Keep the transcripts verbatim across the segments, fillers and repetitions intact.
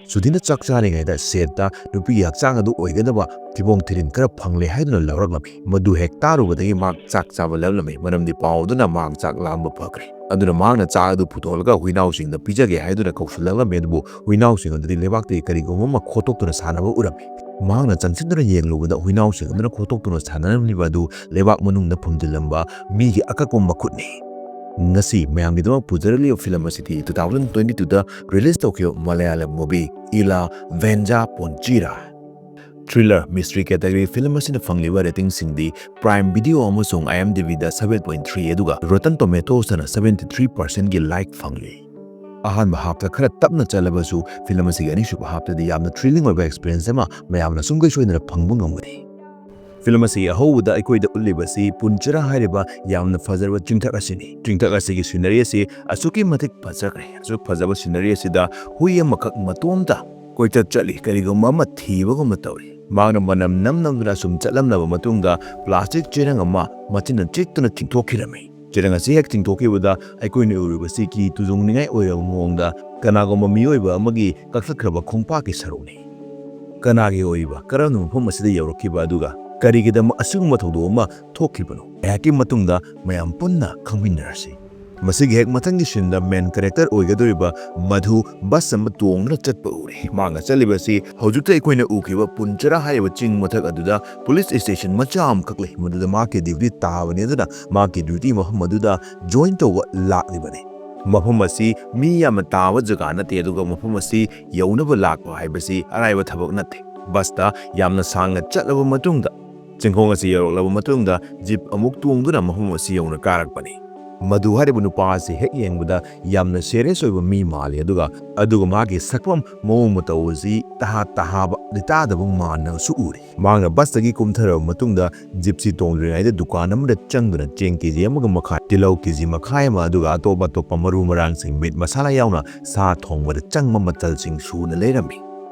ꯁꯨꯗꯤꯅ ꯆꯥꯛ ꯆꯥꯔꯤꯉꯩꯗ ꯁꯦꯠꯇ ꯅꯨꯄꯤꯒꯤ ꯍꯛꯆꯥꯡ ꯑꯗꯨ ꯑꯣꯏꯒꯗꯕ ꯊꯤꯕꯣꯡ ꯊꯤꯔꯤꯟ ꯈꯔ ꯐꯪꯂꯦ ꯍꯥꯏꯗꯨꯅ ꯂꯧꯔꯛꯂꯝꯃꯤ꯫ ꯃꯗꯨ ꯍꯦꯛ ꯇꯥꯔꯨꯕꯗꯒꯤ ꯃꯍꯥꯛ ꯆꯥꯛ ꯆꯥꯕ ꯂꯦꯞꯂꯝꯃꯤ, ꯃꯔꯝꯗꯤ ꯄꯥꯎ ꯑꯗꯨꯅ ꯃꯍꯥꯛ ꯆꯥꯛ ꯂꯥꯝꯕ ꯐꯈ꯭ꯔꯦ꯫ ꯑꯗꯨꯅ ꯃꯍꯥꯛꯅ ꯆꯥꯛ ꯑꯗꯨ ꯄꯨꯊꯣꯛꯂꯒ ꯍꯨꯏꯅꯥꯎꯁꯤꯡꯗ ꯄꯤꯖꯒꯦ ꯍꯥꯏꯗꯨꯅ ꯀꯧꯁꯤꯜꯂꯛꯂꯝꯃꯤ, ꯑꯗꯨꯕꯨ ꯍꯨꯏꯅꯥꯎꯁꯤꯡ ꯑꯗꯨꯗꯤ ꯂꯩꯕꯥꯛꯇꯒꯤ ꯀꯔꯤꯒꯨꯝꯕ ꯑꯃ ꯈꯣꯠꯇꯣꯛꯇꯨꯅ ꯁꯥꯟꯅꯕ ꯎꯔꯝꯃꯤ꯫ ꯃꯍꯥꯛꯅ ꯆꯪꯁꯤꯟꯗꯨꯅ ꯌꯦꯡꯂꯨꯕꯗ ꯍꯨꯏꯅꯥꯎꯁꯤꯡ ꯑꯗꯨꯅ ꯈꯣꯠꯇꯣꯛꯇꯨꯅ ꯁꯥꯟꯅꯔꯝꯂꯤꯕ ꯑꯗꯨ ꯂꯩꯕꯥꯛ ꯃꯅꯨꯡꯗ ꯐꯨꯝꯖꯤꯜꯂꯝꯕ ꯃꯤꯒꯤ ꯑꯀꯛꯄ ꯃꯈꯨꯠꯅꯤ꯫ ꯉꯁꯤ ꯃꯌꯥꯝꯒꯤꯗꯃꯛ ꯄꯨꯖꯔꯛꯂꯤꯕ ꯐꯤꯂꯝ ꯑꯁꯤꯗꯤ two thousand twenty twoꯗ release ꯇꯧꯈꯤꯕ Malayalam movie Ela Veezha Poonchira. Thriller mystery category film ꯑꯁꯤꯅ ꯐꯪꯂꯤꯕ ratingꯁꯤꯡꯗꯤ Prime Video ꯑꯃꯁꯨꯡ IMDbꯗ seven point three, ꯑꯗꯨꯒ Rotten Tomatoesꯇꯅ seventy three percentꯀꯤ like ꯐꯪꯂꯤ꯫ ꯑꯍꯥꯟꯕ halfꯇ ꯈꯔ ꯇꯞꯅ ꯆꯠꯂꯕꯁꯨ, ꯐꯤꯂꯝ ꯑꯁꯤꯒꯤ ꯑꯅꯤꯁꯨꯕ halfꯇꯗꯤ ꯌꯥꯝꯅ thrilling ꯑꯣꯏꯕ experience ꯑꯃ ꯃꯌꯥꯝꯅ ꯁꯨꯡꯁꯣꯏ ꯁꯣꯏꯗꯅ ꯐꯪꯕ ꯉꯝꯒꯅꯤ꯫ ꯐꯤꯂꯝ ꯑꯁꯤꯒꯤ ꯑꯍꯧꯕꯗ ꯑꯩꯈꯣꯏꯗ ꯎꯠꯂꯤꯕꯁꯤ ꯄꯨꯟꯆꯔꯥ ꯍꯥꯏꯔꯤꯕ ꯌꯥꯝꯅ ꯐꯖꯔꯕ ꯆꯤꯡꯊꯛ ꯑꯁꯤꯅꯤ꯫ ꯆꯤꯡꯊꯛ ꯑꯁꯤꯒꯤ scenery ꯑꯁꯤ ꯑꯁꯨꯛꯀꯤ ꯃꯇꯤꯛ ꯐꯖꯈ꯭ꯔꯦ꯫ ꯑꯁꯨꯛ ꯐꯖꯕ scenery ꯑꯁꯤꯗ ꯍꯨꯏ ꯑꯃꯈꯛ ꯃꯇꯣꯝꯇ ꯀꯣꯏꯆꯠ ꯆꯠꯂꯤ, ꯀꯔꯤꯒꯨꯝꯕ ꯑꯃ ꯊꯤꯕꯒꯨꯝꯅ ꯇꯧꯔꯤ꯫ ꯃꯍꯥꯛꯅ ꯃꯅꯝ ꯅꯝ ꯅꯝꯗꯨꯅ ꯑꯁꯨꯝ ꯆꯠꯂꯝꯂꯕ ꯃꯇꯨꯡꯗ, plastic ꯆꯦꯔꯪ ꯑꯃ ꯃꯆꯤꯟꯅ ꯆꯤꯛꯇꯨꯅ ꯆꯤꯡꯊꯣꯛꯈꯤꯔꯝꯃꯤ꯫ ꯆꯦꯔꯪ ꯑꯁꯤ ꯍꯦꯛ ꯆꯤꯡꯊꯣꯛꯈꯤꯕꯗ, ꯑꯩꯈꯣꯏꯅ ꯎꯔꯤꯕꯁꯤ ꯀꯤ ꯇꯨꯖꯣꯡꯅꯤꯡꯉꯥꯏ ꯑꯣꯏꯔꯕ ꯃꯑꯣꯡꯗ ꯀꯅꯥꯒꯨꯝꯕ ꯃꯤꯑꯣꯏꯕ ꯑꯃꯒꯤ ꯀꯛꯊꯠꯈ꯭ꯔꯕ ꯈꯣꯡꯄꯥꯛꯀꯤ ꯁꯔꯨꯛꯅꯤ꯫ ꯀꯅꯥꯒꯤ ꯑꯣꯏꯕ, ꯀꯔꯝꯅ ꯃꯐꯝ ꯑꯁꯤꯗ ꯌꯧꯔꯛꯈꯤꯕ, ꯑꯗꯨꯒ ꯀꯔꯤꯒꯤꯗꯃꯛ ꯑꯁꯤꯒꯨꯝꯕ ꯊꯧꯗꯣꯛ ꯑꯃ ꯊꯣꯛꯈꯤꯕꯅꯣ? ꯉꯥꯏꯍꯥꯛꯀꯤ ꯃꯇꯨꯡꯗ ꯃꯌꯥꯝ ꯄꯨꯟꯅ ꯈꯪꯃꯤꯟꯅꯔꯁꯤ꯫ ꯃꯁꯤꯒꯤ ꯍꯦꯛ ꯃꯊꯪꯒꯤ sceneꯗ main character ꯑꯣꯏꯒꯗꯧꯔꯤꯕ ꯃꯙꯨ bus ꯑꯃ ꯇꯣꯡꯗꯨꯅ ꯆꯠꯄ ꯎꯔꯦ꯫ ꯃꯍꯥꯛꯅ ꯆꯠꯂꯤꯕꯁꯤ ꯍꯧꯖꯤꯛꯇ ꯑꯩꯈꯣꯏꯅ ꯎꯈꯤꯕ ꯄꯨꯟꯆꯔꯥ ꯍꯥꯏꯔꯤꯕ ꯆꯤꯡ ꯃꯊꯛ ꯑꯗꯨꯗ police station ꯃꯆꯥ ꯑꯃꯈꯛ ꯂꯩ꯫ ꯃꯗꯨꯗ ꯃꯍꯥꯛꯀꯤ duty ꯇꯥꯕꯅꯤ꯫ ꯑꯗꯨꯅ ꯃꯍꯥꯛꯀꯤ duty ꯃꯐꯝ ꯑꯗꯨꯗ join ꯇꯧꯕ ꯂꯥꯛꯂꯤꯕꯅꯤ꯫ ꯃꯐꯝ ꯑꯁꯤ ꯃꯤ ꯌꯥꯝꯅ ꯇꯥꯕ ꯖꯒꯥ ꯅꯠꯇꯦ, ꯑꯗꯨꯒ ꯃꯐꯝ ꯑꯁꯤ ꯌꯧꯅꯕ ꯂꯥꯛꯄ ꯍꯥꯏꯕꯁꯤ ꯑꯔꯥꯏꯕ ꯊꯕꯛ ꯅꯠꯇꯦ꯫ Busꯇ ꯌꯥꯝꯅ ꯁꯥꯡꯅ ꯆꯠꯂꯕ ꯃꯇꯨꯡꯗ, ꯆꯤꯡꯈꯣꯡ ꯑꯁꯤ ꯌꯧꯔꯛꯂꯕ ꯃꯇꯨꯡꯗ, jeep ꯑꯃꯨꯛ ꯇꯣꯡꯗꯨꯅ ꯃꯐꯝ ꯑꯁꯤ ꯌꯧꯅ ꯀꯥꯔꯛꯄꯅꯤ꯫ ꯃꯗꯨ ꯍꯥꯏꯔꯤꯕ ꯅꯨꯄꯥ ꯑꯁꯤ ꯍꯦꯛ ꯌꯦꯡꯕꯗ ꯌꯥꯝꯅ serious ꯑꯣꯏꯕ ꯃꯤ ꯃꯥꯜꯂꯤ, ꯑꯗꯨꯒ, ꯑꯗꯨꯒ ꯃꯥꯒꯤ ꯁꯛꯐꯝ ꯃꯑꯣꯡ ꯃꯇꯧ ꯑꯁꯤ ꯇꯍꯥ ꯇꯍꯥꯕ, ꯂꯤꯇꯥꯗꯕ ꯃꯥꯟꯅꯁꯨ ꯎꯔꯤ꯫ ꯃꯍꯥꯛꯅ busꯇꯒꯤ ꯀꯨꯝꯊꯔꯕ ꯃꯇꯨꯡꯗ, jeepꯁꯤ ꯇꯣꯡꯗ꯭ꯔꯤꯉꯩꯗ ꯗꯨꯀꯥꯟ ꯑꯃꯗ ꯆꯪꯗꯨꯅ ꯆꯦꯡ KG ꯑꯃꯒ ꯃꯈꯥꯏ, ꯇꯤꯜꯍꯧ KG ꯃꯈꯥꯏ ꯑꯃ, ꯑꯗꯨꯒ ꯑꯇꯣꯞ ꯑꯇꯣꯞꯄ ꯃꯔꯨ ꯃꯔꯥꯡꯁꯤꯡ, meat ꯃꯁꯥꯂꯥ ꯌꯥꯎꯅ ꯁꯥ ꯊꯣꯡꯕꯗ ꯆꯪꯕ ꯃꯆꯜꯁꯤꯡ ꯁꯨꯅ ꯂꯩꯔꯝꯃꯤ꯫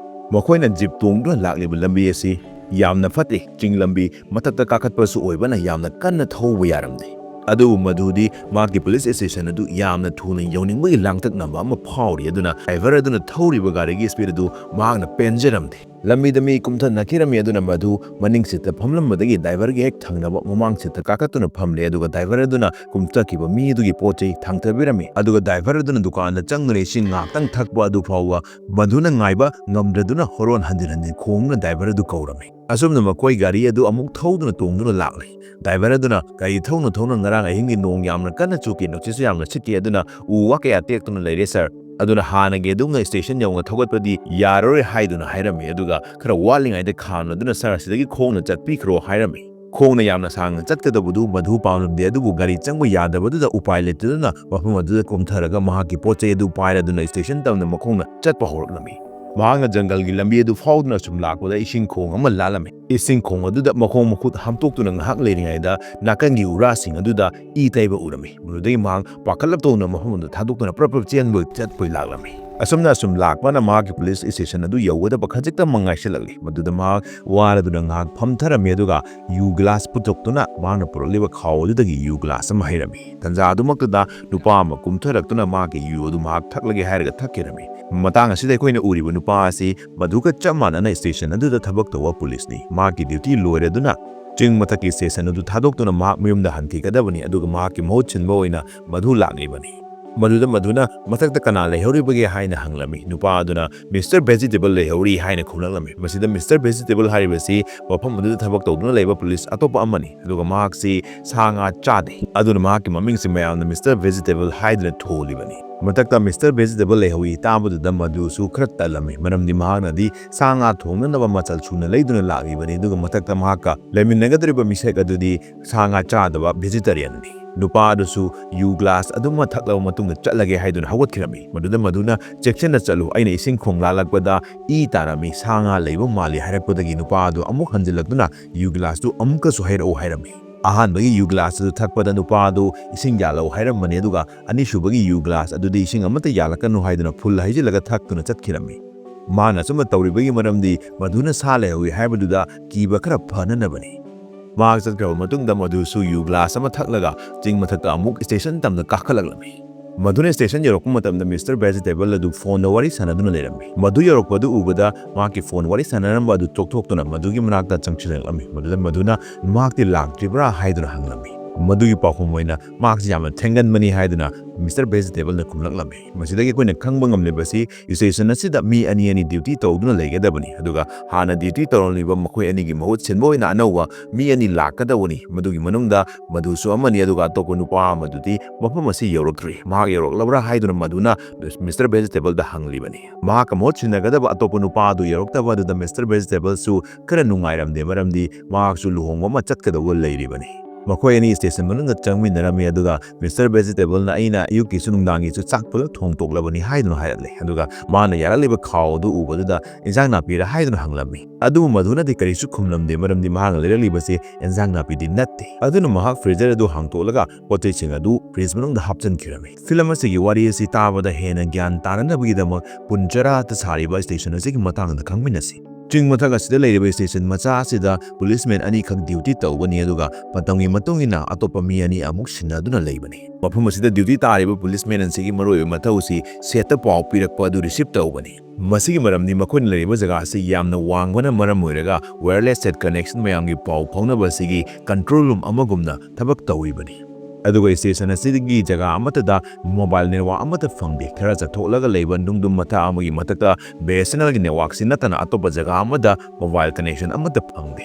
ꯃꯈꯣꯏꯅ jeep ꯇꯣꯡꯗꯨꯅ ꯂꯥꯛꯂꯤꯕ ꯂꯝꯕꯤ ꯑꯁꯤ ꯌꯥꯝꯅ ꯐꯠꯇꯦ꯫ ꯆꯤꯡ ꯂꯝꯕꯤ ꯃꯊꯛꯇ ꯀꯥꯈꯠꯄꯁꯨ ꯑꯣꯏꯕꯅ ꯌꯥꯝꯅ ꯀꯟꯅ ꯊꯧꯕ ꯌꯥꯔꯝꯗꯦ꯫ ꯑꯗꯨꯕꯨ ꯃꯗꯨꯗꯤ ꯃꯍꯥꯛꯀꯤ ꯄꯨꯂꯤꯁ ꯁ꯭ꯇꯦꯁꯟ ꯑꯗꯨ ꯌꯥꯝꯅ ꯊꯨꯅ ꯌꯧꯅꯤꯡꯕꯒꯤ ꯂꯥꯡꯇꯛꯅꯕ ꯑꯃ ꯐꯥꯎꯔꯤ꯫ ꯑꯗꯨꯅ ꯗ꯭ꯔꯥꯏꯚꯔ ꯑꯗꯨꯅ ꯊꯧꯔꯤꯕ ꯒꯥꯔꯤꯒꯤ ꯁ꯭ꯄꯤꯗ ꯑꯗꯨ ꯃꯍꯥꯛꯅ ꯄꯦꯟꯖꯔꯝꯗꯦ꯫ ꯂꯝꯕꯤꯗ ꯃꯤ ꯀꯨꯝꯊꯅꯈꯤꯔꯝꯃꯤ꯫ ꯑꯗꯨꯅ ꯃꯗꯨ ꯃꯅꯤꯡ ꯁꯤꯠꯇ ꯐꯝꯂꯝꯕꯗꯒꯤ ꯗ꯭ꯔꯥꯏꯚꯔꯒꯤ ꯍꯦꯛ ꯊꯪꯅꯕ ꯃꯃꯥꯡ ꯁꯤꯠꯇ ꯀꯥꯈꯠꯇꯨꯅ ꯐꯝꯂꯦ꯫ ꯑꯗꯨꯒ ꯗ꯭ꯔꯥꯏꯚꯔ ꯑꯗꯨꯅ ꯀꯨꯝꯊꯈꯤꯕ ꯃꯤ ꯑꯗꯨꯒꯤ ꯄꯣꯠ ꯆꯩ ꯊꯥꯡꯊꯕꯤꯔꯝꯃꯤ꯫ ꯑꯗꯨꯒ ꯗ꯭ꯔꯥꯏꯚꯔ ꯑꯗꯨꯅ ꯗꯨꯀꯥꯟꯗ ꯆꯪꯗꯨꯅ ꯏꯁꯤꯡ ꯉꯥꯏꯍꯥꯛꯇꯪ ꯊꯛꯄ ꯑꯗꯨ ꯐꯥꯎꯕ ꯃꯗꯨꯅ ꯉꯥꯏꯕ ꯉꯝꯗ꯭ꯔꯗꯨꯅ ꯍꯣꯔꯣꯟ ꯍꯟꯖꯤꯟ ꯍꯟꯖꯤꯟ ꯈꯣꯡꯗꯨꯅ ꯗ꯭ꯔꯥꯏꯚꯔ ꯑꯗꯨ ꯀꯧꯔꯝꯃꯤ꯫ ꯑꯁꯨꯝꯅ ꯃꯈꯣꯏ ꯒꯥꯔꯤ ꯑꯗꯨ ꯑꯃꯨꯛ ꯊꯧꯗꯨꯅ ꯇꯣꯡꯗꯨꯅ ꯂꯥꯛꯂꯤ꯫ ꯗ꯭ꯔꯥꯏꯚꯔ ꯑꯗꯨꯅ ꯒꯥꯔꯤ ꯊꯧꯅ ꯊꯧꯅ, "ꯉꯔꯥꯡ ꯑꯍꯤꯡꯒꯤ ꯅꯣꯡ ꯌꯥꯝꯅ ꯀꯟꯅ ꯆꯨꯈꯤ, ꯅꯨꯡꯁꯤꯠꯁꯨ ꯌꯥꯝꯅ ꯁꯤꯠꯈꯤ, ꯑꯗꯨꯅ ꯎ ꯋꯥ ꯀꯌꯥ ꯇꯦꯛꯇꯨꯅ ꯂꯩꯔꯦ ꯁꯥꯔ꯫ ꯑꯗꯨꯅ ꯍꯥꯟꯅꯒꯤ ꯑꯗꯨꯝꯅ ꯁ꯭ꯇꯦꯁꯟ ꯌꯧꯅ ꯊꯧꯒꯠꯄꯗꯤ ꯌꯥꯔꯔꯣꯏ" ꯍꯥꯏꯗꯨꯅ ꯍꯥꯏꯔꯝꯃꯤ꯫ ꯑꯗꯨꯒ ꯈꯔ ꯋꯥꯠꯂꯤꯉꯩꯗ ꯈꯥꯝꯅꯗꯨꯅ, "ꯁꯥꯔ, ꯁꯤꯗꯒꯤ ꯈꯣꯡꯅ ꯆꯠꯄꯤꯈ꯭ꯔꯣ" ꯍꯥꯏꯔꯝꯃꯤ꯫ ꯈꯣꯡꯅ ꯌꯥꯝꯅ ꯁꯥꯡꯅ ꯆꯠꯀꯗꯕꯗꯨ ꯃꯗꯨ ꯄꯥꯝꯂꯝꯗꯦ, ꯑꯗꯨꯕꯨ ꯒꯥꯔꯤ ꯆꯪꯕ ꯌꯥꯗꯕꯗꯨꯗ ꯎꯄꯥꯏ ꯂꯩꯇꯗꯨꯅ ꯃꯐꯝ ꯑꯗꯨꯗ ꯀꯨꯝꯊꯔꯒ ꯃꯍꯥꯛꯀꯤ ꯄꯣꯠ ꯆꯩ ꯑꯗꯨ ꯄꯥꯏꯔꯗꯨꯅ ꯁ꯭ꯇꯦꯁꯟ ꯇꯝꯅ ꯃꯈꯣꯡꯅ ꯆꯠꯄ ꯍꯧꯔꯛꯂꯝꯃꯤ꯫ ꯃꯍꯥꯛꯅ ꯖꯪꯒꯜꯒꯤ ꯂꯝꯕꯤ ꯑꯗꯨ ꯐꯥꯎꯗꯨꯅ ꯁꯨꯝ ꯂꯥꯛꯄꯗ ꯏꯁꯤꯡ ꯈꯣꯡ ꯑꯃ ꯂꯥꯜꯂꯝꯃꯤ꯫ ꯏꯁꯤꯡ ꯈꯣꯡ ꯑꯗꯨꯗ ꯃꯈꯣꯡ ꯃꯈꯨꯠ ꯍꯥꯝꯇꯣꯛꯇꯨꯅ ꯉꯥꯏꯍꯥꯛ ꯂꯩꯔꯤꯉꯩꯗ ꯅꯥꯀꯟꯒꯤ ꯎꯔꯥꯁꯤꯡ ꯑꯗꯨꯗ ꯏ ꯇꯩꯕ ꯎꯔꯝꯃꯤ꯫ ꯃꯗꯨꯗꯒꯤ ꯃꯍꯥꯛ ꯄꯥꯈꯠꯂꯛꯇꯧꯅ ꯃꯐꯝ ꯑꯗꯨ ꯊꯥꯗꯣꯛꯇꯨꯅ ꯄ꯭ꯔꯞ ꯄ꯭ꯔꯞ ꯆꯦꯟꯕꯣꯏ ꯆꯠꯄꯣꯏ ꯂꯥꯛꯂꯝꯃꯤ꯫ ꯑꯁꯨꯝꯅ ꯑꯁꯨꯝ ꯂꯥꯛꯄꯅ ꯃꯍꯥꯛꯀꯤ ꯄꯨꯂꯤꯁ ꯁ꯭ꯇꯦꯁꯟ ꯑꯗꯨ ꯌꯧꯒꯗꯕ ꯈꯖꯤꯛꯇꯃꯛ ꯉꯥꯏꯁꯤꯜꯂꯛꯂꯤ꯫ ꯃꯗꯨꯗ ꯃꯍꯥꯛ ꯋꯥꯔꯗꯨꯅ ꯉꯥꯏꯍꯥꯛ ꯐꯝꯊꯔꯝꯃꯤ, ꯑꯗꯨꯒ ꯌꯨ ꯒ꯭ꯂꯥꯁ ꯄꯨꯊꯣꯛꯇꯨꯅ ꯃꯍꯥꯛꯅ ꯄꯨꯔꯛꯂꯤꯕ ꯈꯥꯎ ꯑꯗꯨꯗꯒꯤ ꯌꯨ ꯒ꯭ꯂꯥꯁ ꯑꯃ ꯍꯩꯔꯝꯃꯤ꯫ ꯇꯟꯖꯥ ꯑꯗꯨꯃꯛꯇꯗ ꯅꯨꯄꯥ ꯑꯃ ꯀꯨꯝꯊꯔꯛꯇꯨꯅ ꯃꯍꯥꯛꯀꯤ ꯌꯨ ꯑꯗꯨ ꯃꯍꯥꯛ ꯊꯛꯂꯒꯦ ꯍꯥꯏꯔꯒ ꯊꯛꯈꯤꯔꯝꯃꯤ꯫ ꯃꯇꯥꯡ ꯑꯁꯤꯗ ꯑꯩꯈꯣꯏꯅ ꯎꯔꯤꯕ ꯅꯨꯄꯥ ꯑꯁꯤ ꯃꯗꯨꯒ ꯆꯞ ꯃꯥꯟꯅꯅ ꯁ꯭ꯇꯦꯁꯟ ꯑꯗꯨꯗ ꯊꯕꯛ ꯇꯧꯕ ꯄꯨꯂꯤꯁꯅꯤ꯫ ꯃꯍꯥꯛꯀꯤ ꯗ꯭ꯌꯨꯇꯤ ꯂꯣꯏꯔꯗꯨꯅ ꯆꯤꯡ ꯃꯊꯛꯀꯤ ꯁ꯭ꯇꯦꯁꯟ ꯑꯗꯨ ꯊꯥꯗꯣꯛꯇꯨꯅ ꯃꯍꯥꯛ ꯃꯌꯨꯝꯗ ꯍꯟꯈꯤꯒꯗꯕꯅꯤ, ꯑꯗꯨꯒ ꯃꯍꯥꯛꯀꯤ ꯃꯍꯨꯠ ꯁꯤꯟꯕ ꯑꯣꯏꯅ ꯃꯗꯨ ꯂꯥꯛꯂꯤꯕꯅꯤ꯫ ꯃꯗꯨꯗ ꯃꯗꯨꯅ ꯃꯊꯛꯇ ꯀꯅꯥ ꯂꯩꯍꯧꯔꯤꯕꯒꯦ ꯍꯥꯏꯅ ꯍꯪꯂꯝꯃꯤ꯫ ꯅꯨꯄꯥ ꯑꯗꯨꯅ "ꯃꯤꯁꯇꯔ ꯚꯦꯖꯤꯇꯦꯕꯜ ꯂꯩꯍꯧꯔꯤ" ꯍꯥꯏꯅ ꯈꯨꯝꯂꯛꯂꯝꯃꯤ꯫ ꯃꯁꯤꯗ ꯃꯤꯁꯇꯔ ꯚꯦꯖꯤꯇꯦꯕꯜ ꯍꯥꯏꯔꯤꯕꯁꯤ ꯃꯐꯝ ꯑꯗꯨꯗ ꯊꯕꯛ ꯇꯧꯗꯨꯅ ꯂꯩꯕ ꯄꯨꯂꯤꯁ ꯑꯇꯣꯞꯄ ꯑꯃꯅꯤ, ꯑꯗꯨꯒ ꯃꯍꯥꯛꯁꯤ ꯁꯥ ꯉꯥ ꯆꯥꯗꯦ꯫ ꯑꯗꯨꯅ ꯃꯍꯥꯛꯀꯤ ꯃꯃꯤꯡꯁꯤ ꯃꯌꯥꯝꯅ ꯃꯤꯁꯇꯔ ꯚꯦꯖꯤꯇꯦꯕꯜ ꯍꯥꯏꯗꯨꯅ ꯊꯣꯜꯂꯤꯕꯅꯤ꯫ ꯃꯊꯛꯇ "ꯃꯤꯁꯇꯔ ꯚꯦꯖꯤꯇꯦꯕꯜ ꯂꯩꯍꯧꯏ" ꯇꯥꯕꯗꯨꯗ ꯃꯗꯨꯁꯨ ꯈꯔ ꯇꯜꯂꯝꯃꯤ, ꯃꯔꯝꯗꯤ ꯃꯍꯥꯛꯅꯗꯤ ꯁꯥ ꯉꯥ ꯊꯣꯡꯅꯅꯕ ꯃꯆꯜ ꯁꯨꯅ ꯂꯩꯗꯨꯅ ꯂꯥꯛꯂꯤꯕꯅꯤ, ꯑꯗꯨꯒ ꯃꯊꯛꯇ ꯃꯍꯥꯛꯀ ꯂꯩꯃꯤꯟꯅꯒꯗꯧꯔꯤꯕ ꯃꯤꯁꯛ ꯑꯗꯨꯗꯤ ꯁꯥ ꯉꯥ ꯆꯥꯗꯕ ꯚꯦꯖꯤꯇꯦꯔꯤꯌꯟꯅꯤ꯫ ꯅꯨꯄꯥ ꯑꯗꯨꯁꯨ ꯌꯨ ꯒ꯭ꯂꯥꯁ ꯑꯗꯨꯃ ꯊꯛꯂꯕ ꯃꯇꯨꯡꯗ ꯆꯠꯂꯒꯦ ꯍꯥꯏꯗꯨꯅ ꯍꯧꯒꯠꯈꯤꯔꯝꯃꯤ꯫ ꯃꯗꯨꯗ ꯃꯗꯨꯅ "ꯆꯦꯛꯁꯤꯟꯅ ꯆꯠꯂꯨ, ꯑꯩꯅ ꯏꯁꯤꯡ ꯈꯣꯡ ꯂꯥꯜꯂꯛꯄꯗ ꯏ ꯇꯥꯔꯝꯃꯤ, ꯁꯥ ꯉꯥ ꯂꯩꯕ ꯃꯥꯜꯂꯤ" ꯍꯥꯏꯔꯛꯄꯗꯒꯤ ꯅꯨꯄꯥ ꯑꯗꯨ ꯑꯃꯨꯛ ꯍꯟꯖꯤꯜꯂꯛꯇꯨꯅ "ꯌꯨ ꯒ꯭ꯂꯥꯁꯇꯨ ꯑꯃꯨꯛꯀꯁꯨ ꯍꯩꯔꯛꯎ" ꯍꯥꯏꯔꯝꯃꯤ꯫ ꯑꯍꯥꯟꯕꯒꯤ ꯌꯨ ꯒ꯭ꯂꯥꯁ ꯑꯗꯨ ꯊꯛꯄꯗ ꯅꯨꯄꯥ ꯑꯗꯨ "ꯏꯁꯤꯡ ꯌꯥꯜꯂꯛꯎ" ꯍꯥꯏꯔꯝꯕꯅꯤ, ꯑꯗꯨꯒ ꯑꯅꯤꯁꯨꯕꯒꯤ ꯌꯨ ꯒ꯭ꯂꯥꯁ ꯑꯗꯨꯗꯤ "ꯏꯁꯤꯡ ꯑꯃꯠꯇ ꯌꯥꯜꯂꯛꯀꯅꯨ" ꯍꯥꯏꯗꯨꯅ ꯐꯨꯜ ꯍꯩꯖꯤꯜꯂꯒ ꯊꯛꯇꯨꯅ ꯆꯠꯈꯤꯔꯝꯃꯤ꯫ ꯃꯥꯅ ꯑꯆꯨꯝꯕ ꯇꯧꯔꯤꯕꯒꯤ ꯃꯔꯝꯗꯤ ꯃꯗꯨꯅ ꯁꯥ ꯂꯩꯍꯧꯏ ꯍꯥꯏꯕꯗꯨꯗ ꯀꯤꯕ ꯈꯔ ꯐꯅꯅꯕꯅꯤ꯫ ꯃꯍꯥꯛ ꯆꯠꯈ꯭ꯔꯕ ꯃꯇꯨꯡꯗ ꯃꯗꯨꯁꯨ ꯌꯨ ꯒ꯭ꯂꯥꯁ ꯑꯃ ꯊꯛꯂꯒ ꯆꯤꯡ ꯃꯊꯛꯇ ꯑꯃꯨꯛ ꯁ꯭ꯇꯦꯁꯟ ꯇꯝꯅ ꯀꯥꯈꯠꯂꯛꯂꯝꯃꯤ꯫ ꯃꯗꯨꯅ ꯁ꯭ꯇꯦꯁꯟ ꯌꯧꯔꯛꯄ ꯃꯇꯝꯗ ꯃꯤꯁꯇꯔ ꯚꯦꯖꯤꯇꯦꯕꯜ ꯑꯗꯨ ꯐꯣꯟꯗ ꯋꯥꯔꯤ ꯁꯥꯟꯅꯗꯨꯅ ꯂꯩꯔꯝꯃꯤ꯫ ꯃꯗꯨ ꯌꯧꯔꯛꯄ ꯑꯗꯨ ꯎꯕꯗ ꯃꯍꯥꯛꯀꯤ ꯐꯣꯟ ꯋꯥꯔꯤ ꯁꯥꯟꯅꯔꯝꯕ ꯑꯗꯨ ꯇꯣꯛꯊꯣꯛꯇꯨꯅ ꯃꯗꯨꯒꯤ ꯃꯅꯥꯛꯇ ꯆꯪꯁꯤꯜꯂꯛꯂꯝꯃꯤ꯫ ꯃꯗꯨꯗ ꯃꯗꯨꯅ ꯃꯍꯥꯛꯇꯤ ꯂꯥꯛꯇ꯭ꯔꯤꯕ꯭ꯔꯥ ꯍꯥꯏꯗꯨꯅ ꯍꯪꯂꯝꯃꯤ꯫ ꯃꯗꯨꯒꯤ ꯄꯥꯎꯈꯨꯝ ꯑꯣꯏꯅ ꯃꯍꯥꯛꯁꯤ ꯌꯥꯝꯅ ꯊꯦꯡꯒꯟꯕꯅꯤ ꯍꯥꯏꯗꯨꯅ ꯃꯤꯁꯇꯔ ꯚꯦꯖꯤꯇꯦꯕꯜꯅ ꯈꯨꯝꯂꯛꯂꯝꯃꯤ꯫ ꯃꯁꯤꯗꯒꯤ ꯑꯩꯈꯣꯏꯅ ꯈꯪꯕ ꯉꯝꯂꯤꯕꯁꯤ ꯁ꯭ꯇꯦꯁꯟ ꯑꯁꯤꯗ ꯃꯤ ꯑꯅꯤ ꯑꯅꯤ ꯗ꯭ꯌꯨꯇꯤ ꯇꯧꯗꯨꯅ ꯂꯩꯒꯗꯕꯅꯤ, ꯑꯗꯨꯒ ꯍꯥꯟꯅ ꯗ꯭ꯌꯨꯇꯤ ꯇꯧꯔꯝꯂꯤꯕ ꯃꯈꯣꯏ ꯑꯅꯤꯒꯤ ꯃꯍꯨꯠ ꯁꯤꯟꯕ ꯑꯣꯏꯅ ꯑꯅꯧꯕ ꯃꯤ ꯑꯅꯤ ꯂꯥꯛꯀꯗꯕꯅꯤ꯫ ꯃꯗꯨꯒꯤ ꯃꯅꯨꯡꯗ ꯃꯗꯨꯁꯨ ꯑꯃꯅꯤ, ꯑꯗꯨꯒ ꯑꯇꯣꯞꯄ ꯅꯨꯄꯥ ꯑꯃꯗꯨꯗꯤ ꯃꯐꯝ ꯑꯁꯤ ꯌꯧꯔꯛꯇ꯭ꯔꯤ꯫ ꯃꯍꯥꯛ ꯌꯧꯔꯛꯂꯕ꯭ꯔꯥ ꯍꯥꯏꯗꯨꯅ ꯃꯗꯨꯅ ꯃꯤꯁꯇꯔ ꯚꯦꯖꯤꯇꯦꯕꯜꯗ ꯍꯪꯂꯤꯕꯅꯤ꯫ ꯃꯍꯥꯛꯀ ꯃꯍꯨꯠ ꯁꯤꯟꯅꯒꯗꯕ ꯑꯇꯣꯞꯄ ꯅꯨꯄꯥ ꯑꯗꯨ ꯌꯧꯔꯛꯇꯕ ꯑꯗꯨꯗ ꯃꯤꯁꯇꯔ ꯚꯦꯖꯤꯇꯦꯕꯜꯁꯨ ꯈꯔ ꯅꯨꯡꯉꯥꯏꯔꯝꯗꯦ, ꯃꯔꯝꯗꯤ ꯃꯍꯥꯛꯁꯨ ꯂꯨꯍꯣꯡꯕ ꯑꯃ ꯆꯠꯀꯗꯧꯕ ꯂꯩꯔꯤꯕꯅꯤ꯫ ꯃꯈꯣꯏ ꯑꯅꯤ ꯁ꯭ꯇꯦꯁꯟ ꯃꯅꯨꯡꯗ ꯆꯪꯃꯤꯟꯅꯔꯝꯃꯤ, ꯑꯗꯨꯒ ꯃꯤꯁꯇꯔ ꯚꯦꯖꯤꯇꯦꯕꯜꯅ "ꯑꯩꯅ ꯑꯌꯨꯛꯀꯤꯁꯨ ꯅꯨꯡꯗꯥꯡꯒꯤꯁꯨ ꯆꯥꯛ ꯄꯨꯂꯞ ꯊꯣꯡ ꯇꯣꯛꯂꯕꯅꯤ" ꯍꯥꯏꯗꯨꯅ ꯍꯥꯏꯔꯛꯂꯦ꯫ ꯑꯗꯨꯒ ꯃꯥꯅ ꯌꯥꯔꯛꯂꯤꯕ ꯈꯥꯎ ꯑꯗꯨ ꯎꯕꯗꯨꯗ "ꯏꯟꯖꯥꯡ ꯅꯥꯄꯤꯔ?" ꯍꯥꯏꯗꯨꯅ ꯍꯪꯂꯝꯃꯤ꯫ ꯑꯗꯨꯕꯨ ꯃꯗꯨꯅꯗꯤ ꯀꯔꯤꯁꯨ ꯈꯨꯝꯂꯝꯗꯦ, ꯃꯔꯝꯗꯤ ꯃꯍꯥꯛꯅ ꯂꯩꯔꯛꯂꯤꯕꯁꯤ ꯏꯟꯖꯥꯡ ꯅꯥꯄꯤꯗꯤ ꯅꯠꯇꯦ꯫ ꯑꯗꯨꯅ ꯃꯍꯥꯛ ꯐ꯭ꯔꯤꯖꯔ ꯑꯗꯨ ꯍꯥꯡꯇꯣꯛꯂꯒ ꯄꯣꯠ ꯆꯩꯁꯤꯡ ꯑꯗꯨ ꯐ꯭ꯔꯤꯖ ꯃꯅꯨꯡꯗ ꯍꯥꯞꯆꯤꯟꯈꯤꯔꯝꯃꯤ꯫ ꯐꯤꯂꯝ ꯑꯁꯤꯒꯤ ꯋꯥꯔꯤ ꯑꯁꯤ ꯇꯥꯕꯗ ꯍꯦꯟꯅ ꯒ꯭ꯌꯥꯟ ꯇꯥꯅꯅꯕꯒꯤꯗꯃꯛ ꯄꯨꯟꯆꯔꯥꯇ ꯁꯥꯔꯤꯕ ꯁ꯭ꯇꯦꯁꯟ ꯑꯁꯤꯒꯤ ꯃꯇꯥꯡꯗ ꯈꯪꯃꯤꯟꯅꯁꯤ꯫ ꯆꯤꯡ ꯃꯊꯛ ꯑꯁꯤꯗ ꯂꯩꯔꯤꯕ ꯁ꯭ꯇꯦꯁꯟ ꯃꯆꯥ ꯑꯁꯤꯗ ꯄꯨꯂꯤꯁꯃꯦꯟ ꯑꯅꯤꯈꯛ ꯗ꯭ꯌꯨꯇꯤ ꯇꯧꯒꯅꯤ, ꯑꯗꯨꯒ ꯃꯇꯝꯒꯤ ꯃꯇꯨꯡ ꯏꯟꯅ ꯑꯇꯣꯞꯄ ꯃꯤ ꯑꯅꯤ ꯑꯃꯨꯛ ꯁꯤꯟꯅꯗꯨꯅ ꯂꯩꯕꯅꯤ꯫ ꯃꯐꯝ ꯑꯁꯤꯗ ꯗ꯭ꯌꯨꯇꯤ ꯇꯥꯔꯤꯕ ꯄꯨꯂꯤꯁꯃꯦꯟ ꯑꯁꯤꯒꯤ ꯃꯔꯨꯑꯣꯏꯕ ꯃꯊꯧꯁꯤ ꯁꯦꯠꯇ ꯄꯥꯎ ꯄꯤꯔꯛꯄ ꯑꯗꯨ ꯔꯤꯁꯤꯞ ꯇꯧꯕꯅꯤ꯫ ꯃꯁꯤꯒꯤ ꯃꯔꯝꯗꯤ ꯃꯈꯣꯏꯅ ꯂꯩꯔꯤꯕ ꯖꯒꯥ ꯑꯁꯤ ꯌꯥꯝꯅ ꯋꯥꯡꯕꯅ ꯃꯔꯝ ꯑꯣꯏꯔꯒ ꯋꯥꯌꯔꯂꯦꯁ ꯁꯦꯠ ꯀꯅꯦꯛꯁꯟ ꯃꯌꯥꯝꯒꯤ ꯄꯥꯎ ꯐꯥꯎꯅꯕ ꯑꯁꯤꯒꯤ ꯀꯟꯇ꯭ꯔꯣꯜ ꯔꯨꯝ ꯑꯃꯒꯨꯝꯅ ꯊꯕꯛ ꯇꯧꯔꯤꯕꯅꯤ꯫ ꯑꯗꯨꯒ ꯁ꯭ꯇꯦꯁꯟ ꯑꯁꯤꯒꯤ ꯖꯒꯥ ꯑꯃꯠꯇꯗ ꯃꯣꯕꯥꯏꯜ ꯅꯦꯠꯋꯥꯛ ꯑꯃꯠꯇ ꯐꯪꯗꯦ꯫ ꯈꯔ ꯆꯠꯊꯣꯛꯂꯒ ꯂꯩꯕ ꯅꯨꯡꯗꯨꯝ ꯃꯊꯛ ꯑꯃꯒꯤ ꯃꯊꯛꯇ ꯕꯤ ꯑꯦꯁ ꯑꯦꯟ ꯑꯦꯜꯒꯤ ꯅꯦꯠꯋꯥꯛꯁꯤ ꯅꯠꯇꯅ ꯑꯇꯣꯞꯄ ꯖꯒꯥ ꯑꯃꯗ ꯃꯣꯕꯥꯏꯜ ꯀꯅꯦꯛꯁꯟ ꯑꯃꯠꯇ ꯐꯪꯗꯦ꯫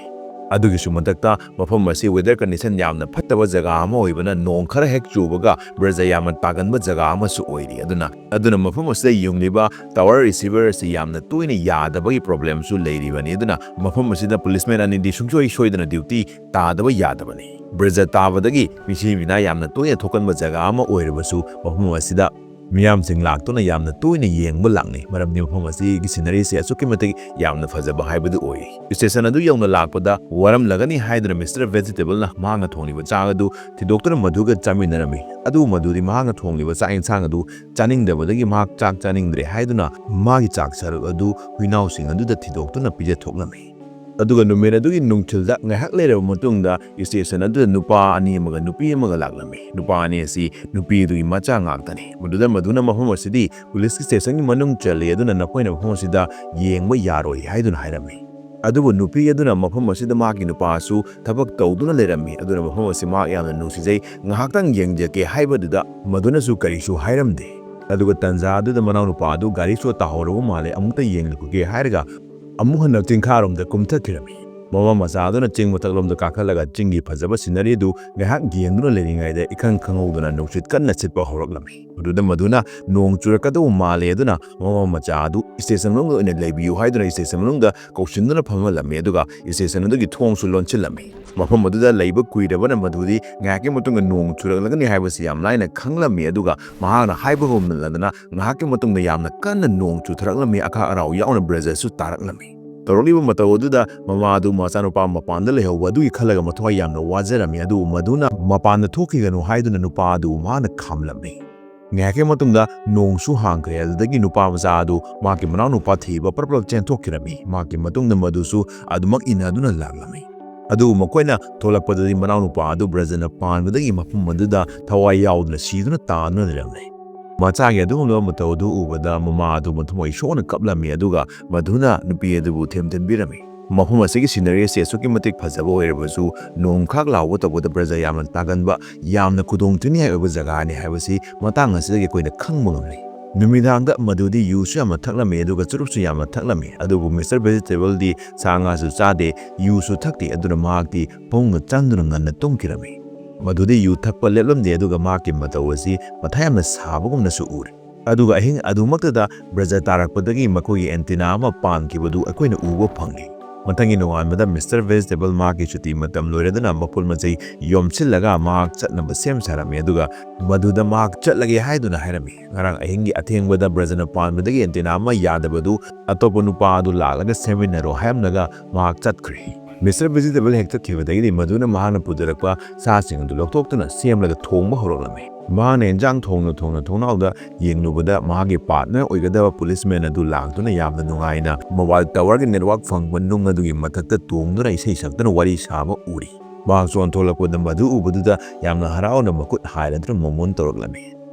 ꯑꯗꯨꯒꯤꯁꯨ ꯃꯊꯛꯇ ꯃꯐꯝ ꯑꯁꯤ ꯋꯦꯗꯔ ꯀꯟꯗꯤꯁꯟ ꯌꯥꯝꯅ ꯐꯠꯇꯕ ꯖꯒꯥ ꯑꯃ ꯑꯣꯏꯕꯅ ꯅꯣꯡ ꯈꯔ ꯍꯦꯛ ꯆꯨꯕꯒ ꯕ꯭ꯔꯖ ꯌꯥꯝꯅ ꯇꯥꯒꯟꯕ ꯖꯒꯥ ꯑꯃꯁꯨ ꯑꯣꯏꯔꯤ꯫ ꯑꯗꯨꯅ, ꯑꯗꯨꯅ ꯃꯐꯝ ꯑꯁꯤꯗ ꯌꯨꯡꯂꯤꯕ ꯇꯋꯥꯔ ꯔꯤꯁꯤꯚꯔ ꯑꯁꯤ ꯌꯥꯝꯅ ꯇꯣꯏꯅ ꯌꯥꯗꯕꯒꯤ ꯄ꯭ꯔꯣꯕ꯭ꯂꯦꯝꯁꯨ ꯂꯩꯔꯤꯕꯅꯤ꯫ ꯑꯗꯨꯅ ꯃꯐꯝ ꯑꯁꯤꯗ ꯄꯨꯂꯤꯁꯃꯦꯟ ꯑꯅꯤꯗꯤ ꯁꯨꯡꯁꯣꯏ ꯁꯣꯏꯗꯅ ꯗ꯭ꯌꯨꯇꯤ ꯇꯥꯗꯕ ꯌꯥꯗꯕꯅꯤ꯫ ꯕ꯭ꯔꯖ ꯇꯥꯕꯗꯒꯤ ꯃꯤꯁꯤ ꯃꯤꯅꯥ ꯌꯥꯝꯅ ꯇꯣꯏꯅ ꯊꯣꯛꯀꯟꯕ ꯖꯒꯥ ꯑꯃ ꯑꯣꯏꯔꯕꯁꯨ ꯃꯐꯝ ꯑꯁꯤꯗ ꯃꯤꯌꯥꯝꯁꯤꯡ ꯂꯥꯛꯇꯨꯅ ꯌꯥꯝꯅ ꯇꯣꯏꯅ ꯌꯦꯡꯕ ꯂꯥꯛꯅꯩ, ꯃꯔꯝꯗꯤ ꯃꯐꯝ ꯑꯁꯤꯒꯤ ꯁꯤꯅꯔꯤꯁꯤ ꯑꯁꯨꯛꯀꯤ ꯃꯇꯤꯛ ꯌꯥꯝꯅ ꯐꯖꯕ ꯍꯥꯏꯕꯗꯨ ꯑꯣꯏ꯫ ꯁ꯭ꯇꯦꯁꯟ ꯑꯗꯨ ꯌꯧꯅ ꯂꯥꯛꯄꯗ ꯋꯥꯔꯝꯂꯒꯅꯤ ꯍꯥꯏꯗꯨꯅ ꯃꯤꯁꯇꯔ ꯚꯦꯖꯤꯇꯦꯕꯜꯅ ꯃꯍꯥꯛꯅ ꯊꯣꯡꯂꯤꯕ ꯆꯥꯛ ꯑꯗꯨ ꯊꯤꯗꯣꯛꯇꯨꯅ ꯃꯗꯨꯒ ꯆꯥꯃꯤꯟꯅꯔꯝꯃꯤ꯫ ꯑꯗꯨꯕꯨ ꯃꯗꯨꯗꯤ ꯃꯍꯥꯛꯅ ꯊꯣꯡꯂꯤꯕ ꯆꯥꯛ ꯌꯦꯟꯁꯥꯡ ꯑꯗꯨ ꯆꯥꯅꯤꯡꯗꯕꯗꯒꯤ ꯃꯍꯥꯛ ꯆꯥꯛ ꯆꯥꯅꯤꯡꯗ꯭ꯔꯦ ꯍꯥꯏꯗꯨꯅ ꯃꯥꯒꯤ ꯆꯥꯛ ꯁꯔꯨꯛ ꯑꯗꯨ ꯍꯨꯏꯅꯥꯎꯁꯤꯡ ꯑꯗꯨꯗ ꯊꯤꯗꯣꯛꯇꯨꯅ ꯄꯤꯖꯊꯣꯛꯂꯝꯃꯤ꯫ ꯑꯗꯨꯒ ꯅꯨꯃꯤꯠ ꯑꯗꯨꯒꯤ ꯅꯨꯡꯊꯤꯜꯗ ꯉꯥꯏꯍꯥꯛ ꯂꯩꯔꯕ ꯃꯇꯨꯡꯗ station ꯑꯗꯨꯗ ꯅꯨꯄꯥ ꯑꯅꯤ ꯑꯃꯒ ꯅꯨꯄꯤ ꯑꯃꯒ ꯂꯥꯛꯂꯝꯃꯤ꯫ ꯅꯨꯄꯥ ꯑꯅꯤ ꯑꯁꯤ ꯅꯨꯄꯤ ꯑꯗꯨꯒꯤ ꯃꯆꯥ ꯉꯥꯛꯇꯅꯤ꯫ ꯃꯗꯨꯗ ꯃꯗꯨꯅ ꯃꯐꯝ ꯑꯁꯤꯗꯤ police station ꯒꯤ ꯃꯅꯨꯡ ꯆꯜꯂꯤ, ꯑꯗꯨꯅ ꯅꯈꯣꯏꯅ ꯃꯐꯝ ꯑꯁꯤꯗ ꯌꯦꯡꯕ ꯌꯥꯔꯣꯏ ꯍꯥꯏꯗꯨꯅ ꯍꯥꯏꯔꯝꯃꯤ꯫ ꯑꯗꯨꯕꯨ ꯅꯨꯄꯤ ꯑꯗꯨꯅ ꯃꯐꯝ ꯑꯁꯤꯗ ꯃꯍꯥꯛꯀꯤ ꯅꯨꯄꯥꯁꯨ ꯊꯕꯛ ꯇꯧꯗꯨꯅ ꯂꯩꯔꯝꯃꯤ, ꯑꯗꯨꯅ ꯃꯐꯝ ꯑꯁꯤ ꯃꯍꯥꯛ ꯌꯥꯝꯅ ꯅꯨꯡꯁꯤꯖꯩ, ꯉꯥꯏꯍꯥꯛꯇꯪ ꯌꯦꯡꯖꯒꯦ ꯍꯥꯏꯕꯗꯨꯗ ꯃꯗꯨꯅꯁꯨ ꯀꯔꯤꯁꯨ ꯍꯥꯏꯔꯝꯗꯦ꯫ ꯑꯗꯨꯒ ꯇꯟꯖꯥ ꯑꯗꯨꯗ ꯃꯅꯥꯎꯅꯨꯄꯥ ꯑꯗꯨ ꯒꯥꯔꯤ ꯁꯣ ꯇꯥꯍꯧꯔꯕ ꯃꯥꯜꯂꯦ, ꯑꯃꯨꯛꯇ ꯌꯦꯡꯂꯨꯈꯤꯒꯦ ꯍꯥꯏꯔꯒ ꯑꯃꯨꯛ ꯍꯟꯅ ꯆꯤꯡꯈꯥꯔꯣꯝꯗ ꯀꯨꯝꯊꯈꯤꯔꯝꯃꯤ꯫ ꯃꯃꯥ ꯃꯆꯥ ꯑꯗꯨꯅ ꯆꯤꯡ ꯃꯊꯛꯂꯣꯝꯗ ꯀꯥꯈꯠꯂꯒ ꯆꯤꯡꯒꯤ ꯐꯖꯕ scenery ꯑꯗꯨ ꯉꯥꯏꯍꯥꯛ ꯌꯦꯡꯗꯨꯅ ꯂꯩꯔꯤꯉꯩꯗ ꯏꯈꯪ ꯈꯪꯍꯧꯗꯅ ꯅꯨꯡꯁꯤꯠ ꯀꯟꯅ ꯁꯤꯠꯄ ꯍꯧꯔꯛꯂꯝꯃꯤ꯫ ꯃꯗꯨꯗ ꯃꯗꯨꯅ ꯅꯣꯡ ꯆꯨꯔꯛꯀꯗꯧꯕ ꯃꯥꯜꯂꯦ, ꯑꯗꯨꯅ ꯃꯃꯥ ꯃꯆꯥ ꯑꯗꯨ station ꯃꯅꯨꯡꯗ ꯑꯣꯏꯅ ꯂꯩꯕꯤꯌꯨ ꯍꯥꯏꯗꯨꯅ station ꯃꯅꯨꯡꯗ ꯀꯧꯁꯤꯟꯗꯨꯅ ꯐꯝꯍꯜꯂꯝꯃꯤ, ꯑꯗꯨꯒ station ꯑꯗꯨꯒꯤ ꯊꯣꯡꯁꯨ ꯂꯣꯟꯁꯤꯜꯂꯝꯃꯤ꯫ ꯃꯐꯝ ꯑꯗꯨꯗ ꯂꯩꯕ ꯀꯨꯏꯔꯕꯅ ꯃꯗꯨꯗꯤ ꯉꯥꯏꯍꯥꯛꯀꯤ ꯃꯇꯨꯡꯗ ꯅꯣꯡ ꯆꯨꯔꯛꯂꯒꯅꯤ ꯍꯥꯏꯕꯁꯤ ꯌꯥꯝ ꯂꯥꯏꯅ ꯈꯪꯂꯝꯃꯤ, ꯑꯗꯨꯒ ꯃꯍꯥꯛꯅ ꯍꯥꯏꯕ ꯉꯝꯂꯗꯅ ꯉꯥꯏꯍꯥꯛꯀꯤ ꯃꯇꯨꯡꯗ ꯌꯥꯝꯅ ꯀꯟꯅ ꯅꯣꯡ ꯆꯨꯊꯔꯛꯂꯝꯃꯤ, ꯑꯈꯥꯛ ꯑꯔꯥꯎ ꯌꯥꯎꯅ blizzard ꯁꯨ ꯇꯥꯔꯛꯂꯝꯃꯤ꯫ ꯇꯧꯔꯛꯂꯤꯕ ꯃꯇꯧ ꯑꯗꯨꯗ ꯃꯃꯥ ꯑꯗꯨ ꯃꯆꯥꯅꯨꯄꯥ ꯃꯄꯥꯟꯗ ꯂꯩꯍꯧꯕ ꯑꯗꯨꯒꯤ ꯈꯜꯂꯒ ꯃꯊ꯭ꯋꯥꯏ ꯌꯥꯝꯅ ꯋꯥꯖꯔꯝꯃꯤ, ꯑꯗꯨꯕꯨ ꯃꯗꯨꯅ ꯃꯄꯥꯟꯗ ꯊꯣꯛꯈꯤꯒꯅꯨ ꯍꯥꯏꯗꯨꯅ ꯅꯨꯄꯥ ꯑꯗꯨꯕꯨ ꯃꯍꯥꯛꯅ ꯈꯥꯝꯂꯝꯃꯤ꯫ ꯉꯥꯏꯍꯥꯛꯀꯤ ꯃꯇꯨꯡꯗ ꯅꯣꯡꯁꯨ ꯍꯥꯡꯈ꯭ꯔꯦ꯫ ꯑꯗꯨꯗꯒꯤ ꯅꯨꯄꯥ ꯃꯆꯥ ꯑꯗꯨ ꯃꯍꯥꯛꯀꯤ ꯃꯅꯥꯎꯅꯨꯄꯥ ꯊꯤꯕ ꯄ꯭ꯔꯞ ꯄ꯭ꯔꯞ ꯆꯦꯟꯊꯣꯛꯈꯤꯔꯝꯃꯤ꯫ ꯃꯍꯥꯛꯀꯤ ꯃꯇꯨꯡꯗ ꯃꯗꯨꯁꯨ ꯑꯗꯨꯃꯛ ꯏꯟꯅꯗꯨꯅ ꯂꯥꯛꯂꯝꯃꯤ꯫ ꯑꯗꯨꯕꯨ ꯃꯈꯣꯏꯅ ꯊꯣꯛꯂꯛꯄꯗꯗꯤ ꯃꯅꯥꯎꯅꯨꯄꯥ ꯑꯗꯨ blizzard ꯅ ꯄꯥꯟꯕꯗꯒꯤ ꯃꯐꯝ ꯑꯗꯨꯗ ꯊꯋꯥꯏ ꯌꯥꯎꯗꯅ ꯁꯤꯗꯨꯅ ꯇꯥꯗꯨꯅ ꯂꯩꯔꯝꯂꯦ꯫ ꯃꯆꯥꯒꯤ ꯑꯗꯨꯒꯨꯝꯂꯕ ꯃꯇꯧ ꯑꯗꯨ ꯎꯕꯗ ꯃꯃꯥ ꯑꯗꯨ ꯃꯊꯃꯣꯏ ꯁꯣꯛꯅ ꯀꯞꯂꯝꯃꯤ, ꯑꯗꯨꯒ ꯃꯗꯨꯅ ꯅꯨꯄꯤ ꯑꯗꯨꯕꯨ ꯊꯦꯝ ꯊꯦꯝꯕꯤꯔꯝꯃꯤ꯫ ꯃꯐꯝ ꯑꯁꯤꯒꯤ scenery ꯑꯁꯤ ꯑꯁꯨꯛꯀꯤ ꯃꯇꯤꯛ ꯐꯖꯕ ꯑꯣꯏꯔꯕꯁꯨ, ꯅꯣꯡ ꯈꯥꯛ ꯂꯥꯎꯕ ꯇꯧꯕꯗ blizzard ꯌꯥꯝꯅ ꯇꯥꯒꯟꯕ, ꯌꯥꯝꯅ ꯈꯨꯗꯣꯡ ꯊꯤꯅꯤꯡꯉꯥꯏ ꯑꯣꯏꯕ ꯖꯒꯥꯅꯤ ꯍꯥꯏꯕꯁꯤ ꯃꯇꯥꯡ ꯑꯁꯤꯗꯒꯤ ꯑꯩꯈꯣꯏꯅ ꯈꯪꯕ ꯉꯝꯂꯤ꯫ ꯅꯨꯃꯤꯗꯥꯡꯗ ꯃꯗꯨꯗꯤ ꯌꯨꯁꯨ ꯌꯥꯝꯅ ꯊꯛꯂꯝꯃꯤ, ꯑꯗꯨꯒ ꯆꯨꯔꯨꯞꯁꯨ ꯌꯥꯝꯅ ꯊꯛꯂꯝꯃꯤ꯫ ꯑꯗꯨꯕꯨ Mister Vegetable ꯗꯤ ꯁꯥ ꯉꯥꯁꯨ ꯆꯥꯗꯦ, ꯌꯨꯁꯨ ꯊꯛꯇꯦ, ꯑꯗꯨꯅ ꯃꯍꯥꯛꯇꯤ ꯐꯃꯨꯡꯗ ꯆꯪꯗꯨꯅ ꯉꯟꯅ ꯇꯨꯝꯈꯤꯔꯝꯃꯤ꯫ ꯃꯗꯨꯗꯤ ꯌꯨ ꯊꯛꯄ ꯂꯦꯞꯂꯝꯗꯦ, ꯑꯗꯨꯒ ꯃꯍꯥꯛꯀꯤ ꯃꯇꯧ ꯑꯁꯤ ꯃꯊꯥ ꯌꯥꯝꯅ ꯁꯥꯕꯒꯨꯝꯅꯁꯨ ꯎꯔꯦ꯫ ꯑꯗꯨꯒ ꯑꯍꯤꯡ ꯑꯗꯨꯃꯛꯇꯗ blizzard ꯇꯥꯔꯛꯄꯗꯒꯤ ꯃꯈꯣꯏꯒꯤ antenna ꯑꯃ ꯄꯥꯟꯈꯤꯕꯗꯨ ꯑꯩꯈꯣꯏꯅ ꯎꯕ ꯐꯪꯂꯤ꯫ ꯃꯊꯪꯒꯤ ꯅꯣꯡꯉꯥꯟꯕꯗ Mister Vegetable ꯃꯍꯥꯛꯀꯤ ꯁꯨꯇꯤ ꯃꯇꯝ ꯂꯣꯏꯔꯗꯨꯅ ꯃꯄꯣꯠ ꯃꯆꯩ ꯌꯣꯝꯁꯤꯜꯂꯒ ꯃꯍꯥꯛ ꯆꯠꯅꯕ ꯁꯦꯝ ꯁꯥꯔꯝꯃꯤ, ꯑꯗꯨꯒ ꯃꯗꯨꯗ ꯃꯍꯥꯛ ꯆꯠꯂꯒꯦ ꯍꯥꯏꯗꯨꯅ ꯍꯥꯏꯔꯝꯃꯤ꯫ ꯉꯔꯥꯡ ꯑꯍꯤꯡꯒꯤ ꯑꯊꯦꯡꯕꯗ blizzard ꯅ ꯄꯥꯟꯕꯗꯒꯤ antenna ꯑꯃ ꯌꯥꯗꯕꯗꯨ ꯑꯇꯣꯞꯄ ꯅꯨꯄꯥ ꯑꯗꯨ ꯂꯥꯛꯂꯒ ꯁꯦꯝꯃꯤꯟꯅꯔꯣ ꯍꯥꯏꯔꯝꯂꯒ ꯃꯍꯥꯛ ꯆꯠꯈ꯭ꯔꯦ꯫ Mister Vegetable ꯍꯦꯛ ꯆꯠꯈꯤꯕꯗꯒꯤꯗꯤ ꯃꯗꯨꯅ ꯃꯍꯥꯛꯅ ꯄꯨꯖꯔꯛꯄ ꯁꯥꯁꯤꯡ ꯑꯗꯨ ꯂꯧꯊꯣꯛꯇꯨꯅ ꯁꯦꯝꯂꯒ ꯊꯣꯡꯕ ꯍꯧꯔꯛꯂꯝꯃꯤ꯫ ꯃꯍꯥꯛꯅ ꯏꯟꯖꯥꯡ ꯊꯣꯡꯅ ꯊꯣꯡꯅ ꯊꯣꯡꯅꯥꯎꯗ ꯌꯦꯡꯂꯨꯕꯗ ꯃꯍꯥꯛꯀꯤ partner ꯑꯣꯏꯒꯗꯕ policeman ꯑꯗꯨ ꯂꯥꯛꯇꯨꯅ ꯌꯥꯝꯅ ꯅꯨꯡꯉꯥꯏꯅ mobile towerꯒꯤ network ꯐꯪꯕ ꯅꯨꯡ ꯑꯗꯨꯒꯤ ꯃꯊꯛꯇ ꯇꯣꯡꯗꯨꯅ ꯏꯁꯩ ꯁꯛꯇꯨꯅ ꯋꯥꯔꯤ ꯁꯥꯕ ꯎꯔꯤ꯫ ꯃꯍꯥꯛꯁꯨ ꯑꯣꯟꯊꯣꯛꯂꯛꯄꯗ ꯃꯗꯨ ꯎꯕꯗꯨꯗ ꯌꯥꯝꯅ ꯍꯔꯥꯎꯅ ꯃꯈꯨꯠ ꯍꯥꯏꯔꯗꯨꯅ ꯃꯣꯃꯣꯟ ꯇꯧꯔꯛꯂꯝꯃꯤ꯫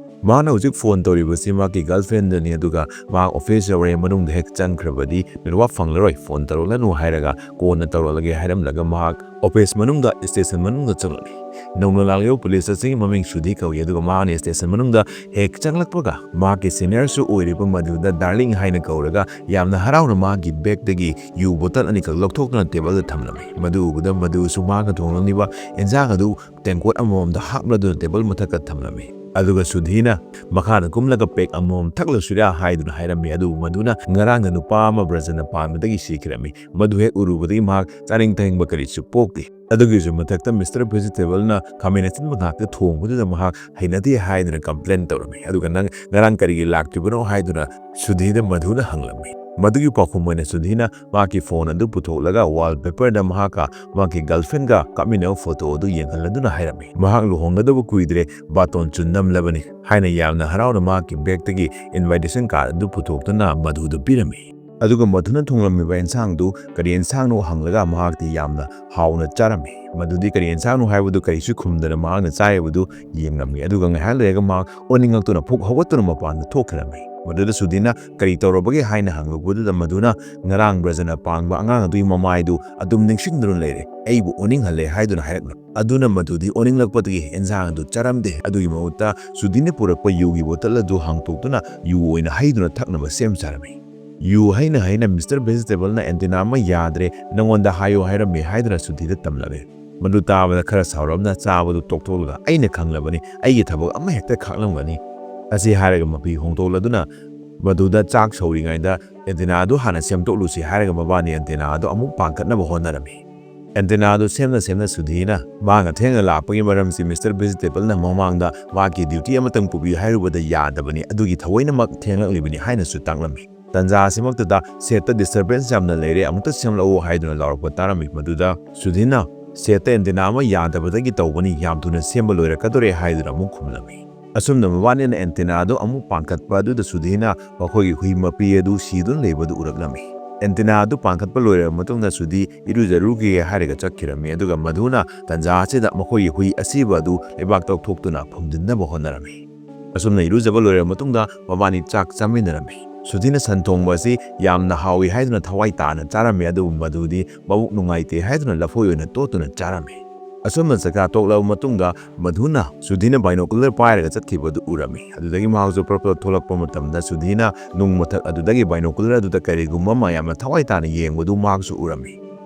ꯃꯍꯥꯛꯅ ꯍꯧꯖꯤꯛ phone ꯇꯧꯔꯤꯕꯁꯤ ꯃꯍꯥꯛꯀꯤ girlfriendꯅꯤ, ꯑꯗꯨꯒ ꯃꯍꯥꯛ office ꯌꯧꯔꯦ, ꯃꯅꯨꯡꯗ ꯍꯦꯛ ꯆꯪꯈ꯭ꯔꯕꯗꯤ network ꯐꯪꯂꯔꯣꯏ, phone ꯇꯧꯔꯛꯂꯅꯨ ꯍꯥꯏꯔꯒ ꯀꯣꯟꯅ ꯇꯧꯔꯛꯂꯒꯦ ꯍꯥꯏꯔꯝꯂꯒ ꯃꯍꯥꯛ office ꯃꯅꯨꯡꯗ station ꯃꯅꯨꯡꯗ ꯆꯪꯂꯛꯂꯤ꯫ ꯅꯧꯅ ꯂꯥꯛꯂꯤꯕ police ꯑꯁꯤꯒꯤ ꯃꯃꯤꯡ ꯁꯨꯙꯤ ꯀꯧꯏ, ꯑꯗꯨꯒ ꯃꯍꯥꯛꯅ station ꯃꯅꯨꯡꯗ ꯍꯦꯛ ꯆꯪꯂꯛꯄꯒ ꯃꯍꯥꯛꯀꯤ seniorꯁꯨ ꯑꯣꯏꯔꯤꯕ ꯃꯗꯨꯗ darling ꯍꯥꯏꯅ ꯀꯧꯔꯒ ꯌꯥꯝꯅ ꯍꯔꯥꯎꯅ ꯃꯍꯥꯛꯀꯤ bagꯇꯒꯤ ꯌꯨ bottle ꯑꯅꯤꯈꯛ ꯂꯧꯊꯣꯛꯇꯨꯅ tableꯗ ꯊꯝꯂꯝꯃꯤ꯫ ꯃꯗꯨ ꯎꯕꯗ ꯃꯗꯨꯁꯨ ꯃꯍꯥꯛꯅ ꯊꯣꯡꯂꯝꯂꯤꯕ ꯏꯟꯖꯥꯡ ꯑꯗꯨ ꯇꯦꯡꯀꯣꯠ ꯑꯃꯃꯝꯗ ꯍꯥꯞꯂꯗꯨꯅ table ꯃꯊꯛꯇ ꯊꯝꯂꯝꯃꯤ꯫ ꯑꯗꯨꯒ ꯁꯨꯙꯤꯅ ꯃꯈꯥꯗ ꯀꯨꯝꯂꯒ peg ꯑꯃꯃꯝ ꯊꯛꯂꯁꯤꯔꯥ ꯍꯥꯏꯗꯨꯅ ꯍꯥꯏꯔꯝꯃꯤ꯫ ꯑꯗꯨꯕꯨ ꯃꯗꯨꯅ ꯉꯔꯥꯡꯅ ꯅꯨꯄꯥ ꯑꯃ ꯕ꯭ꯔꯖꯅ ꯄꯥꯟꯕꯗꯒꯤ ꯁꯤꯈꯤꯔꯝꯃꯤ꯫ ꯃꯗꯨ ꯍꯦꯛ ꯎꯔꯨꯕꯗꯒꯤ ꯃꯍꯥꯛ ꯆꯥꯅꯤꯡ ꯊꯛꯅꯤꯡꯕ ꯀꯔꯤꯁꯨ ꯄꯣꯛꯇꯦ꯫ ꯑꯗꯨꯒꯤꯁꯨ ꯃꯊꯛꯇ Mister Vegetableꯅ ꯈꯥꯃꯦꯟ ꯑꯁꯤꯟꯕ ꯉꯥꯛꯇ ꯊꯣꯡꯕꯗꯨꯗ ꯃꯍꯥꯛ ꯍꯩꯅꯗꯦ ꯍꯥꯏꯗꯨꯅ complain ꯇꯧꯔꯝꯃꯤ꯫ ꯑꯗꯨꯒ "ꯅꯪ ꯉꯔꯥꯡ ꯀꯔꯤꯒꯤ ꯂꯥꯛꯇ꯭ꯔꯤꯕꯅꯣ?" ꯍꯥꯏꯗꯨꯅ ꯁꯨꯙꯤꯗ ꯃꯗꯨꯅ ꯍꯪꯂꯝꯃꯤ꯫ ꯃꯗꯨꯒꯤ ꯄꯥꯎꯈꯨꯝ ꯑꯣꯏꯅ ꯁꯨꯙꯤꯅ ꯃꯍꯥꯛꯀꯤ phone ꯑꯗꯨ ꯄꯨꯊꯣꯛꯂꯒ wallpaperꯗ ꯃꯍꯥꯛꯀ ꯃꯍꯥꯛꯀꯤ girlfriendꯒ ꯀꯥꯞꯃꯤꯟꯅꯕ photo ꯑꯗꯨ ꯌꯦꯡꯍꯜꯂꯗꯨꯅ ꯍꯥꯏꯔꯝꯃꯤ꯫ ꯃꯍꯥꯛ ꯂꯨꯍꯣꯡꯒꯗꯕ ꯀꯨꯏꯗ꯭ꯔꯦ, ꯕꯥꯇꯣꯟꯁꯨ ꯅꯝꯂꯕꯅꯤ ꯍꯥꯏꯅ ꯌꯥꯝꯅ ꯍꯔꯥꯎꯅ ꯃꯍꯥꯛꯀꯤ bagꯇꯒꯤ invitation card ꯑꯗꯨ ꯄꯨꯊꯣꯛꯇꯨꯅ ꯃꯗꯨꯗ ꯄꯤꯔꯝꯃꯤ꯫ ꯑꯗꯨꯒ ꯃꯗꯨꯅ ꯊꯣꯡꯂꯝꯃꯤꯕ ꯏꯟꯁꯥꯡꯗꯨ ꯀꯔꯤ ꯏꯟꯁꯥꯡꯅꯣ ꯍꯪꯂꯒ ꯃꯍꯥꯛꯇꯤ ꯌꯥꯝꯅ ꯍꯥꯎꯅ ꯆꯥꯔꯝꯃꯤ꯫ ꯃꯗꯨꯗꯤ ꯀꯔꯤ ꯏꯟꯁꯥꯡꯅꯣ ꯍꯥꯏꯕꯗꯨ ꯀꯔꯤꯁꯨ ꯈꯨꯝꯗꯅ ꯃꯍꯥꯛꯅ ꯆꯥꯔꯤꯕꯗꯨ ꯌꯦꯡꯂꯝꯃꯤ꯫ ꯑꯗꯨꯒ ꯉꯥꯏꯍꯥꯛ ꯂꯩꯔꯒ ꯃꯍꯥꯛ ꯑꯣꯅꯤꯡꯉꯛꯇꯨꯅ ꯄꯨꯛ ꯍꯧꯒꯠꯇꯨꯅ ꯃꯄꯥꯟꯗ ꯊꯣꯛꯈꯤꯔꯝꯃꯤ꯫ ꯃꯗꯨꯗ ꯁꯨꯙꯤꯅ "ꯀꯔꯤ ꯇꯧꯔꯕꯒꯦ?" ꯍꯥꯏꯅ ꯍꯪꯂꯛꯄꯗꯨꯗ ꯃꯗꯨꯅ "ꯉꯔꯥꯡ ꯕ꯭ꯔꯖꯅ ꯄꯥꯡꯕ ꯑꯉꯥꯡ ꯑꯗꯨꯒꯤ ꯃꯃꯥꯏꯗꯨ ꯑꯗꯨꯝ ꯅꯤꯡꯁꯤꯡꯗꯨꯅ ꯂꯩꯔꯦ, ꯑꯩꯕꯨ ꯑꯣꯅꯤꯡꯍꯜꯂꯦ" ꯍꯥꯏꯗꯨꯅ ꯍꯥꯏꯔꯛꯂꯝꯃꯤ꯫ ꯑꯗꯨꯅ ꯃꯗꯨꯗꯤ ꯑꯣꯅꯤꯡꯂꯛꯄꯗꯒꯤ ꯏꯟꯁꯥꯡ ꯑꯗꯨ ꯆꯥꯔꯝꯗꯦ꯫ ꯑꯗꯨꯒꯤ ꯃꯍꯨꯠꯇ ꯁꯨꯙꯤꯅ ꯄꯨꯔꯛꯄ ꯌꯨꯒꯤ bottle ꯑꯗꯨ ꯍꯥꯡꯇꯣꯛꯇꯨꯅ ꯌꯨ ꯑꯣꯏꯅ ꯍꯩꯗꯨꯅ ꯊꯛꯅꯕ ꯁꯦꯝ ꯁꯥꯔꯝꯃꯤ꯫ "ꯌꯨ ꯍꯩꯅ ꯍꯩꯅ Mister Vegetableꯅ antenna ꯑꯃ ꯌꯥꯗ꯭ꯔꯦ, ꯅꯪꯉꯣꯟꯗ ꯍꯥꯏꯌꯨ ꯍꯥꯏꯔꯝꯃꯤ" ꯍꯥꯏꯗꯨꯅ ꯁꯨꯙꯤꯗ ꯇꯝꯂꯝꯃꯤ꯫ ꯃꯗꯨ ꯇꯥꯕꯗ ꯈꯔ ꯁꯥꯎꯔꯞꯅ ꯆꯥꯕꯗꯨ ꯇꯣꯛꯊꯣꯛꯂꯒ "ꯑꯩꯅ ꯈꯪꯂꯕꯅꯤ, ꯑꯩꯒꯤ ꯊꯕꯛ ꯑꯃ ꯍꯦꯛꯇ ꯈꯥꯛꯂꯝꯒꯅꯤ" ꯑꯁꯤ ꯍꯥꯏꯔꯒ ꯃꯐꯤ ꯍꯣꯡꯗꯣꯛꯂꯗꯨꯅ ꯃꯗꯨꯗ ꯆꯥꯛ ꯁꯧꯔꯤꯉꯩꯗ "antenna ꯑꯗꯨ ꯍꯥꯟꯅ ꯁꯦꯝꯗꯣꯛꯂꯨꯁꯤ" ꯍꯥꯏꯔꯒ ꯃꯕꯥꯅꯤ antenna ꯑꯗꯨ ꯑꯃꯨꯛ ꯄꯥꯟꯈꯠꯅꯕ ꯍꯣꯠꯅꯔꯝꯃꯤ꯫ Antenna ꯑꯗꯨ ꯁꯦꯝꯅ ꯁꯦꯝꯅ ꯁꯨꯙꯤꯅ ꯃꯥꯅ ꯊꯦꯡꯅ ꯂꯥꯛꯄꯒꯤ ꯃꯔꯝꯁꯤ Mister Vegetableꯅ ꯃꯃꯥꯡꯗ ꯃꯍꯥꯛꯀꯤ duty ꯑꯃꯇꯪ ꯄꯨꯕꯤꯌꯨ ꯍꯥꯏꯔꯨꯕꯗ ꯌꯥꯗꯕꯅꯤ, ꯑꯗꯨꯒꯤ ꯊꯑꯣꯏꯅꯃꯛ ꯊꯦꯡꯂꯛꯂꯤꯕꯅꯤ ꯍꯥꯏꯅꯁꯨ ꯇꯥꯛꯂꯝꯃꯤ꯫ ꯇꯟꯖꯥ ꯑꯁꯤꯃꯛꯇꯗ setꯇ disturbance ꯌꯥꯝꯅ ꯂꯩꯔꯦ, ꯑꯃꯨꯛꯇ ꯁꯦꯝꯂꯛꯎ ꯍꯥꯏꯗꯨꯅ ꯂꯥꯎꯔꯛꯄ ꯇꯥꯔꯝꯃꯤ꯫ ꯃꯗꯨꯗ ꯁꯨꯙꯤꯅ "setꯇ antenna ꯑꯃ ꯌꯥꯗꯕꯗꯒꯤ ꯇꯧꯕꯅꯤ, ꯌꯥꯝ ꯊꯨꯅ ꯁꯦꯝꯕ ꯂꯣꯏꯔꯛꯀꯗꯧꯔꯦ" ꯍꯥꯏꯗꯨꯅ ꯑꯃꯨꯛ ꯈꯨꯝꯂꯝꯃꯤ꯫ ꯑꯁꯨꯝꯅ ꯃꯕꯥꯅꯤꯅ ꯑꯦꯟꯇꯤꯅꯥ ꯑꯗꯨ ꯑꯃꯨꯛ ꯄꯥꯟꯈꯠꯄ ꯑꯗꯨꯗ ꯁꯨꯙꯤꯅ ꯃꯈꯣꯏꯒꯤ ꯍꯨꯏ ꯃꯄꯤ ꯑꯗꯨ ꯁꯤꯗꯨꯅ ꯂꯩꯕꯗꯨ ꯎꯔꯛꯂꯝꯃꯤ꯫ ꯑꯦꯟꯇꯤꯅꯥ ꯑꯗꯨ ꯄꯥꯟꯈꯠꯄ ꯂꯣꯏꯔꯕ ꯃꯇꯨꯡꯗ ꯁꯨꯙꯤ ꯏꯔꯨꯖꯔꯨꯒꯦ ꯍꯥꯏꯔꯒ ꯆꯠꯈꯤꯔꯝꯃꯤ, ꯑꯗꯨꯒ ꯃꯗꯨꯅ ꯇꯟꯖꯥ ꯑꯁꯤꯗ ꯃꯈꯣꯏꯒꯤ ꯍꯨꯏ ꯑꯁꯤꯕ ꯑꯗꯨ ꯂꯩꯕꯥꯛ ꯇꯧꯊꯣꯛꯇꯨꯅ ꯐꯨꯝꯖꯤꯟꯅꯕ ꯍꯣꯠꯅꯔꯝꯃꯤ꯫ ꯑꯁꯨꯝꯅ ꯏꯔꯨꯖꯕ ꯂꯣꯏꯔꯕ ꯃꯇꯨꯡꯗ ꯃꯕꯥꯅꯤ ꯆꯥꯛ ꯆꯥꯃꯤꯟꯅꯔꯝꯃꯤ꯫ ꯁꯨꯙꯤꯅ ꯁꯟ ꯊꯣꯡꯕ ꯑꯁꯤ ꯌꯥꯝꯅ ꯍꯥꯎꯏ ꯍꯥꯏꯗꯨꯅ ꯊꯋꯥꯏ ꯇꯥꯅ ꯆꯥꯔꯝꯃꯤ, ꯑꯗꯨꯕꯨ ꯃꯗꯨꯗꯤ ꯃꯕꯨꯛ ꯅꯨꯡꯉꯥꯏꯇꯦ ꯍꯥꯏꯗꯨꯅ ꯂꯐꯣꯏ ꯑꯣꯏꯅ ꯇꯣꯠꯇꯨꯅ ꯆꯥꯔꯝꯃꯤ꯫ ꯑꯁꯨꯝꯅ ꯆꯥꯛꯆꯥ ꯇꯣꯛꯂꯕ ꯃꯇꯨꯡꯗ ꯃꯗꯨꯅ ꯁꯨꯙꯤꯅ ꯕꯥꯏꯅꯣꯀꯨꯂꯔ ꯄꯥꯏꯔꯒ ꯆꯠꯈꯤꯕꯗꯨ ꯎꯔꯝꯃꯤ꯫ ꯑꯗꯨꯗꯒꯤ ꯃꯍꯥꯛꯁꯨ ꯄ꯭ꯔꯞ ꯄ꯭ꯔꯞ ꯊꯣꯛꯂꯛꯄ ꯃꯇꯝꯗ ꯁꯨꯙꯤꯅ ꯅꯨꯡ ꯃꯊꯛ ꯑꯗꯨꯗꯒꯤ ꯕꯥꯏꯅꯣꯀꯨꯂꯔ ꯑꯗꯨꯗ ꯀꯔꯤꯒꯨꯝꯕ ꯑꯃ ꯌꯥꯝꯅ ꯊꯋꯥꯏ ꯇꯥꯅ ꯌꯦꯡꯕꯗꯨ ꯃꯍꯥꯛꯁꯨ ꯎꯔꯝꯃꯤ꯫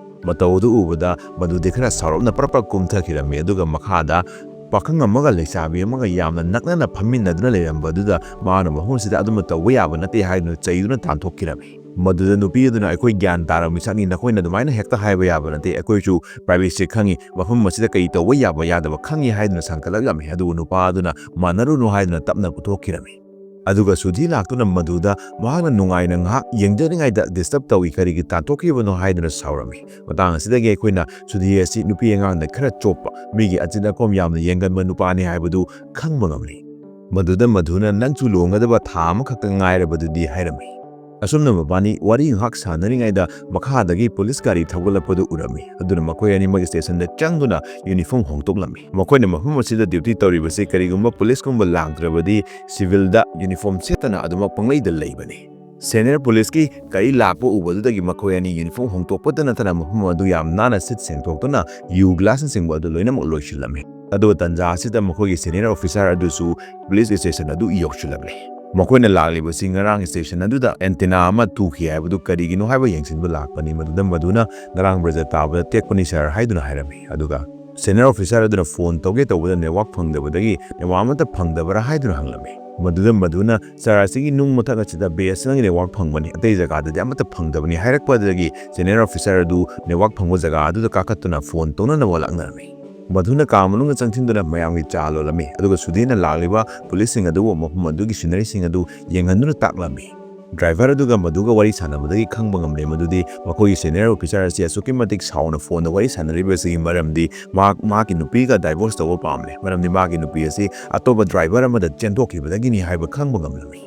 ꯃꯇꯧ ꯑꯗꯨ ꯎꯕꯗ ꯃꯗꯨꯗꯤ ꯈꯔ ꯁꯥꯎꯔꯞꯅ ꯄ꯭ꯔꯞ ꯄ꯭ꯔꯞ ꯀꯨꯝꯊꯈꯤꯔꯝꯃꯤ, ꯑꯗꯨꯒ ꯃꯈꯥꯗ ꯄꯥꯈꯪ ꯑꯃꯒ ꯂꯩꯁꯥꯕꯤ ꯑꯃꯒ ꯌꯥꯝꯅ ꯅꯛꯅꯅ ꯐꯝꯃꯤꯟꯅꯗꯨꯅ ꯂꯩꯔꯝꯕꯗꯨꯗ ꯃꯍꯥꯛꯅ ꯃꯐꯝ ꯑꯁꯤꯗ ꯑꯗꯨꯝꯅ ꯇꯧꯕ ꯌꯥꯕ ꯅꯠꯇꯦ ꯍꯥꯏꯗꯨꯅ ꯆꯩꯗꯨꯅ ꯇꯥꯟꯊꯣꯛꯈꯤꯔꯝꯃꯤ꯫ ꯃꯗꯨꯗ ꯅꯨꯄꯤ ꯑꯗꯨꯅ, "ꯑꯩꯈꯣꯏ ꯒ꯭ꯌꯥꯟ ꯇꯥꯔꯕ ꯃꯤꯁꯛꯅꯤ, ꯅꯈꯣꯏꯅ ꯑꯗꯨꯃꯥꯏꯅ ꯍꯦꯛꯇ ꯍꯥꯏꯕ ꯌꯥꯕ ꯅꯠꯇꯦ, ꯑꯩꯈꯣꯏꯁꯨ ꯄ꯭ꯔꯥꯏꯚꯦꯁꯤ ꯈꯪꯉꯤ, ꯃꯐꯝ ꯑꯁꯤꯗ ꯀꯔꯤ ꯇꯧꯕ ꯌꯥꯕ ꯌꯥꯗꯕ ꯈꯪꯉꯤ" ꯍꯥꯏꯗꯨꯅ ꯁꯪꯒꯠꯂꯛꯂꯝꯃꯤ꯫ ꯑꯗꯨꯕꯨ ꯅꯨꯄꯥ ꯑꯗꯨꯅ, "ꯃꯥꯟꯅꯔꯨꯅꯨ" ꯍꯥꯏꯗꯨꯅ ꯇꯞꯅ ꯄꯨꯊꯣꯛꯈꯤꯔꯝꯃꯤ꯫ ꯑꯗꯨꯒ ꯁꯨꯙꯤ ꯂꯥꯛꯇꯨꯅ ꯃꯗꯨꯗ ꯃꯍꯥꯛꯅ ꯅꯨꯡꯉꯥꯏꯅ ꯉꯥꯏꯍꯥꯛ ꯌꯦꯡꯖꯔꯤꯉꯩꯗ ꯗꯤꯁꯇꯔꯕ ꯇꯧꯏ, ꯀꯔꯤꯒꯤ ꯇꯥꯟꯊꯣꯛꯈꯤꯕꯅꯣ ꯍꯥꯏꯗꯨꯅ ꯁꯥꯎꯔꯝꯃꯤ꯫ ꯃꯇꯥꯡ ꯑꯁꯤꯗꯒꯤ ꯑꯩꯈꯣꯏꯅ ꯁꯨꯙꯤ ꯑꯁꯤ ꯅꯨꯄꯤ ꯑꯉꯥꯡꯗ ꯈꯔ ꯆꯣꯞꯄ, ꯃꯤꯒꯤ ꯑꯆꯤꯟ ꯑꯀꯣꯝ ꯌꯥꯝꯅ ꯌꯦꯡꯒꯟꯕ ꯅꯨꯄꯥꯅꯤ ꯍꯥꯏꯕꯗꯨ ꯈꯪꯕ ꯉꯝꯂꯤ꯫ ꯃꯗꯨꯗ ꯃꯗꯨꯅ, "ꯅꯪꯁꯨ ꯂꯨꯍꯣꯡꯒꯗꯕ ꯊꯥ ꯑꯃꯈꯛꯇ ꯉꯥꯏꯔꯕꯗꯨꯗꯤ" ꯍꯥꯏꯔꯝꯃꯤ꯫ ꯑꯁꯨꯝꯅ ꯃꯕꯥꯅꯤ ꯋꯥꯔꯤ ꯉꯥꯏꯍꯥꯛ ꯁꯥꯟꯅꯔꯤꯉꯩꯗ ꯃꯈꯥꯗꯒꯤ ꯄꯨꯂꯤꯁ ꯒꯥꯔꯤ ꯊꯧꯒꯠꯂꯛꯄꯗꯨ ꯎꯔꯝꯃꯤ꯫ ꯑꯗꯨꯅ ꯃꯈꯣꯏ ꯑꯅꯤꯃꯛ ꯁ꯭ꯇꯦꯁꯟꯗ ꯆꯪꯗꯨꯅ ꯌꯨꯅꯤꯐꯣꯔꯝ ꯍꯣꯡꯗꯣꯛꯂꯝꯃꯤ꯫ ꯃꯈꯣꯏꯅ ꯃꯐꯝ ꯑꯁꯤꯗ ꯗ꯭ꯌꯨꯇꯤ ꯇꯧꯔꯤꯕꯁꯤ ꯀꯔꯤꯒꯨꯝꯕ ꯄꯨꯂꯤꯁꯀꯨꯝꯕ ꯂꯥꯛꯇ꯭ꯔꯕꯗꯤ ꯁꯤꯚꯤꯜꯗ ꯌꯨꯅꯤꯐꯣꯔꯝ ꯁꯦꯠꯇꯅ ꯑꯗꯨꯃꯛ ꯄꯪꯂꯩꯗ ꯂꯩꯕꯅꯤ꯫ ꯁꯦꯅꯤꯌꯔ ꯄꯨꯂꯤꯁꯀꯤ ꯒꯥꯔꯤ ꯂꯥꯛꯄ ꯎꯕꯗꯨꯗꯒꯤ ꯃꯈꯣꯏ ꯑꯅꯤ ꯌꯨꯅꯤꯐꯣꯔꯝ ꯍꯣꯡꯗꯣꯛꯄꯗ ꯅꯠꯇꯅ ꯃꯐꯝ ꯑꯗꯨ ꯌꯥꯝ ꯅꯥꯟꯅ ꯁꯤꯠ ꯁꯦꯡꯗꯣꯛꯇꯨꯅ ꯌꯨ ꯒ꯭ꯂꯥꯁꯅꯆꯤꯡꯕ ꯑꯗꯨ ꯂꯣꯏꯅꯃꯛ ꯂꯣꯏꯁꯤꯜꯂꯝꯃꯤ꯫ ꯑꯗꯨꯒ ꯇꯟꯖꯥ ꯑꯁꯤꯗ ꯃꯈꯣꯏꯒꯤ ꯁꯦꯅꯤꯌꯔ ꯑꯣꯐꯤꯁꯥꯔ ꯑꯗꯨꯁꯨ ꯄꯨꯂꯤꯁ ꯁ꯭ꯇꯦꯁꯟ ꯑꯗꯨ ꯌꯧꯁꯤꯜꯂꯝꯃꯤ꯫ ꯃꯈꯣꯏꯅ ꯂꯥꯛꯂꯤꯕꯁꯤ ꯉꯔꯥꯡ ꯁ꯭ꯇꯦꯁꯟ ꯑꯗꯨꯗ ꯑꯦꯟꯇꯦꯅꯥ ꯑꯃ ꯇꯨꯈꯤ ꯍꯥꯏꯕꯗꯨ ꯀꯔꯤꯒꯤꯅꯣ ꯍꯥꯏꯕ ꯌꯦꯡꯁꯤꯟꯕ ꯂꯥꯛꯄꯅꯤ꯫ ꯃꯗꯨꯗ ꯃꯗꯨꯅ ꯉꯔꯥꯡ ꯕ꯭ꯔꯖ ꯇꯥꯕꯗ ꯇꯦꯛꯄꯅꯤ ꯁꯥꯔ ꯍꯥꯏꯗꯨꯅ ꯍꯥꯏꯔꯝꯃꯤ꯫ ꯑꯗꯨꯒ ꯁꯦꯅꯤꯌꯔ ꯑꯣꯐꯤꯁꯥꯔ ꯑꯗꯨꯅ ꯐꯣꯟ ꯇꯧꯒꯦ ꯇꯧꯕꯗ ꯅꯦꯠꯋꯥꯛ ꯐꯪꯗꯕꯗꯒꯤ ꯅꯦꯠꯋꯥꯛ ꯑꯃꯠꯇ ꯐꯪꯗꯕ꯭ꯔꯥ ꯍꯥꯏꯗꯨꯅ ꯍꯪꯂꯝꯃꯤ꯫ ꯃꯗꯨꯗ ꯃꯗꯨꯅ, "ꯁꯥꯔ, ꯑꯁꯤꯒꯤ ꯅꯨꯡ ꯃꯊꯛ ꯑꯁꯤꯗ ꯕꯤ ꯑꯦꯁ ꯑꯦꯟ ꯑꯦꯜꯒꯤ ꯅꯦꯠꯋꯥꯛ ꯐꯪꯕꯅꯤ, ꯑꯇꯩ ꯖꯒꯥꯗꯗꯤ ꯑꯃꯠꯇ ꯐꯪꯗꯕꯅꯤ" ꯍꯥꯏꯔꯛꯄꯗꯒꯤ ꯁꯦꯅꯤꯌꯔ ꯑꯣꯐꯤꯁꯥꯔ ꯑꯗꯨ ꯅꯦꯠꯋꯥꯛ ꯐꯪꯕ ꯖꯒꯥ ꯑꯗꯨꯗ ꯀꯥꯈꯠꯇꯨꯅ ꯐꯣꯟ ꯇꯧꯅꯅꯕ ꯂꯥꯛꯅꯔꯝꯃꯤ꯫ ꯃꯗꯨꯅ ꯀꯥ ꯃꯅꯨꯡꯗ ꯆꯪꯁꯤꯟꯗꯨꯅ ꯃꯌꯥꯝꯒꯤ ꯆꯥ ꯂꯣꯜꯂꯝꯃꯤ, ꯑꯗꯨꯒ ꯁꯨꯙꯤꯅ ꯂꯥꯛꯂꯤꯕ ꯄꯨꯂꯤꯁꯁꯤꯡ ꯑꯗꯨꯕꯨ ꯃꯐꯝ ꯑꯗꯨꯒꯤ ꯁꯤꯅꯔꯤꯁꯤꯡ ꯑꯗꯨ ꯌꯦꯡꯍꯟꯗꯨꯅ ꯇꯥꯛꯂꯝꯃꯤ꯫ ꯗ꯭ꯔꯥꯏꯚꯔ ꯑꯗꯨꯒ ꯃꯗꯨꯒ ꯋꯥꯔꯤ ꯁꯥꯟꯅꯕꯗꯒꯤ ꯈꯪꯕ ꯉꯝꯂꯦ ꯃꯗꯨꯗꯤ ꯃꯈꯣꯏꯒꯤ ꯁꯦꯅꯤꯌꯔ ꯑꯣꯐꯤꯁꯥꯔ ꯑꯁꯤ ꯑꯁꯨꯛꯀꯤ ꯃꯇꯤꯛ ꯁꯥꯎꯅ ꯐꯣꯟꯗ ꯋꯥꯔꯤ ꯁꯥꯟꯅꯔꯤꯕ ꯑꯁꯤꯒꯤ ꯃꯔꯝꯗꯤ ꯃꯍꯥꯛ ꯃꯍꯥꯛꯀꯤ ꯅꯨꯄꯤꯒ ꯗꯥꯏꯚꯣꯔꯁ ꯇꯧꯕ ꯄꯥꯝꯂꯦ, ꯃꯔꯝꯗꯤ ꯃꯥꯒꯤ ꯅꯨꯄꯤ ꯑꯁꯤ ꯑꯇꯣꯞꯄ ꯗ꯭ꯔꯥꯏꯚꯔ ꯑꯃꯗ ꯆꯦꯟꯊꯣꯛꯈꯤꯕꯗꯒꯤꯅꯤ ꯍꯥꯏꯕ ꯈꯪꯕ ꯉꯝꯂꯝꯃꯤ꯫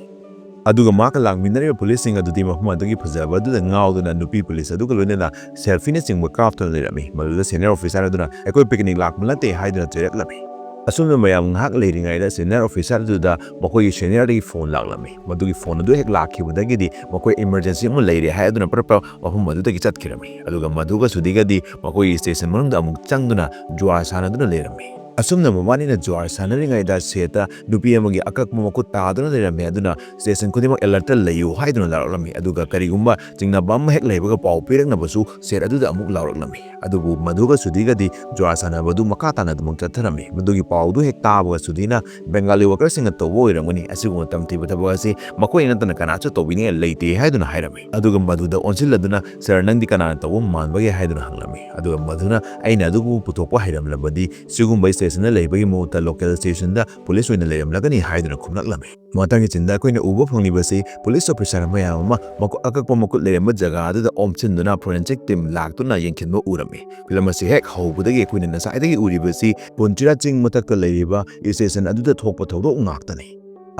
ꯑꯗꯨꯒ ꯃꯍꯥꯛꯀ ꯂꯥꯛꯃꯤꯟꯅꯔꯤꯕ ꯄꯨꯂꯤꯁꯁꯤꯡ ꯑꯗꯨꯗꯤ ꯃꯐꯝ ꯑꯗꯨꯒꯤ ꯐꯖꯕ ꯑꯗꯨꯗ ꯉꯥꯎꯗꯨꯅ ꯅꯨꯄꯤ ꯄꯨꯂꯤꯁ ꯑꯗꯨꯒ ꯂꯣꯏꯅꯅ ꯁꯦꯜꯐꯤꯅꯆꯤꯡꯕ ꯀꯥꯞꯇꯨꯅ ꯂꯩꯔꯝꯃꯤ꯫ ꯃꯗꯨꯗ ꯁꯦꯅꯤꯌꯔ ꯑꯣꯐꯤꯁꯥꯔ ꯑꯗꯨꯅ "ꯑꯩꯈꯣꯏ ꯄꯤꯛꯅꯤꯛ ꯂꯥꯛꯄ ꯅꯠꯇꯦ" ꯍꯥꯏꯗꯨꯅ ꯆꯩꯔꯛꯂꯝꯃꯤ꯫ ꯑꯁꯨꯝꯅ ꯃꯌꯥꯝ ꯉꯥꯏꯍꯥꯛ ꯂꯩꯔꯤꯉꯩꯗ ꯁꯦꯅꯤꯌꯔ ꯑꯣꯐꯤꯁꯥꯔ ꯑꯗꯨꯗ ꯃꯈꯣꯏꯒꯤ ꯁꯦꯅꯤꯌꯔꯗꯒꯤ ꯐꯣꯟ ꯂꯥꯛꯂꯝꯃꯤ꯫ ꯃꯗꯨꯒꯤ ꯐꯣꯟ ꯑꯗꯨ ꯍꯦꯛ ꯂꯥꯛꯈꯤꯕꯗꯒꯤꯗꯤ ꯃꯈꯣꯏ ꯏꯃꯔꯖꯦꯟꯁꯤ ꯑꯃ ꯂꯩꯔꯦ ꯍꯥꯏꯗꯨꯅ ꯄ꯭ꯔꯞ ꯄ꯭ꯔꯞ ꯃꯐꯝ ꯑꯗꯨꯗꯒꯤ ꯆꯠꯈꯤꯔꯝꯃꯤ꯫ ꯑꯗꯨꯒ ꯃꯗꯨꯒ ꯁꯨꯗꯤꯒꯗꯤ ꯃꯈꯣꯏꯒꯤ ꯁ꯭ꯇꯦꯁꯟ ꯃꯅꯨꯡꯗ ꯑꯃꯨꯛ ꯆꯪꯗꯨꯅ ꯖꯨꯋꯥꯔ ꯁꯥꯟꯅꯗꯨꯅ ꯂꯩꯔꯝꯃꯤ꯫ ꯑꯁꯨꯝꯅ ꯃꯕꯥꯅꯤꯅ ꯖꯨꯋꯥꯔ ꯁꯥꯟꯅꯔꯤꯉꯩꯗ ꯁꯦꯠꯇ ꯅꯨꯄꯤ ꯑꯃꯒꯤ ꯑꯀꯛꯄ ꯃꯈꯨꯠ ꯇꯥꯗꯨꯅ ꯂꯩꯔꯝꯃꯤ꯫ ꯑꯗꯨꯅ ꯁ꯭ꯇꯦꯁꯟ ꯈꯨꯗꯤꯡꯃꯛ ꯑꯦꯂꯔꯠꯇ ꯂꯩꯌꯨ ꯍꯥꯏꯗꯨꯅ ꯂꯥꯎꯔꯛꯂꯝꯃꯤ꯫ ꯑꯗꯨꯒ ꯀꯔꯤꯒꯨꯝꯕ ꯆꯤꯡꯅꯕ ꯑꯃ ꯍꯦꯛ ꯂꯩꯕꯒ ꯄꯥꯎ ꯄꯤꯔꯛꯅꯕꯁꯨ ꯁꯦꯠ ꯑꯗꯨꯗ ꯑꯃꯨꯛ ꯂꯥꯎꯔꯛꯂꯝꯃꯤ꯫ ꯑꯗꯨꯕꯨ ꯃꯗꯨꯒ ꯁꯨꯗꯤꯒꯗꯤ ꯖꯨꯋꯥꯔ ꯁꯥꯟꯅꯕꯗꯨ ꯃꯈꯥ ꯇꯥꯅ ꯑꯗꯨꯃꯛ ꯆꯠꯊꯔꯝꯃꯤ꯫ ꯃꯗꯨꯒꯤ ꯄꯥꯎꯗꯨ ꯍꯦꯛ ꯇꯥꯕꯒ ꯁꯨꯗꯤꯅ "ꯕꯦꯡꯒꯥꯂꯤ ꯋꯥꯔꯀꯔꯁꯤꯡꯅ ꯇꯧꯕ ꯑꯣꯏꯔꯝꯒꯅꯤ, ꯑꯁꯤꯒꯨꯝꯕ ꯇꯝꯊꯤꯕ ꯊꯕꯛ ꯑꯁꯤ ꯃꯈꯣꯏ ꯅꯠꯇꯅ ꯀꯅꯥꯁꯨ ꯇꯧꯕꯤꯅꯤꯡꯉꯥꯏ ꯂꯩꯇꯦ" ꯍꯥꯏꯗꯨꯅ ꯍꯥꯏꯔꯝꯃꯤ꯫ ꯑꯗꯨꯒ ꯃꯗꯨꯗ ꯑꯣꯟꯁꯤꯜꯂꯗꯨꯅ "ꯁꯥꯔ, ꯅꯪꯗꯤ ꯀꯅꯥꯅ ꯇꯧꯕ ꯃꯥꯟꯕꯒꯦ?" ꯍꯥꯏꯗꯨꯅ ꯍꯪꯂꯝꯃꯤ꯫ ꯑꯗꯨꯒ ꯃꯗꯨꯅ "ꯑꯩꯅ ꯑꯗꯨꯒꯨꯝꯕ ꯄꯨꯊꯣꯛꯄ ꯍꯩꯔꯝꯂꯕꯗꯤ ꯁꯤꯒꯨꯝꯕ ꯁ꯭ꯇꯦꯁꯟꯗ ꯂꯩꯕꯒꯤ ꯃꯍꯨꯠꯇ ꯂꯣꯀꯦꯜ ꯁ꯭ꯇꯦꯁꯟꯗ ꯄꯨꯂꯤꯁ ꯑꯣꯏꯅ ꯂꯩꯔꯝꯂꯒꯅꯤ" ꯍꯥꯏꯗꯨꯅ ꯈꯨꯝꯂꯛꯂꯝꯃꯤ꯫ ꯃꯊꯪꯒꯤ ꯁꯤꯟꯗ ꯑꯩꯈꯣꯏꯅ ꯎꯕ ꯐꯪꯂꯤꯕꯁꯤ ꯄꯨꯂꯤꯁ ꯑꯣꯐꯤꯁꯥꯔ ꯃꯌꯥꯝ ꯑꯃ ꯃꯈꯣ-, ꯑꯀꯛꯄ ꯃꯈꯨꯠ ꯂꯩꯔꯝꯕ ꯖꯒꯥ ꯑꯗꯨꯗ ꯑꯣꯝꯁꯤꯟꯗꯨꯅ ꯐꯣꯔꯦꯟꯁꯤꯛ ꯇꯤꯝ ꯂꯥꯛꯇꯨꯅ ꯌꯦꯡꯁꯤꯟꯕ ꯎꯔꯝꯃꯤ꯫ ꯐꯤꯂꯝ ꯑꯁꯤ ꯍꯦꯛ ꯍꯧꯕꯗꯒꯤ ꯑꯩꯈꯣꯏꯅ ꯉꯁꯥꯏꯗꯒꯤ ꯎꯔꯤꯕꯁꯤ ꯄꯨꯟꯆꯤꯔꯥ ꯆꯤꯡ ꯃꯊꯛꯇ ꯂꯩꯔꯤꯕ ꯁ꯭ꯇꯦꯁꯟ ꯑꯗꯨꯗ ꯊꯣꯛꯄ ꯊꯧꯗꯣꯛ ꯉꯥꯛꯇꯅꯤ꯫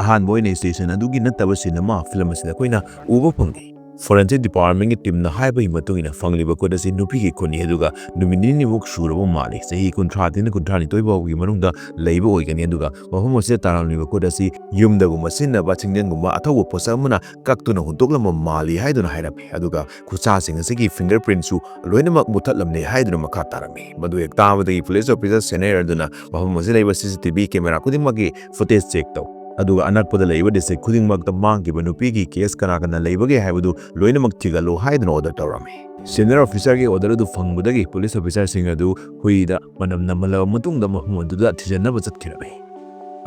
ꯑꯍꯥꯟꯕ ꯑꯣꯏꯅ ꯁ꯭ꯇꯦꯁꯟ ꯑꯗꯨꯒꯤ ꯅꯠꯇꯕ ꯁꯤꯟ ꯑꯃ ꯐꯤꯂꯝ ꯑꯁꯤꯗ ꯑꯩꯈꯣꯏꯅ ꯎꯕ ꯐꯪꯉꯤ꯫ ꯐꯣꯔꯦꯟꯁꯤꯛ ꯗꯤꯄꯥꯔꯠꯃꯦꯟꯒꯤ ꯇꯤꯝꯅ ꯍꯥꯏꯕꯒꯤ ꯃꯇꯨꯡ ꯏꯟꯅ ꯐꯪꯂꯤꯕ ꯈꯨꯠ ꯑꯁꯤ ꯅꯨꯄꯤꯒꯤ ꯈꯨꯠꯅꯤ, ꯑꯗꯨꯒ ꯅꯨꯃꯤꯠ ꯅꯤꯅꯤꯃꯨꯛ ꯁꯨꯔꯕ ꯃꯥꯜꯂꯤ꯫ ꯆꯍꯤ ꯀꯨꯟꯊ꯭ꯔꯥꯗꯒꯤꯅ ꯀꯨꯟꯊ꯭ꯔꯥꯅꯤꯊꯣꯏ ꯐꯥꯎꯕꯒꯤ ꯃꯅꯨꯡꯗ ꯂꯩꯕ ꯑꯣꯏꯒꯅꯤ, ꯑꯗꯨꯒ ꯃꯐꯝ ꯑꯁꯤꯗ ꯇꯥꯔꯝꯂꯤꯕ ꯈꯨꯠ ꯑꯁꯤ ꯌꯨꯝꯗꯒꯨꯝꯕ ꯁꯤꯖꯤꯟꯅꯕ ꯁꯤꯡꯖꯪꯒꯨꯝꯕ ꯑꯊꯧꯕ ꯄꯣꯠꯁꯛ ꯑꯃꯅ ꯀꯛꯇꯨꯅ ꯍꯨꯟꯗꯣꯛꯂꯝꯕ ꯃꯥꯜꯂꯤ ꯍꯥꯏꯗꯨꯅ ꯍꯥꯏꯔꯝꯃꯤ꯫ ꯑꯗꯨꯒ ꯈꯨꯠꯁꯥꯁꯤꯡ ꯑꯁꯤꯒꯤ ꯐꯤꯡꯒꯔ ꯄ꯭ꯔꯤꯟꯠꯁꯨ ꯂꯣꯏꯅꯃꯛ ꯃꯨꯠꯊꯠꯂꯝꯂꯦ ꯍꯥꯏꯗꯨꯅ ꯃꯈꯥ ꯇꯥꯔꯝꯃꯤ꯫ ꯃꯗꯨ ꯍꯦꯛ ꯇꯥꯕꯗꯒꯤ ꯄꯨꯂꯤꯁ ꯑꯣꯐꯤꯁꯥꯔ ꯁꯦꯅꯤꯌꯔ ꯑꯗꯨꯅ ꯃꯐꯝ ꯑꯁꯤꯗ ꯂꯩꯕ ꯁꯤ ꯁꯤ ꯇꯤ ꯚꯤ ꯀꯦꯃꯦꯔꯥ ꯈꯨꯗꯤꯡꯃꯛꯀꯤ ꯐꯨꯇꯦꯖ ꯆꯦꯛ ꯇꯧ, ꯑꯗꯨꯒ ꯑꯅꯛꯄꯗ ꯂꯩꯔꯤꯕ ꯗꯤꯁꯇ꯭ꯔꯤꯛ ꯈꯨꯗꯤꯡꯃꯛꯇ ꯃꯥꯡꯈꯤꯕ ꯅꯨꯄꯤꯒꯤ ꯀꯦꯁ ꯀꯅꯥ ꯀꯅꯥ ꯂꯩꯕꯒꯦ ꯍꯥꯏꯕꯗꯨ ꯂꯣꯏꯅꯃꯛ ꯊꯤꯒꯠꯂꯨ ꯍꯥꯏꯗꯨꯅ ꯑꯣꯔꯗꯔ ꯇꯧꯔꯝꯃꯤ꯫ ꯁꯦꯅꯤꯌꯔ ꯑꯣꯐꯤꯁꯥꯔꯒꯤ ꯑꯣꯔꯗꯔ ꯑꯗꯨ ꯐꯪꯕꯗꯒꯤ ꯄꯨꯂꯤꯁ ꯑꯣꯐꯤꯁꯥꯔꯁꯤꯡ ꯑꯗꯨ ꯍꯨꯏꯗ ꯃꯅꯝ ꯅꯝꯍꯜꯂꯕ ꯃꯇꯨꯡꯗ ꯃꯐꯝ ꯑꯗꯨꯗ ꯊꯤꯖꯤꯟꯅꯕ ꯆꯠꯈꯤꯔꯝꯃꯤ꯫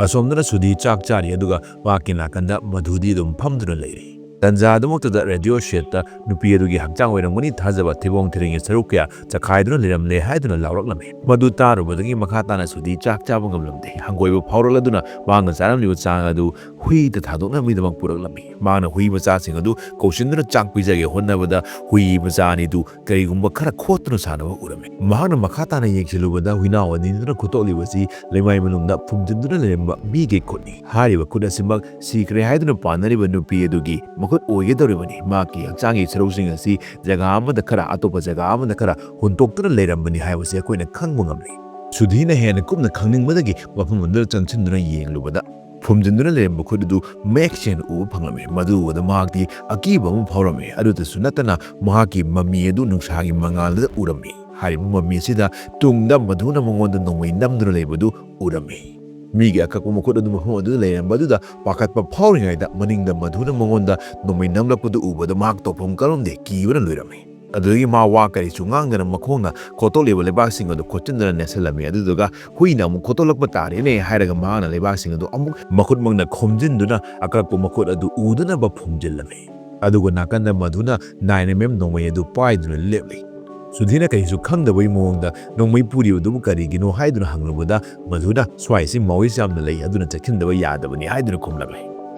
ꯑꯁꯣꯝꯗꯅ ꯁꯨꯗꯤ ꯆꯥꯛ ꯆꯥꯔꯤ, ꯑꯗꯨꯒ ꯃꯍꯥꯛꯀꯤ ꯅꯥꯀꯟꯗ ꯃꯙꯨꯗꯤ ꯑꯗꯨꯝ ꯐꯝꯗꯨꯅ ꯂꯩꯔꯤ꯫ ꯇꯟꯖꯥ ꯑꯗꯨꯃꯛꯇꯗ ꯔꯦꯗꯤꯑꯣ ꯁꯦꯠꯇ ꯅꯨꯄꯤ ꯑꯗꯨꯒꯤ ꯍꯛꯆꯥꯡ ꯑꯣꯏꯔꯝꯒꯅꯤ ꯊꯥꯖꯕ ꯊꯤꯕꯣꯡ ꯊꯤꯔꯤꯡꯒꯤ ꯁꯔꯨꯛ ꯀꯌꯥ ꯆꯈꯥꯏꯗꯨꯅ ꯂꯩꯔꯝꯂꯦ ꯍꯥꯏꯗꯨꯅ ꯂꯥꯎꯔꯛꯂꯝꯃꯤ꯫ ꯃꯗꯨ ꯇꯥꯔꯨꯕꯗꯒꯤ ꯃꯈꯥ ꯇꯥꯅ ꯁꯨꯗꯤ ꯆꯥꯛ ꯆꯥꯕ ꯉꯝꯂꯝꯗꯦ꯫ ꯍꯪꯒꯣꯏꯕ ꯐꯥꯎꯔꯛꯂꯗꯨꯅ ꯃꯍꯥꯛꯅ ꯆꯥꯔꯝꯂꯤꯕ ꯆꯥꯛ ꯑꯗꯨ ꯍꯨꯏꯗ ꯊꯥꯗꯣꯛꯅꯕꯒꯤꯗꯃꯛ ꯄꯨꯔꯛꯂꯝꯃꯤ꯫ ꯃꯍꯥꯛꯅ ꯍꯨꯏ ꯃꯆꯥꯁꯤꯡ ꯑꯗꯨ ꯀꯧꯁꯤꯟꯗꯨꯅ ꯆꯥꯛ ꯄꯤꯖꯒꯦ ꯍꯣꯠꯅꯕꯗ ꯍꯨꯏ ꯃꯆꯥ ꯑꯅꯤꯗꯨ ꯀꯔꯤꯒꯨꯝꯕ ꯈꯔ ꯈꯣꯠꯇꯨꯅ ꯁꯥꯟꯅꯕ ꯎꯔꯝꯃꯤ꯫ ꯃꯍꯥꯛꯅ ꯃꯈꯥ ꯇꯥꯅ ꯌꯦꯡꯁꯤꯜꯂꯨꯕꯗ ꯍꯨꯏꯅꯥꯎ ꯑꯅꯤꯗꯨꯅ ꯈꯣꯠꯇꯣꯛꯂꯤꯕꯁꯤ ꯂꯩꯃꯥꯏ ꯃꯅꯨꯡꯗ ꯐꯨꯝꯖꯤꯟꯗꯨꯅ ꯂꯩꯔꯝꯕ ꯃꯤꯒꯤ ꯈꯨꯠꯅꯤ꯫ ꯍꯥꯏꯔꯤꯕ ꯈꯨꯠ ꯑꯁꯤꯃꯛ ꯁꯤꯈ꯭ꯔꯦ ꯍꯥꯏꯗꯨꯅ ꯄꯥꯅꯔꯤꯕ ꯅꯨꯄꯤ ꯑꯗꯨꯒꯤ ꯃꯈꯨꯠ ꯑꯣꯏꯒꯗꯧꯔꯤꯕꯅꯤ꯫ ꯃꯍꯥꯛꯀꯤ ꯍꯛꯆꯥꯡꯒꯤ ꯁꯔꯨꯁꯤꯡ ꯑꯁꯤ ꯖꯒꯥ ꯑꯃꯗ ꯈꯔ, ꯑꯇꯣꯞꯄ ꯖꯒꯥ ꯑꯃꯗ ꯈꯔ ꯍꯨꯟꯗꯣꯛꯇꯨꯅ ꯂꯩꯔꯝꯕꯅꯤ ꯍꯥꯏꯕꯁꯤ ꯑꯩꯈꯣꯏꯅ ꯈꯪꯕ ꯉꯝꯂꯤ꯫ ꯁꯨꯙꯤꯅ ꯍꯦꯟꯅ ꯀꯨꯞꯅ ꯈꯪꯅꯤꯡꯕꯗꯒꯤ ꯃꯐꯝ ꯑꯗꯨꯗ ꯆꯪꯁꯤꯟꯗꯨꯅ ꯌꯦꯡꯂꯨꯕꯗ, ꯐꯨꯝꯖꯤꯟꯗꯨꯅ ꯂꯩꯔꯝꯕ ꯈꯨꯠ ꯑꯗꯨ ꯃꯌꯦꯛ ꯁꯦꯡꯅ ꯎꯕ ꯐꯪꯂꯝꯃꯤ꯫ ꯃꯗꯨ ꯎꯕꯗ ꯃꯍꯥꯛꯇꯤ ꯑꯀꯤꯕ ꯑꯃ ꯐꯥꯎꯔꯝꯃꯤ꯫ ꯑꯗꯨꯇꯁꯨ ꯅꯠꯇꯅ ꯃꯍꯥꯛꯀꯤ ꯃꯃꯤ ꯑꯗꯨ ꯅꯨꯡꯁꯥꯒꯤ ꯃꯉꯥꯜꯗ ꯎꯔꯝꯃꯤ꯫ ꯍꯥꯏꯔꯤꯕ ꯃꯃꯤ ꯑꯁꯤꯗ ꯇꯨꯡꯗ ꯃꯗꯨꯅ ꯃꯉꯣꯟꯗ ꯅꯣꯡꯃꯩ ꯅꯝꯗꯨꯅ ꯂꯩꯕꯗꯨ ꯎꯔꯝꯃꯤ꯫ ꯃꯤꯒꯤ ꯑꯀꯛꯄ ꯃꯈꯨꯠ ꯑꯗꯨ ꯃꯐꯝ ꯑꯗꯨꯗ ꯂꯩꯔꯝꯕ ꯑꯗꯨꯗ ꯄꯥꯈꯠꯄ ꯐꯥꯎꯔꯤꯉꯩꯗ ꯃꯅꯤꯡꯗ ꯃꯗꯨꯅ ꯃꯉꯣꯟꯗ ꯅꯣꯡꯃꯩ ꯅꯝꯂꯛꯄꯗꯨ ꯎꯕꯗ ꯃꯍꯥꯛ ꯇꯧꯐꯝ ꯈꯪꯂꯝꯗꯦ, ꯀꯤꯕꯅ ꯂꯣꯏꯔꯝꯃꯤ꯫ ꯑꯗꯨꯗꯒꯤ ꯃꯥ ꯋꯥ ꯀꯔꯤꯁꯨ ꯉꯥꯡꯗꯅ ꯃꯈꯣꯡꯅ ꯈꯣꯠꯇꯣꯛꯂꯤꯕ ꯂꯩꯕꯥꯛꯁꯤꯡ ꯑꯗꯨ ꯈꯣꯠꯆꯤꯟꯗꯨꯅ ꯅꯦꯠꯁꯤꯜꯂꯝꯃꯤ꯫ ꯑꯗꯨꯗꯨꯒ ꯍꯨꯏꯅ ꯑꯃꯨꯛ ꯈꯣꯠꯇꯣꯛꯂꯛꯄ ꯇꯥꯔꯦꯅꯦ ꯍꯥꯏꯔꯒ ꯃꯍꯥꯛꯅ ꯂꯩꯕꯥꯛꯁꯤꯡ ꯑꯗꯨ ꯑꯃꯨꯛ ꯃꯈꯨꯠꯃꯛꯅ ꯈꯣꯝꯖꯤꯟꯗꯨꯅ ꯑꯀꯛꯄ ꯃꯈꯨꯠ ꯑꯗꯨ ꯎꯗꯅꯕ ꯐꯨꯝꯖꯤꯜꯂꯝꯃꯤ꯫ ꯑꯗꯨꯒ ꯅꯥꯀꯟꯗ ꯃꯗꯨꯅ nine M M ꯅꯣꯡꯃꯩ ꯑꯗꯨ ꯄꯥꯏꯗꯨꯅ ꯂꯦꯞꯂꯤ꯫ ꯁꯨꯙꯤꯅ ꯀꯔꯤꯁꯨ ꯈꯪꯗꯕꯒꯤ ꯃꯑꯣꯡꯗ ꯅꯣꯡꯃꯩ ꯄꯨꯔꯤꯕꯗꯨꯕꯨ ꯀꯔꯤꯒꯤꯅꯣ ꯍꯥꯏꯗꯨꯅ ꯍꯪꯂꯨꯕꯗ, ꯃꯗꯨꯅ "ꯁ꯭ꯋꯥꯏꯁꯤ ꯃꯥꯑꯣꯏꯁ ꯌꯥꯝꯅ ꯂꯩ, ꯑꯗꯨꯅ ꯆꯠꯈꯤꯟꯗꯕ ꯌꯥꯗꯕꯅꯤ" ꯍꯥꯏꯗꯨꯅ ꯈꯨꯝꯂꯛꯂꯤ꯫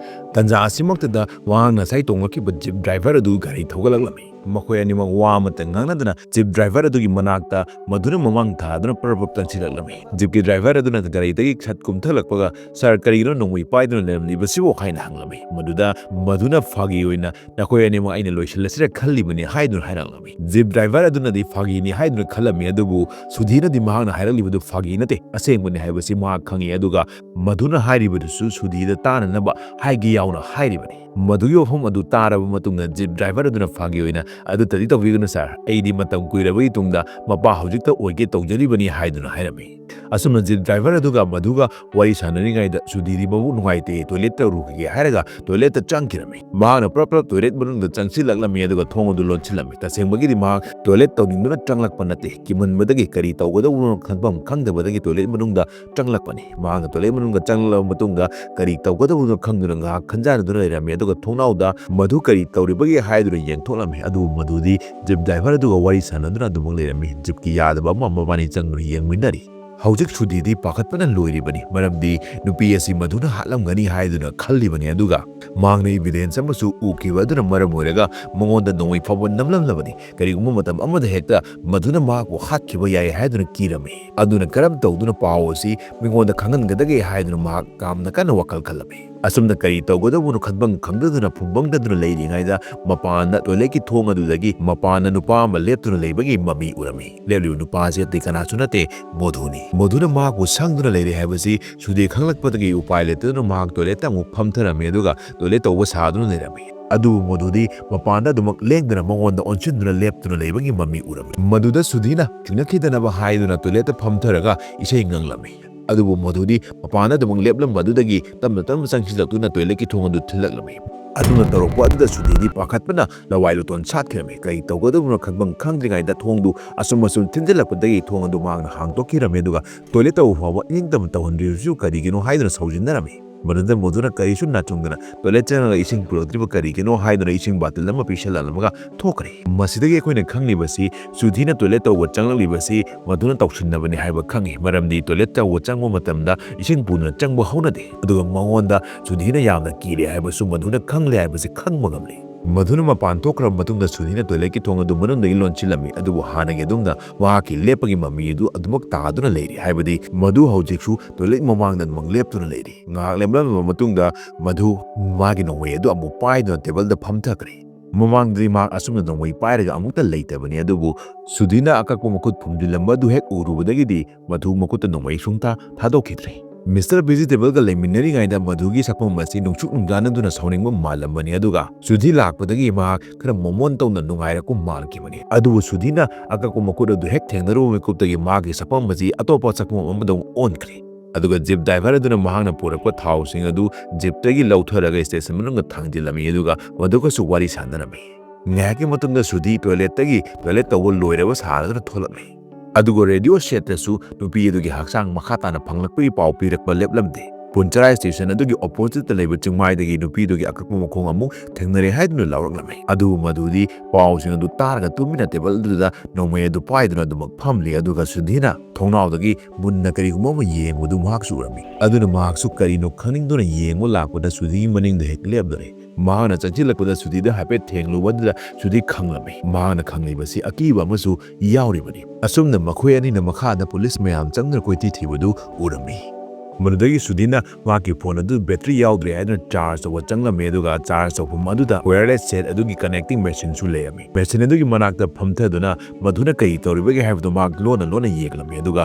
ꯇꯟꯖꯥ ꯑꯁꯤꯃꯛꯇꯗ ꯃꯍꯥꯛ ꯉꯁꯥꯏ ꯇꯣꯡꯂꯛꯈꯤꯕ ꯖꯤꯞ ꯗ꯭ꯔꯥꯏꯚꯔ ꯑꯗꯨ ꯒꯥꯔꯤ ꯊꯧꯒꯠꯂꯛꯂꯝꯃꯤ꯫ ꯃꯈꯣꯏ ꯑꯅꯤꯃꯛ ꯋꯥ ꯑꯃꯠꯇ ꯉꯥꯡꯅꯗꯅ ꯖꯤꯞ ꯗ꯭ꯔꯥꯏꯚꯔ ꯑꯗꯨꯒꯤ ꯃꯅꯥꯛꯇ ꯃꯗꯨꯅ ꯃꯃꯥꯡ ꯊꯥꯗꯨꯅ ꯄ꯭ꯔꯞ ꯄ꯭ꯔꯞ ꯆꯪꯁꯤꯜꯂꯛꯂꯝꯃꯤ꯫ ꯖꯤꯞꯀꯤ ꯗ꯭ꯔꯥꯏꯚꯔ ꯑꯗꯨꯅ ꯒꯥꯔꯤꯗꯒꯤ ꯁꯠ ꯀꯨꯝꯊꯂꯛꯄꯒ, "ꯁꯥꯔ, ꯀꯔꯤꯒꯤꯅꯣ ꯅꯣꯡꯃꯩ ꯄꯥꯏꯗꯨꯅ ꯂꯩꯔꯝꯂꯤꯕꯁꯤꯕꯨ?" ꯍꯥꯏꯅ ꯍꯪꯂꯝꯃꯤ꯫ ꯃꯗꯨꯗ ꯃꯗꯨꯅ ꯐꯥꯒꯤ ꯑꯣꯏꯅ "ꯅꯈꯣꯏ ꯑꯅꯤꯃꯛ ꯑꯩꯅ ꯂꯣꯏꯁꯤꯜꯂꯁꯤꯔ ꯈꯜꯂꯤꯕꯅꯤ" ꯍꯥꯏꯗꯨꯅ ꯍꯥꯏꯔꯛꯂꯝꯃꯤ꯫ ꯖꯤꯞ ꯗ꯭ꯔꯥꯏꯚꯔ ꯑꯗꯨꯅꯗꯤ ꯐꯥꯒꯤꯅꯤ ꯍꯥꯏꯗꯨꯅ ꯈꯜꯂꯝꯃꯤ, ꯑꯗꯨꯕꯨ ꯁꯨꯙꯤꯔꯅꯗꯤ ꯃꯍꯥꯛꯅ ꯍꯥꯏꯔꯛꯂꯤꯕꯗꯨ ꯐꯥꯒꯤ ꯅꯠꯇꯦ, ꯑꯁꯦꯡꯕꯅꯤ ꯍꯥꯏꯕꯁꯤ ꯃꯍꯥꯛ ꯈꯪꯏ꯫ ꯑꯗꯨꯒ ꯃꯗꯨꯅ ꯍꯥꯏꯔꯤꯕꯗꯨꯁꯨ ꯁꯨꯙꯤꯔꯗ ꯇꯥꯅꯅꯕ ꯍꯥꯏꯒꯦ ꯌꯥꯎꯅ ꯍꯥꯏꯔꯤꯕꯅꯤ꯫ ꯃꯗꯨꯒꯤ ꯋꯥꯐꯝ ꯑꯗꯨ ꯇꯥꯔꯕ ꯃꯇꯨꯡꯗ ꯖꯤꯞ ꯗ꯭ꯔꯥꯏꯚꯔ ꯑꯗꯨꯅ ꯐꯥꯒꯤ ꯑꯣꯏꯅ, "ꯑꯗꯨꯇꯗꯤ ꯇꯧꯕꯤꯒꯅꯨ ꯁꯥꯔ, ꯑꯩꯗꯤ ꯃꯇꯝ ꯀꯨꯏꯔꯕꯒꯤ ꯇꯨꯡꯗ ꯃꯄꯥ ꯍꯧꯖꯤꯛꯇ ꯑꯣꯏꯒꯦ ꯇꯧꯖꯔꯤꯕꯅꯤ" ꯍꯥꯏꯗꯨꯅ ꯍꯥꯏꯔꯝꯃꯤ꯫ ꯑꯁꯨꯝꯅ ꯖꯤꯞ ꯗ꯭ꯔꯥꯏꯚꯔ ꯑꯗꯨꯒ ꯃꯗꯨꯒ ꯋꯥꯔꯤ ꯁꯥꯟꯅꯔꯤꯉꯩꯗ ꯁꯨꯙꯤꯔꯗꯤ ꯃꯕꯨꯛ ꯅꯨꯡꯉꯥꯏꯇꯦ, ꯇꯣꯏꯂꯦꯠ ꯇꯧꯔꯨꯈꯤꯒꯦ ꯍꯥꯏꯔꯒ ꯇꯣꯏꯂꯦꯠꯇ ꯆꯪꯈꯤꯔꯝꯃꯤ꯫ ꯃꯍꯥꯛꯅ ꯄ꯭ꯔꯞ ꯄ꯭ꯔꯞ ꯇꯣꯏꯂꯦꯠ ꯃꯅꯨꯡꯗ ꯆꯪꯁꯤꯜꯂꯛꯂꯝꯃꯤ, ꯑꯗꯨꯒ ꯊꯣꯡ ꯑꯗꯨ ꯂꯣꯟꯁꯤꯜꯂꯝꯃꯤ꯫ ꯇꯁꯦꯡꯕꯒꯤꯗꯤ ꯃꯍꯥꯛ ꯇꯣꯏꯂꯦꯠ ꯇꯧꯅꯤꯡꯗꯨꯅ ꯆꯪꯂꯛꯄ ꯅꯠꯇꯦ, ꯀꯤꯃꯟꯕꯗꯒꯤ ꯀꯔꯤ ꯇꯧꯒꯗꯧꯕꯅꯣ ꯈꯟꯐꯝ ꯈꯪꯗꯕꯗꯒꯤ ꯇꯣꯏꯂꯦꯠ ꯃꯅꯨꯡꯗ ꯆꯪꯂꯛꯄꯅꯤ꯫ ꯃꯍꯥꯛꯅ ꯇꯣꯏꯂꯦꯠ ꯃꯅꯨꯡꯗ ꯆꯪꯂꯛꯂꯕ ꯃꯇꯨꯡꯗ ꯀꯔꯤ ꯇꯧꯒꯗꯧꯕꯅꯣ ꯈꯪꯗꯨꯅ ꯉꯥꯏꯍꯥꯛ ꯈꯟꯖꯥꯟꯅꯗꯨꯅ ꯂꯩꯔꯝꯃꯤ, ꯑꯗꯨꯒ ꯊꯣꯡꯅꯥꯎꯗ ꯃꯗꯨ ꯀꯔꯤ ꯇꯧꯔꯤꯕꯒꯦ ꯍꯥꯏꯗꯨꯅ ꯌꯦꯡꯊꯣꯛꯂꯝꯃꯤ꯫ ꯑꯗꯨꯕꯨ ꯃꯗꯨꯗꯤ ꯖꯤꯞ ꯗ꯭ꯔꯥꯏꯚꯔ ꯑꯗꯨꯒ ꯋꯥꯔꯤ ꯁꯥꯟꯅꯗꯨꯅ ꯑꯗꯨꯃꯛ ꯂꯩꯔꯝꯃꯤ꯫ ꯖꯤꯞꯀꯤ ꯌꯥꯗꯕ ꯑꯃ ꯃꯕꯥꯅꯤ ꯆꯪꯗꯨꯅ ꯌꯦꯡꯃꯤꯟꯅꯔꯤ꯫ ꯍꯧꯖꯤꯛ ꯁꯨꯙꯤꯗꯤ ꯄꯥꯈꯠꯄꯅ ꯂꯣꯏꯔꯤꯕꯅꯤ, ꯃꯔꯝꯗꯤ ꯅꯨꯄꯤ ꯑꯁꯤ ꯃꯗꯨꯅ ꯍꯥꯠꯂꯝꯒꯅꯤ ꯍꯥꯏꯗꯨꯅ ꯈꯜꯂꯤꯕꯅꯤ꯫ ꯑꯗꯨꯒ ꯃꯍꯥꯛꯅ evidence ꯑꯃꯁꯨ ꯎꯈꯤꯕ ꯑꯗꯨꯅ ꯃꯔꯝ ꯑꯣꯏꯔꯒ ꯃꯉꯣꯟꯗ ꯅꯣꯡꯃꯩ ꯐꯥꯎꯕ ꯅꯝꯂꯝꯂꯕꯅꯤ꯫ ꯀꯔꯤꯒꯨꯝꯕ ꯃꯇꯝ ꯑꯃꯗ ꯍꯦꯛꯇ ꯃꯗꯨꯅ ꯃꯍꯥꯛꯄꯨ ꯍꯥꯠꯈꯤꯕ ꯌꯥꯏ ꯍꯥꯏꯗꯨꯅ ꯀꯤꯔꯝꯃꯤ꯫ ꯑꯗꯨꯅ ꯀꯔꯝ ꯇꯧꯗꯨꯅ ꯄꯥꯎ ꯑꯁꯤ ꯃꯤꯉꯣꯟꯗ ꯈꯪꯍꯟꯒꯗꯒꯦ ꯍꯥꯏꯗꯨꯅ ꯃꯍꯥꯛ ꯌꯥꯝꯅ ꯀꯟꯅ ꯋꯥꯈꯜ ꯈꯜꯂꯝꯃꯤ꯫ ꯑꯁꯨꯝꯅ ꯀꯔꯤ ꯇꯧꯒꯗꯕꯅꯣ ꯈꯟꯐꯝ ꯈꯪꯗꯗꯨꯅ ꯐꯨꯡꯕꯪꯗꯗꯨꯅ ꯂꯩꯔꯤꯉꯩꯗ ꯃꯄꯥꯟꯗ toiletꯀꯤ ꯊꯣꯡ ꯑꯗꯨꯗꯒꯤ ꯃꯄꯥꯟꯗ ꯅꯨꯄꯥ ꯑꯃ ꯂꯦꯞꯇꯨꯅ ꯂꯩꯕꯒꯤ ꯃꯃꯤ ꯎꯔꯝꯃꯤ꯫ ꯂꯦꯞꯂꯤꯕ ꯅꯨꯄꯥ ꯑꯁꯤ ꯑꯇꯩ ꯀꯅꯥꯁꯨ ꯅꯠꯇꯦ, ꯃꯣꯙꯨꯅꯤ꯫ ꯃꯣꯙꯨꯅ ꯃꯍꯥꯛꯄꯨ ꯁꯪꯗꯨꯅ ꯂꯩꯔꯦ ꯍꯥꯏꯕꯁꯤ ꯁꯨꯙꯤ ꯈꯪꯂꯛꯄꯗꯒꯤ ꯎꯄꯥꯏ ꯂꯩꯇꯗꯨꯅ ꯃꯍꯥꯛ toiletꯇ ꯑꯃꯨꯛ ꯐꯝꯊꯔꯝꯃꯤ, ꯑꯗꯨꯒ toilet ꯇꯧꯕ ꯁꯥꯗꯨꯅ ꯂꯩꯔꯝꯃꯤ꯫ ꯑꯗꯨꯕꯨ ꯃꯣꯙꯨꯗꯤ ꯃꯄꯥꯟꯗ ꯑꯗꯨꯃꯛ ꯂꯦꯡꯗꯅ ꯃꯉꯣꯟꯗ ꯑꯣꯟꯁꯤꯟꯗꯨꯅ ꯂꯦꯞꯇꯨꯅ ꯂꯩꯕꯒꯤ ꯃꯃꯤ ꯎꯔꯝꯃꯤ꯫ ꯃꯗꯨꯗ ꯁꯨꯙꯤꯅ ꯊꯦꯡꯅꯈꯤꯗꯅꯕ ꯍꯥꯏꯗꯨꯅ toiletꯇ ꯐꯝꯊꯔꯒ ꯏꯁꯩ ꯉꯪꯂꯝꯃꯤ꯫ ꯑꯗꯨꯕꯨ ꯃꯣꯙꯨꯗꯤ ꯃꯄꯥꯟꯗ ꯑꯗꯨꯃꯛ ꯂꯦꯞꯂꯝꯕ ꯑꯗꯨꯗꯒꯤ ꯇꯞꯅ ꯇꯞꯅ ꯆꯪꯁꯤꯜꯂꯛꯇꯨꯅ toiletꯀꯤ ꯊꯣꯡ ꯑꯗꯨ ꯊꯤꯜꯂꯛꯂꯝꯃꯤ꯫ ꯑꯗꯨꯅ ꯇꯧꯔꯛꯄ ꯑꯗꯨꯗ ꯁꯨꯙꯤꯗꯤ ꯄꯥꯈꯠꯄꯅ ꯂꯋꯥꯏ ꯂꯨꯇꯣꯟ ꯁꯥꯠꯈꯤꯔꯝꯃꯤ꯫ ꯀꯔꯤ ꯇꯧꯒꯗꯕꯅꯣ ꯈꯪꯐꯝ ꯈꯪꯗ꯭ꯔꯤꯉꯩꯗ ꯊꯣꯡꯗꯨ ꯑꯁꯨꯝ ꯑꯁꯨꯝ ꯊꯤꯟꯖꯤꯜꯂꯛꯄꯗꯒꯤ ꯊꯣꯡ ꯑꯗꯨ ꯃꯍꯥꯛꯅ ꯍꯥꯡꯗꯣꯛꯈꯤꯔꯝꯃꯤ꯫ ꯑꯗꯨꯒ toilet ꯇꯧꯕ ꯐꯥꯎꯕ ꯏꯅꯤꯡꯇꯝꯅ ꯇꯧꯍꯟꯗ꯭ꯔꯤꯕꯁꯤꯕꯨ ꯀꯔꯤꯒꯤꯅꯣ ꯍꯥꯏꯗꯨꯅ ꯁꯥꯎꯖꯤꯟꯅꯔꯝꯃꯤ꯫ ꯃꯗꯨꯗ ꯃꯣꯙꯨꯅ ꯀꯔꯤꯁꯨ ꯅꯥꯆꯨꯡꯗꯅ toilet ꯆꯪꯂꯒ ꯏꯁꯤꯡ ꯄꯨꯔꯛꯇ꯭ꯔꯤꯕ ꯀꯔꯤꯒꯤꯅꯣ ꯍꯥꯏꯗꯨꯅ ꯏꯁꯤꯡ ꯕꯥꯇꯤꯜ ꯑꯃ ꯄꯤꯁꯜꯂꯛꯂꯝꯃꯒ ꯊꯣꯛꯈ꯭ꯔꯦ꯫ ꯃꯁꯤꯗꯒꯤ ꯑꯩꯈꯣꯏꯅ ꯈꯪꯂꯤꯕꯁꯤ ꯁꯨꯙꯤꯅ toilet ꯇꯧꯕ ꯆꯪꯂꯛꯂꯤꯕꯁꯤ ꯃꯗꯨꯅ ꯇꯧꯁꯤꯟꯅꯕꯅꯤ ꯍꯥꯏꯕ ꯈꯪꯉꯤ, ꯃꯔꯝꯗꯤ toilet ꯇꯧꯕ ꯆꯪꯕ ꯃꯇꯝꯗ ꯏꯁꯤꯡ ꯄꯨꯗꯨꯅ ꯆꯪꯕ ꯍꯧꯅꯗꯦ꯫ ꯑꯗꯨꯒ ꯃꯉꯣꯟꯗ ꯁꯨꯙꯤꯅ ꯌꯥꯝꯅ ꯀꯤꯔꯦ ꯍꯥꯏꯕꯁꯨ ꯃꯗꯨꯅ ꯈꯪꯂꯦ ꯍꯥꯏꯕꯁꯤ ꯈꯪꯕ ꯉꯝꯂꯤ꯫ ꯃꯗꯨꯅ ꯃꯄꯥꯟ ꯊꯣꯛꯈ꯭ꯔꯕ ꯃꯇꯨꯡꯗ ꯁꯨꯙꯤꯅ toiletꯀꯤ ꯊꯣꯡ ꯑꯗꯨ ꯃꯅꯨꯡꯗꯒꯤ ꯂꯣꯟꯁꯤꯜꯂꯝꯃꯤ, ꯑꯗꯨꯕꯨ ꯍꯥꯟꯅꯒꯤ ꯑꯗꯨꯝꯅ ꯃꯍꯥꯛꯀꯤ ꯂꯦꯞꯄꯒꯤ ꯃꯃꯤ ꯑꯗꯨ ꯑꯗꯨꯃꯛ ꯇꯥꯗꯨꯅ ꯂꯩꯔꯤ, ꯍꯥꯏꯕꯗꯤ ꯃꯗꯨ ꯍꯧꯖꯤꯛꯁꯨ toilet ꯃꯃꯥꯡꯗ ꯑꯗꯨꯃꯛ ꯂꯦꯞꯇꯨꯅ ꯂꯩꯔꯤ꯫ ꯉꯥꯏꯍꯥꯛ ꯂꯦꯞꯂꯝꯂꯕ ꯃꯇꯨꯡꯗ ꯃꯗꯨ ꯃꯥꯒꯤ ꯅꯣꯡꯃꯩ ꯑꯗꯨ ꯑꯃꯨꯛ ꯄꯥꯏꯗꯨꯅ tableꯗ ꯐꯝꯊꯈ꯭ꯔꯦ꯫ ꯃꯃꯥꯡꯗꯗꯤ ꯃꯍꯥꯛ ꯑꯁꯨꯝꯅ ꯅꯣꯡꯃꯩ ꯄꯥꯏꯔꯒ ꯑꯃꯨꯛꯇ ꯂꯩꯇꯕꯅꯤ, ꯑꯗꯨꯕꯨ ꯁꯨꯙꯤꯅ ꯑꯀꯛꯄ ꯃꯈꯨꯠ ꯐꯨꯝꯖꯤꯜꯂꯝꯕ ꯑꯗꯨ ꯍꯦꯛ ꯎꯔꯨꯕꯗꯒꯤꯗꯤ ꯃꯗꯨ ꯃꯈꯨꯠꯇ ꯅꯣꯡꯃꯩ ꯁꯨꯡꯊꯥ ꯊꯥꯗꯣꯛꯈꯤꯗ꯭ꯔꯦ꯫ Mister Vegetableꯒ ꯂꯩꯃꯤꯟꯅꯔꯤꯉꯩꯗ ꯃꯗꯨꯒꯤ ꯁꯛꯐꯝ ꯑꯁꯤ ꯅꯨꯡꯁꯨꯛ ꯅꯨꯡꯖꯥꯅꯗꯨꯅ ꯁꯥꯎꯅꯤꯡꯕ ꯃꯥꯜꯂꯝꯕꯅꯤ, ꯑꯗꯨꯒ ꯁꯨꯙꯤ ꯂꯥꯛꯄꯗꯒꯤ ꯃꯍꯥꯛ ꯈꯔ ꯃꯣꯃꯣꯟ ꯇꯧꯅ ꯅꯨꯡꯉꯥꯏꯔꯛꯄ ꯃꯥꯟꯈꯤꯕꯅꯤ꯫ ꯑꯗꯨꯕꯨ ꯁꯨꯙꯤꯅ ꯑꯀꯛꯄ ꯃꯈꯨꯠ ꯑꯗꯨ ꯍꯦꯛ ꯊꯦꯡꯅꯔꯨꯕ ꯃꯤꯀꯨꯞꯇꯒꯤ ꯃꯥꯒꯤ ꯁꯛꯐꯝ ꯑꯁꯤ ꯑꯇꯣꯞꯄ ꯁꯛꯐꯝ ꯑꯃꯗ ꯑꯣꯟꯈ꯭ꯔꯦ꯫ ꯑꯗꯨꯒ jeep driver ꯑꯗꯨꯅ ꯃꯍꯥꯛꯅ ꯄꯨꯔꯛꯄ ꯊꯥꯎꯁꯤꯡ ꯑꯗꯨ jeepꯇꯒꯤ ꯂꯧꯊꯔꯒ station ꯃꯅꯨꯡꯗ ꯊꯥꯡꯖꯤꯜꯂꯝꯃꯤ, ꯑꯗꯨꯒ ꯃꯗꯨꯒꯁꯨ ꯋꯥꯔꯤ ꯁꯥꯟꯅꯔꯝꯃꯤ꯫ ꯉꯥꯏꯍꯥꯛꯀꯤ ꯃꯇꯨꯡꯗ ꯁꯨꯙꯤ toiletꯇꯒꯤ toilet ꯇꯧꯕ ꯂꯣꯏꯔꯕ ꯁꯥꯔꯗꯨꯅ ꯊꯣꯛꯂꯛꯂꯦ꯫ ꯑꯗꯨꯒ radio setꯇꯁꯨ ꯅꯨꯄꯤ ꯑꯗꯨꯒꯤ ꯍꯛꯆꯥꯡ ꯃꯈꯥ ꯇꯥꯅ ꯐꯪꯂꯛꯄꯒꯤ ꯄꯥꯎ ꯄꯤꯔꯛꯄ ꯂꯦꯞꯂꯝꯗꯦ꯫ ꯄꯨꯟꯆꯔꯥꯏ ꯁ꯭ꯇꯦꯁꯟ ꯑꯗꯨꯒꯤ ꯑꯣꯄꯣꯖꯤꯠꯇ ꯂꯩꯕ ꯆꯤꯡꯃꯥꯏꯗꯒꯤ ꯅꯨꯄꯤꯗꯨꯒꯤ ꯑꯀꯛꯄ ꯃꯈꯣꯡ ꯑꯃꯨꯛ ꯊꯦꯡꯅꯔꯦ ꯍꯥꯏꯗꯨꯅ ꯂꯥꯎꯔꯛꯂꯝꯃꯤ꯫ ꯑꯗꯨꯕꯨ ꯃꯗꯨꯗꯤ ꯄꯥꯎꯁꯤꯡ ꯑꯗꯨ ꯇꯥꯔꯒ ꯇꯨꯃꯤꯟꯅ ꯇꯦꯕꯜ ꯑꯗꯨꯗ ꯅꯣꯡꯃꯩ ꯑꯗꯨ ꯄꯥꯏꯗꯨꯅ ꯑꯗꯨꯃꯛ ꯐꯝꯂꯤ꯫ ꯑꯗꯨꯒ ꯁꯨꯙꯤꯅ ꯊꯣꯡꯅꯥꯎꯗꯒꯤ ꯃꯨꯟꯅ ꯀꯔꯤꯒꯨꯝꯕ ꯑꯃ ꯌꯦꯡꯕꯗꯨ ꯃꯍꯥꯛꯁꯨ ꯎꯔꯝꯃꯤ꯫ ꯑꯗꯨꯅ ꯃꯍꯥꯛꯁꯨ ꯀꯔꯤꯅꯣ ꯈꯪꯅꯤꯡꯗꯨꯅ ꯌꯦꯡꯕ ꯂꯥꯛꯄꯗ ꯁꯨꯙꯤꯒꯤ ꯃꯅꯤꯡꯗ ꯍꯦꯛ ꯂꯦꯞꯂꯔꯦ꯫ ꯃꯍꯥꯛꯅ ꯆꯪꯁꯤꯜꯂꯛꯄꯗ ꯁꯨꯙꯤꯗ ꯍꯥꯏꯐꯦꯠ ꯊꯦꯡꯂꯨꯕꯗꯨꯗ ꯁꯨꯙꯤ ꯈꯪꯂꯝꯃꯤ꯫ ꯃꯍꯥꯛꯅ ꯈꯪꯂꯤꯕꯁꯤ ꯑꯀꯤꯕ ꯑꯃꯁꯨ ꯌꯥꯎꯔꯤꯕꯅꯤ꯫ ꯑꯁꯨꯝꯅ ꯃꯈꯣꯏ ꯑꯅꯤꯅ ꯃꯈꯥꯗ ꯄꯨꯂꯤꯁ ꯃꯌꯥꯝ ꯆꯪꯗꯨꯅ ꯀꯣꯏꯊꯤ ꯊꯤꯕꯗꯨ ꯎꯔꯝꯃꯤ꯫ ꯃꯗꯨꯗꯒꯤ ꯁꯨꯙꯤꯅ ꯃꯍꯥꯛꯀꯤ ꯐꯣꯟ ꯑꯗꯨ ꯕꯦꯇ꯭ꯔꯤ ꯌꯥꯎꯗ꯭ꯔꯦ ꯍꯥꯏꯗꯨꯅ ꯆꯥꯔꯖ ꯇꯧꯕ ꯆꯪꯂꯝꯃꯤ, ꯑꯗꯨꯒ ꯆꯥꯔꯖ ꯇꯧꯐꯝ ꯑꯗꯨꯗ ꯋꯥꯌꯔꯂꯦꯁ ꯁꯦꯠ ꯑꯗꯨꯒꯤ ꯀꯅꯦꯛꯇꯤꯡ ꯃꯦꯁꯤꯟꯁꯨ ꯂꯩꯔꯝꯃꯤ꯫ ꯃꯦꯁꯤꯟ ꯑꯗꯨꯒꯤ ꯃꯅꯥꯛꯇ ꯐꯝꯊꯗꯨꯅ ꯃꯗꯨꯅ ꯀꯔꯤ ꯇꯧꯔꯤꯕꯒꯦ ꯍꯥꯏꯕꯗꯨ ꯃꯍꯥꯛ ꯂꯣꯟꯅ ꯂꯣꯟꯅ ꯌꯦꯡꯂꯝꯃꯤ, ꯑꯗꯨꯒ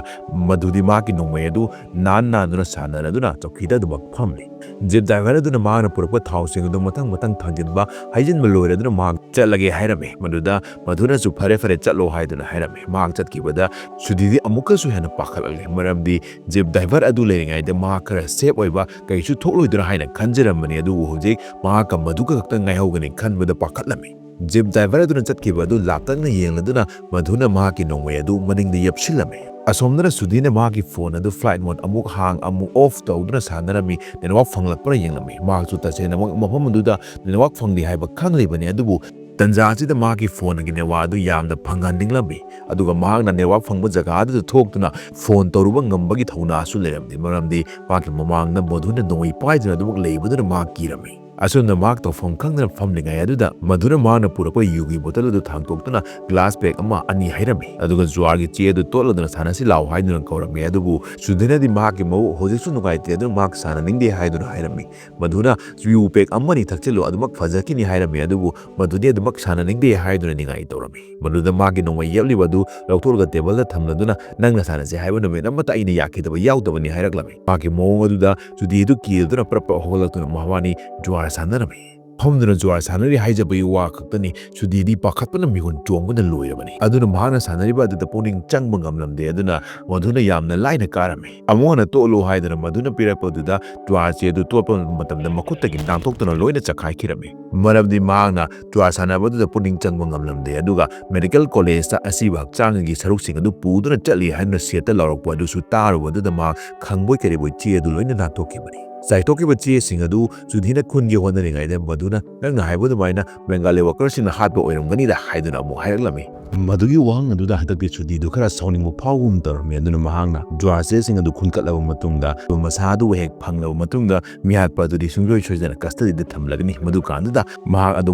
ꯃꯗꯨꯗꯤ ꯃꯍꯥꯛꯀꯤ ꯅꯣꯡꯃꯩ ꯑꯗꯨ ꯅꯥꯟ ꯅꯥꯟꯗꯨꯅ ꯁꯥꯟꯅꯔꯗꯨꯅ ꯆꯧꯀꯤꯗ ꯑꯗꯨꯃꯛ ꯐꯝꯂꯤ꯫ ꯖꯤꯞ ꯗ꯭ꯔꯥꯏꯚꯔ ꯑꯗꯨꯅ ꯃꯍꯥꯛꯅ ꯄꯨꯔꯛꯄ ꯊꯥꯎꯁꯤꯡ ꯑꯗꯨ ꯃꯊꯪ ꯃꯊꯪ ꯊꯥꯡꯖꯤꯟꯕ ꯍꯩꯖꯤꯟꯕ ꯂꯣꯏꯔꯗꯨꯅ ꯃꯍꯥꯛ ꯆꯠꯂꯒꯦ ꯍꯥꯏꯔꯝꯃꯤ꯫ ꯃꯗꯨꯗ ꯃꯗꯨꯅꯁꯨ "ꯐꯔꯦ, ꯐꯔꯦ, ꯆꯠꯂꯣ" ꯍꯥꯏꯗꯨꯅ ꯍꯥꯏꯔꯝꯃꯤ꯫ ꯃꯍꯥꯛ ꯆꯠꯈꯤꯕꯗ ꯁꯨꯙꯤꯗꯤ ꯑꯃꯨꯛꯀꯁꯨ ꯍꯦꯟꯅ ꯄꯥꯈꯠꯂꯛꯂꯦ, ꯃꯔꯝꯗꯤ ꯖꯤꯞ ꯗ꯭ꯔꯥꯏꯚꯔ ꯑꯗꯨ ꯂꯩꯔꯤꯉꯩꯗ ꯃꯍꯥꯛ ꯈꯔ ꯁꯦꯐ ꯑꯣꯏꯕ, ꯀꯩꯁꯨ ꯊꯣꯛꯂꯣꯏꯗ꯭ꯔꯥ ꯍꯥꯏꯅ ꯈꯟꯖꯔꯝꯕꯅꯤ꯫ ꯑꯗꯨꯕꯨ ꯍꯧꯖꯤꯛ ꯃꯍꯥꯛꯀ ꯃꯗꯨ ꯈꯛꯇ ꯉꯥꯏꯍꯧꯒꯅꯤ ꯈꯟꯕꯗ ꯄꯥꯈꯠꯂꯝꯃꯤ꯫ ꯖꯤꯞ ꯗ꯭ꯔꯥꯏꯚꯔ ꯑꯗꯨꯅ ꯆꯠꯈꯤꯕ ꯑꯗꯨ ꯂꯥꯞꯇꯛꯅ ꯌꯦꯡꯂꯗꯨꯅ ꯃꯗꯨꯅ ꯃꯍꯥꯛꯀꯤ ꯅꯣꯡꯃꯩ ꯑꯗꯨ ꯃꯅꯤꯡꯗ ꯌꯦꯞꯁꯤꯜꯂꯝꯃꯤ꯫ ꯑꯁꯣꯝꯗꯅ ꯁꯨꯙꯤꯅ ꯃꯍꯥꯛꯀꯤ ꯐꯣꯟ ꯑꯗꯨ ꯐ꯭ꯂꯥꯏꯠ ꯃꯣꯗ ꯑꯃꯨꯛ ꯍꯥꯡ ꯑꯃꯨꯛ ꯑꯣꯐ ꯇꯧꯗꯨꯅ ꯁꯥꯟꯅꯔꯝꯃꯤ꯫ ꯅꯦꯠꯋꯥꯛ ꯐꯪꯂꯛꯄ꯭ꯔꯥ ꯌꯦꯡꯂꯝꯃꯤ꯫ ꯃꯍꯥꯛꯁꯨ ꯇꯁꯦꯡꯅꯃꯛ ꯃꯐꯝ ꯑꯗꯨꯗ ꯅꯦꯠꯋꯥꯛ ꯐꯪꯗꯦ ꯍꯥꯏꯕ ꯈꯪꯂꯤꯕꯅꯤ, ꯑꯗꯨꯕꯨ ꯇꯟꯖꯥ ꯑꯁꯤꯗ ꯃꯍꯥꯛꯀꯤ ꯐꯣꯟꯒꯤ ꯅꯦꯠꯋꯥꯛ ꯑꯗꯨ ꯌꯥꯝꯅ ꯐꯪꯍꯟꯅꯤꯡꯂꯝꯃꯤ꯫ ꯑꯗꯨꯒ ꯃꯍꯥꯛꯅ ꯅꯦꯠꯋꯥꯛ ꯐꯪꯕ ꯖꯒꯥ ꯑꯗꯨꯗ ꯊꯣꯛꯇꯨꯅ ꯐꯣꯟ ꯇꯧꯔꯨꯕ ꯉꯝꯕꯒꯤ ꯊꯧꯅꯥꯁꯨ ꯂꯩꯔꯝꯗꯦ, ꯃꯔꯝꯗꯤ ꯃꯍꯥꯛꯀꯤ ꯃꯃꯥꯡꯗ ꯃꯗꯨꯅ ꯅꯣꯡꯃꯩ ꯄꯥꯏꯗꯨꯅ ꯑꯗꯨꯃꯛ ꯂꯩꯕꯗꯨꯅ ꯃꯍꯥꯛ ꯀꯤꯔꯝꯃꯤ꯫ ꯑꯁꯨꯝꯅ ꯃꯍꯥꯛ ꯇꯧꯐꯝ ꯈꯪꯗꯅ ꯐꯝꯂꯤꯉꯩ ꯑꯗꯨꯗ ꯃꯗꯨꯅ ꯃꯍꯥꯛꯅ ꯄꯨꯔꯛꯄ ꯌꯨꯒꯤ ꯕꯣꯇꯜ ꯑꯗꯨ ꯊꯥꯡꯇꯣꯛꯇꯨꯅ ꯒ꯭ꯂꯥꯁ ꯄꯦꯛ ꯑꯃ ꯑꯅꯤ ꯍꯩꯔꯝꯃꯤ, ꯑꯗꯨꯒ ꯖꯨꯋꯥꯔꯒꯤ ꯆꯦ ꯑꯗꯨ ꯇꯣꯠꯂꯗꯨꯅ ꯁꯥꯟꯅꯁꯤ ꯂꯥꯎ ꯍꯥꯏꯗꯨꯅ ꯀꯧꯔꯝꯃꯤ꯫ ꯑꯗꯨꯕꯨ ꯁꯨꯙꯤꯅꯗꯤ ꯃꯍꯥꯛꯀꯤ ꯃꯕꯨꯛ ꯍꯧꯖꯤꯛꯁꯨ ꯅꯨꯡꯉꯥꯏꯇꯦ ꯑꯗꯨꯅ ꯃꯍꯥꯛ ꯁꯥꯟꯅꯅꯤꯡꯗꯦ ꯍꯥꯏꯗꯨꯅ ꯍꯥꯏꯔꯝꯃꯤ꯫ ꯃꯗꯨꯅ "ꯌꯨ ꯄꯦꯛ ꯑꯃꯅꯤ ꯊꯛꯆꯤꯜꯂꯨ, ꯑꯗꯨꯃꯛ ꯐꯖꯈꯤꯅꯤ" ꯍꯥꯏꯔꯝꯃꯤ꯫ ꯑꯗꯨꯕꯨ ꯃꯗꯨꯗꯤ ꯑꯗꯨꯃꯛ ꯁꯥꯟꯅꯅꯤꯡꯗꯦ ꯍꯥꯏꯗꯨꯅ ꯅꯤꯡꯉꯥꯏ ꯇꯧꯔꯝꯃꯤ꯫ ꯃꯗꯨꯗ ꯃꯥꯒꯤ ꯅꯣꯡꯃꯩ ꯌꯦꯞꯂꯤꯕ ꯑꯗꯨ ꯂꯧꯊꯣꯛꯂꯒ ꯇꯦꯕꯜꯗ ꯊꯝꯂꯗꯨꯅ "ꯅꯪꯅ ꯁꯥꯟꯅꯁꯦ ꯍꯥꯏꯕ ꯅꯨꯃꯤꯠ ꯑꯃꯠꯇ ꯑꯩꯅ ꯌꯥꯈꯤꯗꯕ ꯌꯥꯎꯗꯕꯅꯤ" ꯍꯥꯏꯔꯛꯂꯝꯃꯤ꯫ ꯃꯥꯒꯤ ꯃꯑꯣꯡ ꯑꯗꯨꯗ ꯁꯨꯙꯤꯗꯨ ꯀꯤꯔꯗꯨꯅ ꯄ꯭ꯔꯞ ꯄ꯭ꯔꯞ ꯍꯧꯒꯠꯂꯛꯇꯨꯅ ꯃꯕꯥꯅꯤ ꯖꯨꯋꯥꯔ ꯁꯥꯟꯅꯔꯝꯃꯤ꯫ ꯐꯝꯗꯨꯅ ꯖꯨꯋꯥꯔ ꯁꯥꯟꯅꯔꯤ ꯍꯥꯏꯖꯕꯒꯤ ꯋꯥ ꯈꯛꯇꯅꯤ꯫ ꯁꯨꯙꯤꯗꯤ ꯄꯥꯈꯠꯄꯅ ꯃꯤꯍꯨꯟ ꯆꯣꯡꯕꯅ ꯂꯣꯏꯔꯕꯅꯤ꯫ ꯑꯗꯨꯅ ꯃꯍꯥꯛꯅ ꯁꯥꯟꯅꯔꯤꯕ ꯑꯗꯨꯗ ꯄꯨꯛꯅꯤꯡ ꯆꯪꯕ ꯉꯝꯂꯝꯗꯦ꯫ ꯑꯗꯨꯅ ꯃꯗꯨꯅ ꯌꯥꯝꯅ ꯂꯥꯏꯅ ꯀꯥꯔꯝꯃꯤ꯫ ꯑꯃꯨꯛ ꯍꯟꯅ ꯇꯣꯠꯂꯨ ꯍꯥꯏꯗꯨꯅ ꯃꯗꯨꯅ ꯄꯤꯔꯛꯄꯗꯨꯗ ꯖꯨꯋꯥꯔꯁꯦ ꯑꯗꯨ ꯇꯣꯠꯄ ꯃꯇꯝꯗ ꯃꯈꯨꯠꯇꯒꯤ ꯅꯥꯟꯊꯣꯛꯇꯨꯅ ꯂꯣꯏꯅ ꯆꯈꯥꯏꯈꯤꯔꯝꯃꯤ꯫ ꯃꯔꯝꯗꯤ ꯃꯍꯥꯛꯅ ꯖꯨꯋꯥꯔ ꯁꯥꯟꯅꯕꯗꯨꯗ ꯄꯨꯛꯅꯤꯡ ꯆꯪꯕ ꯉꯝꯂꯝꯗꯦ꯫ ꯑꯗꯨꯒ ꯃꯦꯗꯤꯀꯦꯜ ꯀꯣꯂꯦꯖꯇ ꯑꯁꯤꯕ ꯍꯛꯆꯥꯡꯒꯤ ꯁꯔꯨꯛꯁꯤꯡ ꯑꯗꯨ ꯄꯨꯗꯨꯅ ꯆꯠꯂꯤ ꯍꯥꯏꯗꯨꯅ ꯁꯦꯠꯇ ꯂꯥꯎꯔꯛꯄ ꯑꯗꯨꯁꯨ ꯇꯥꯔꯨꯕꯗꯨꯗ ꯃꯍꯥꯛ ꯈꯪꯕꯣꯏ ꯀꯔꯤꯕꯣꯏ ꯆꯦ ꯑꯗꯨ ꯂꯣꯏꯅ ꯅꯥꯟꯊꯣꯛꯈꯤꯕꯅꯤ꯫ ꯆꯥꯏꯊꯣꯛꯈꯤꯕ ꯆꯦꯁꯤꯡ ꯑꯗꯨ ꯁꯨꯙꯤꯅ ꯈꯨꯟꯒꯦ ꯍꯣꯠꯅꯔꯤꯉꯩꯗ ꯃꯗꯨꯅ ꯅꯪꯅ ꯍꯥꯏꯕ ꯑꯗꯨꯃꯥꯏꯅ ꯕꯦꯡꯒꯥꯂꯤ ꯋꯥꯀꯔꯁꯤꯡꯅ ꯍꯥꯠꯄ ꯑꯣꯏꯔꯝꯒꯅꯤꯗ ꯍꯥꯏꯗꯨꯅ ꯑꯃꯨꯛ ꯍꯥꯏꯔꯛꯂꯝꯃꯤ꯫ ꯃꯗꯨꯒꯤ ꯋꯥꯍꯪ ꯑꯗꯨꯗ ꯍꯟꯗꯛꯇꯤ ꯁꯨꯙꯤꯗꯨ ꯈꯔ ꯁꯥꯎꯅꯤꯡꯕ ꯐꯥꯎꯕꯒꯨꯝ ꯇꯧꯔꯝꯃꯤ꯫ ꯑꯗꯨꯅ ꯃꯍꯥꯛꯅ ꯖꯨꯋꯥꯔ ꯆꯦꯁꯤꯡ ꯑꯗꯨ ꯈꯨꯟꯀꯠꯂꯕ ꯃꯇꯨꯡꯗ ꯃꯁꯥꯗꯨ ꯍꯦꯛ ꯐꯪꯂꯕ ꯃꯇꯨꯡꯗ ꯃꯤꯍꯥꯠꯄ ꯑꯗꯨꯗꯤ ꯁꯨꯡꯁꯣꯏ ꯁꯣꯏꯗꯅ ꯀꯁꯇꯗꯤꯗ ꯊꯝꯂꯒꯅꯤ꯫ ꯃꯗꯨꯀꯥꯟꯗꯨꯗ ꯃꯍꯥꯛ ꯑꯗꯨ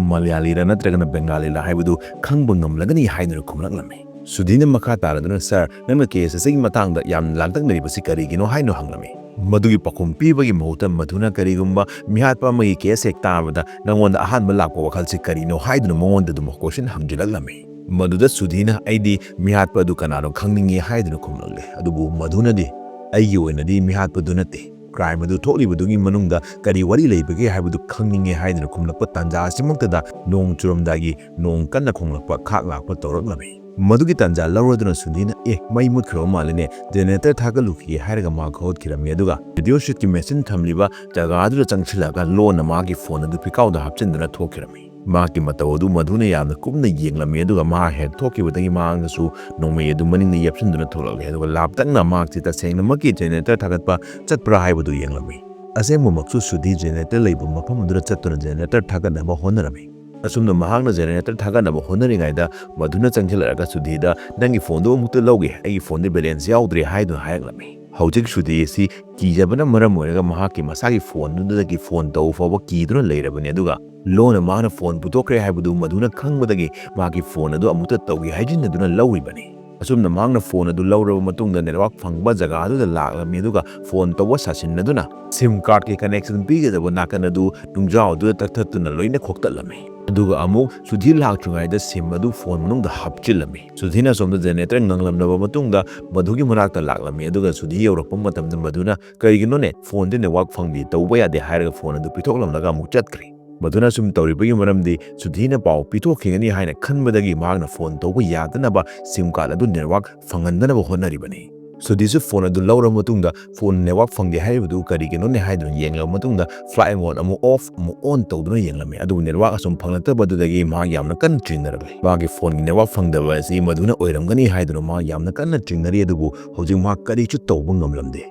ꯃꯂꯌꯥꯂꯤꯔ ꯅꯠꯇ꯭ꯔꯒꯅ ꯕꯦꯡꯒꯥꯂꯤꯔ ꯍꯥꯏꯕꯗꯨ ꯈꯪꯕ ꯉꯝꯂꯒꯅꯤ ꯍꯥꯏꯗꯨꯅ ꯈꯨꯝꯂꯛꯂꯝꯃꯤ꯫ ꯁꯨꯙꯤꯅ ꯃꯈꯥ ꯇꯥꯔꯗꯨꯅ, "ꯁꯥꯔ, ꯅꯪꯅ ꯀꯦꯁ ꯑꯁꯤꯒꯤ ꯃꯇꯥꯡꯗ ꯌꯥꯝꯅ ꯂꯥꯡꯇꯛꯅꯔꯤꯕꯁꯤ ꯀꯔꯤꯒꯤꯅꯣ ꯍꯥꯏꯅꯣ?" ꯍꯪꯂꯝꯃꯤ꯫ ꯃꯗꯨꯒꯤ ꯄꯥꯎꯈꯨꯝ ꯄꯤꯕꯒꯤ ꯃꯍꯨꯠꯇ ꯃꯗꯨꯅ, "ꯀꯔꯤꯒꯨꯝꯕ ꯃꯤꯍꯥꯠꯄ ꯑꯃꯒꯤ ꯀꯦꯁ ꯍꯦꯛ ꯇꯥꯕꯗ ꯅꯉꯣꯟꯗ ꯑꯍꯥꯟꯕ ꯂꯥꯛꯄ ꯋꯥꯈꯜꯁꯤ ꯀꯔꯤꯅꯣ?" ꯍꯥꯏꯗꯨꯅ ꯃꯉꯣꯟꯗ ꯑꯗꯨꯝ ꯀꯣꯏꯁꯟ ꯍꯪꯖꯤꯜꯂꯛꯂꯝꯃꯤ꯫ ꯃꯗꯨꯗ ꯁꯨꯙꯤꯅ, "ꯑꯩꯗꯤ ꯃꯤꯍꯥꯠꯄ ꯑꯗꯨ ꯀꯅꯥꯅꯣ ꯈꯪꯅꯤꯡꯉꯤ" ꯍꯥꯏꯗꯨꯅ ꯈꯨꯝꯂꯛꯂꯦ꯫ ꯑꯗꯨꯕꯨ ꯃꯗꯨꯅꯗꯤ, "ꯑꯩꯒꯤ ꯑꯣꯏꯅꯗꯤ ꯃꯤꯍꯥꯠꯄꯗꯨ ꯅꯠꯇꯦ, ꯀ꯭ꯔꯥꯏꯝ ꯑꯗꯨ ꯊꯣꯛꯂꯤꯕꯗꯨꯒꯤ ꯃꯅꯨꯡꯗ ꯀꯔꯤ ꯋꯥꯔꯤ ꯂꯩꯕꯒꯦ ꯍꯥꯏꯕꯗꯨ ꯈꯪꯅꯤꯡꯉꯦ" ꯍꯥꯏꯗꯨꯅ ꯈꯨꯝꯂꯛꯄ ꯇꯥꯟꯖꯥ ꯑꯁꯤꯃꯛꯇꯗ ꯅꯣꯡ ꯆꯨꯔꯝꯗꯥꯏꯒꯤ ꯅꯣꯡ ꯀꯟꯅ ꯈꯣꯡꯂꯛꯄ ꯈꯥꯛ ꯂꯥꯛꯄ ꯇꯧꯔꯛꯂꯝꯃꯤ꯫ ꯃꯗꯨꯒꯤ ꯇꯥꯟꯖꯥ ꯂꯧꯔꯗꯨꯅ ꯁꯨꯙꯤꯅ, "ꯑꯦ, ꯃꯩ ꯃꯨꯠꯈ꯭ꯔꯕ ꯃꯥꯜꯂꯦꯅꯦ, ꯖꯦꯅꯦꯔꯦꯇꯔ ꯊꯥꯒꯠꯂꯨꯈꯤꯒꯦ" ꯍꯥꯏꯔꯒ ꯃꯍꯥꯛ ꯍꯧꯒꯠꯈꯤꯔꯝꯃꯤ꯫ ꯑꯗꯨꯒ ꯔꯦꯗꯤꯑꯣ ꯁꯦꯠꯀꯤ ꯃꯦꯆꯤꯟ ꯊꯝꯂꯤꯕ ꯖꯒꯥꯗꯨꯗ ꯆꯪꯁꯤꯜꯂꯒ ꯂꯣꯟꯅ ꯃꯥꯒꯤ ꯐꯣꯟ ꯑꯗꯨ ꯐꯤꯀꯥꯎꯗ ꯍꯥꯞꯆꯤꯟꯗꯨꯅ ꯊꯣꯛꯈꯤꯔꯝꯃꯤ꯫ ꯃꯍꯥꯛꯀꯤ ꯃꯇꯧ ꯑꯗꯨ ꯃꯗꯨꯅ ꯌꯥꯝꯅ ꯀꯨꯞꯅ ꯌꯦꯡꯂꯝꯃꯤ꯫ ꯑꯗꯨꯒ ꯃꯍꯥꯛ ꯍꯦꯛ ꯊꯣꯛꯈꯤꯕꯗꯒꯤ ꯃꯍꯥꯛꯅꯁꯨ ꯅꯣꯡꯃꯩ ꯑꯗꯨ ꯃꯅꯤꯡꯗ ꯌꯦꯞꯁꯤꯟꯗꯨꯅ ꯊꯣꯛꯂꯛꯂꯦ꯫ ꯑꯗꯨꯒ ꯂꯥꯞꯇꯛꯅ ꯃꯍꯥꯛꯁꯤ ꯇꯁꯦꯡꯅꯃꯛꯀꯤ ꯖꯦꯅꯦꯔꯦꯇꯔ ꯊꯥꯒꯠꯄ ꯆꯠꯄ꯭ꯔꯥ ꯍꯥꯏꯕꯗꯨ ꯌꯦꯡꯂꯝꯃꯤ꯫ ꯑꯁꯦꯡꯕꯃꯛꯁꯨ ꯁꯨꯙꯤ ꯖꯦꯅꯦꯔꯦꯇꯔ ꯂꯩꯕ ꯃꯐꯝ ꯑꯗꯨꯗ ꯆꯠꯇꯨꯅ ꯖꯦꯅꯦꯔꯦꯇꯔ ꯊꯥꯒꯠꯅꯕ ꯍꯣꯠꯅꯔꯝꯃꯤ꯫ ꯑꯁꯨꯝꯅ ꯃꯍꯥꯛꯅ ꯖꯦꯅꯦꯔꯦꯇꯔ ꯊꯥꯒꯠꯅꯕ ꯍꯣꯠꯅꯔꯤꯉꯩꯗ ꯃꯗꯨꯅ ꯆꯪꯁꯤꯜꯂꯛꯂꯒ ꯁꯨꯙꯤꯗ, "ꯅꯪꯒꯤ ꯐꯣꯟꯗꯨ ꯑꯃꯨꯛꯇ ꯂꯧꯒꯦ, ꯑꯩꯒꯤ ꯐꯣꯟꯗꯤ ꯕꯦꯂꯦꯟꯁ ꯌꯥꯎꯗ꯭ꯔꯦ" ꯍꯥꯏꯗꯨꯅ ꯍꯥꯏꯔꯛꯂꯝꯃꯤ꯫ ꯍꯧꯖꯤꯛ ꯁꯨꯙꯤ ꯑꯁꯤ ꯀꯤꯖꯕꯅ ꯃꯔꯝ ꯑꯣꯏꯔꯒ ꯃꯍꯥꯛꯀꯤ ꯃꯁꯥꯒꯤ ꯐꯣꯟꯗꯨꯗꯒꯤ ꯐꯣꯟ ꯇꯧꯕ ꯐꯥꯎꯕ ꯀꯤꯗꯨꯅ ꯂꯩꯔꯕꯅꯤ꯫ ꯑꯗꯨꯒ ꯂꯣꯟꯅ ꯃꯍꯥꯛꯅ ꯐꯣꯟ ꯄꯨꯊꯣꯛꯈ꯭ꯔꯦ ꯍꯥꯏꯕꯗꯨ ꯃꯗꯨꯅ ꯈꯪꯕꯗꯒꯤ ꯃꯍꯥꯛꯀꯤ ꯐꯣꯟ ꯑꯗꯨ ꯑꯃꯨꯛꯇ ꯇꯧꯒꯦ ꯍꯥꯏꯖꯤꯟꯅꯗꯨꯅ ꯂꯧꯔꯤꯕꯅꯤ꯫ ꯑꯁꯨꯝꯅ ꯃꯍꯥꯛꯅ ꯐꯣꯟ ꯑꯗꯨ ꯂꯧꯔꯕ ꯃꯇꯨꯡꯗ ꯅꯦꯠꯋꯥꯛ ꯐꯪꯕ ꯖꯒꯥ ꯑꯗꯨꯗ ꯂꯥꯛꯂꯝꯃꯤ꯫ ꯑꯗꯨꯒ ꯐꯣꯟ ꯇꯧꯕ ꯁꯥꯁꯤꯟꯅꯗꯨꯅ ꯁꯤꯝ ꯀꯥꯔꯗꯀꯤ ꯀꯅꯦꯛꯁꯟ ꯄꯤꯒꯗꯕ ꯅꯥꯀꯟ ꯑꯗꯨ ꯅꯨꯡꯖꯥꯎ ꯑꯗꯨꯗ ꯇꯛꯊꯠꯇꯨꯅ ꯂꯣꯏꯅ ꯈꯣꯛꯇꯠꯂꯝꯃꯤ꯫ ꯑꯗꯨꯒ ꯑꯃꯨꯛ ꯁꯨꯙꯤ ꯂꯥꯛꯇ꯭ꯔꯤꯉꯩꯗ ꯁꯤꯝ ꯑꯗꯨ ꯐꯣꯟ ꯃꯅꯨꯡꯗ ꯍꯥꯞꯆꯤꯜꯂꯝꯃꯤ꯫ ꯁꯨꯙꯤꯅ ꯑꯁꯣꯝꯗ ꯖꯦꯅꯦꯔꯦꯇꯔ ꯉꯪꯂꯝꯂꯕ ꯃꯇꯨꯡꯗ ꯃꯗꯨꯒꯤ ꯃꯅꯥꯛꯇ ꯂꯥꯛꯂꯝꯃꯤ꯫ ꯑꯗꯨꯒ ꯁꯨꯙꯤ ꯌꯧꯔꯛꯄ ꯃꯇꯝꯗ ꯃꯗꯨꯅ, "ꯀꯔꯤꯒꯤꯅꯣꯅꯦ, ꯐꯣꯟꯗꯤ ꯅꯦꯠꯋꯥꯛ ꯐꯪꯗꯦ, ꯇꯧꯕ ꯌꯥꯗꯦ" ꯍꯥꯏꯔꯒ ꯐꯣꯟ ꯑꯗꯨ ꯄꯤꯊꯣꯛꯂꯝꯂꯒ ꯑꯃꯨꯛ ꯆꯠꯈ꯭ꯔꯦ꯫ ꯃꯗꯨꯅ ꯁꯨꯝ ꯇꯧꯔꯤꯕꯒꯤ ꯃꯔꯝꯗꯤ ꯁꯨꯙꯤꯅ ꯄꯥꯎ ꯄꯤꯊꯣꯛꯈꯤꯒꯅꯤ ꯍꯥꯏꯅ ꯈꯟꯕꯗꯒꯤ ꯃꯍꯥꯛꯅ ꯐꯣꯟ ꯇꯧꯕ ꯌꯥꯗꯅꯕ ꯁꯤꯝ ꯀꯥꯔꯗ ꯑꯗꯨ ꯅꯦꯠꯋꯥꯛ ꯐꯪꯍꯟꯗꯅꯕ ꯍꯣꯠꯅꯔꯤꯕꯅꯤ꯫ ꯁꯨꯙꯤꯁꯨ ꯐꯣꯟ ꯑꯗꯨ ꯂꯧꯔꯕ ꯃꯇꯨꯡꯗ ꯐꯣꯟ ꯅꯦꯠꯋꯥꯛ ꯐꯪꯗꯦ ꯍꯥꯏꯔꯤꯕꯗꯨ ꯀꯔꯤꯒꯤꯅꯣꯅꯦ ꯍꯥꯏꯗꯨꯅ ꯌꯦꯡꯂꯕ ꯃꯇꯨꯡꯗ ꯐ꯭ꯂꯥꯏꯠ ꯃꯣꯗ ꯑꯃꯨꯛ ꯑꯣꯐ ꯑꯃꯨꯛ ꯑꯣꯟ ꯇꯧꯗꯨꯅ ꯌꯦꯡꯂꯝꯃꯤ꯫ ꯑꯗꯨꯕꯨ ꯅꯦꯠꯋꯥꯛ ꯑꯁꯨꯝ ꯐꯪꯂꯛꯇꯕ ꯑꯗꯨꯗꯒꯤ ꯃꯍꯥꯛ ꯌꯥꯝꯅ ꯀꯟꯅ ꯆꯤꯡꯅꯔꯛꯂꯤ꯫ ꯃꯥꯒꯤ ꯐꯣꯟꯒꯤ ꯅꯦꯠꯋꯥꯛ ꯐꯪꯗꯕ ꯑꯁꯤ ꯃꯗꯨꯅ ꯑꯣꯏꯔꯝꯒꯅꯤ ꯍꯥꯏꯗꯨꯅ ꯃꯍꯥꯛ ꯌꯥꯝꯅ ꯀꯟꯅ ꯆꯤꯡꯅꯔꯤ꯫ ꯑꯗꯨꯕꯨ ꯍꯧꯖꯤꯛ ꯃꯍꯥꯛ ꯀꯔꯤꯁꯨ ꯇꯧꯕ ꯉꯝꯂꯝꯗꯦ꯫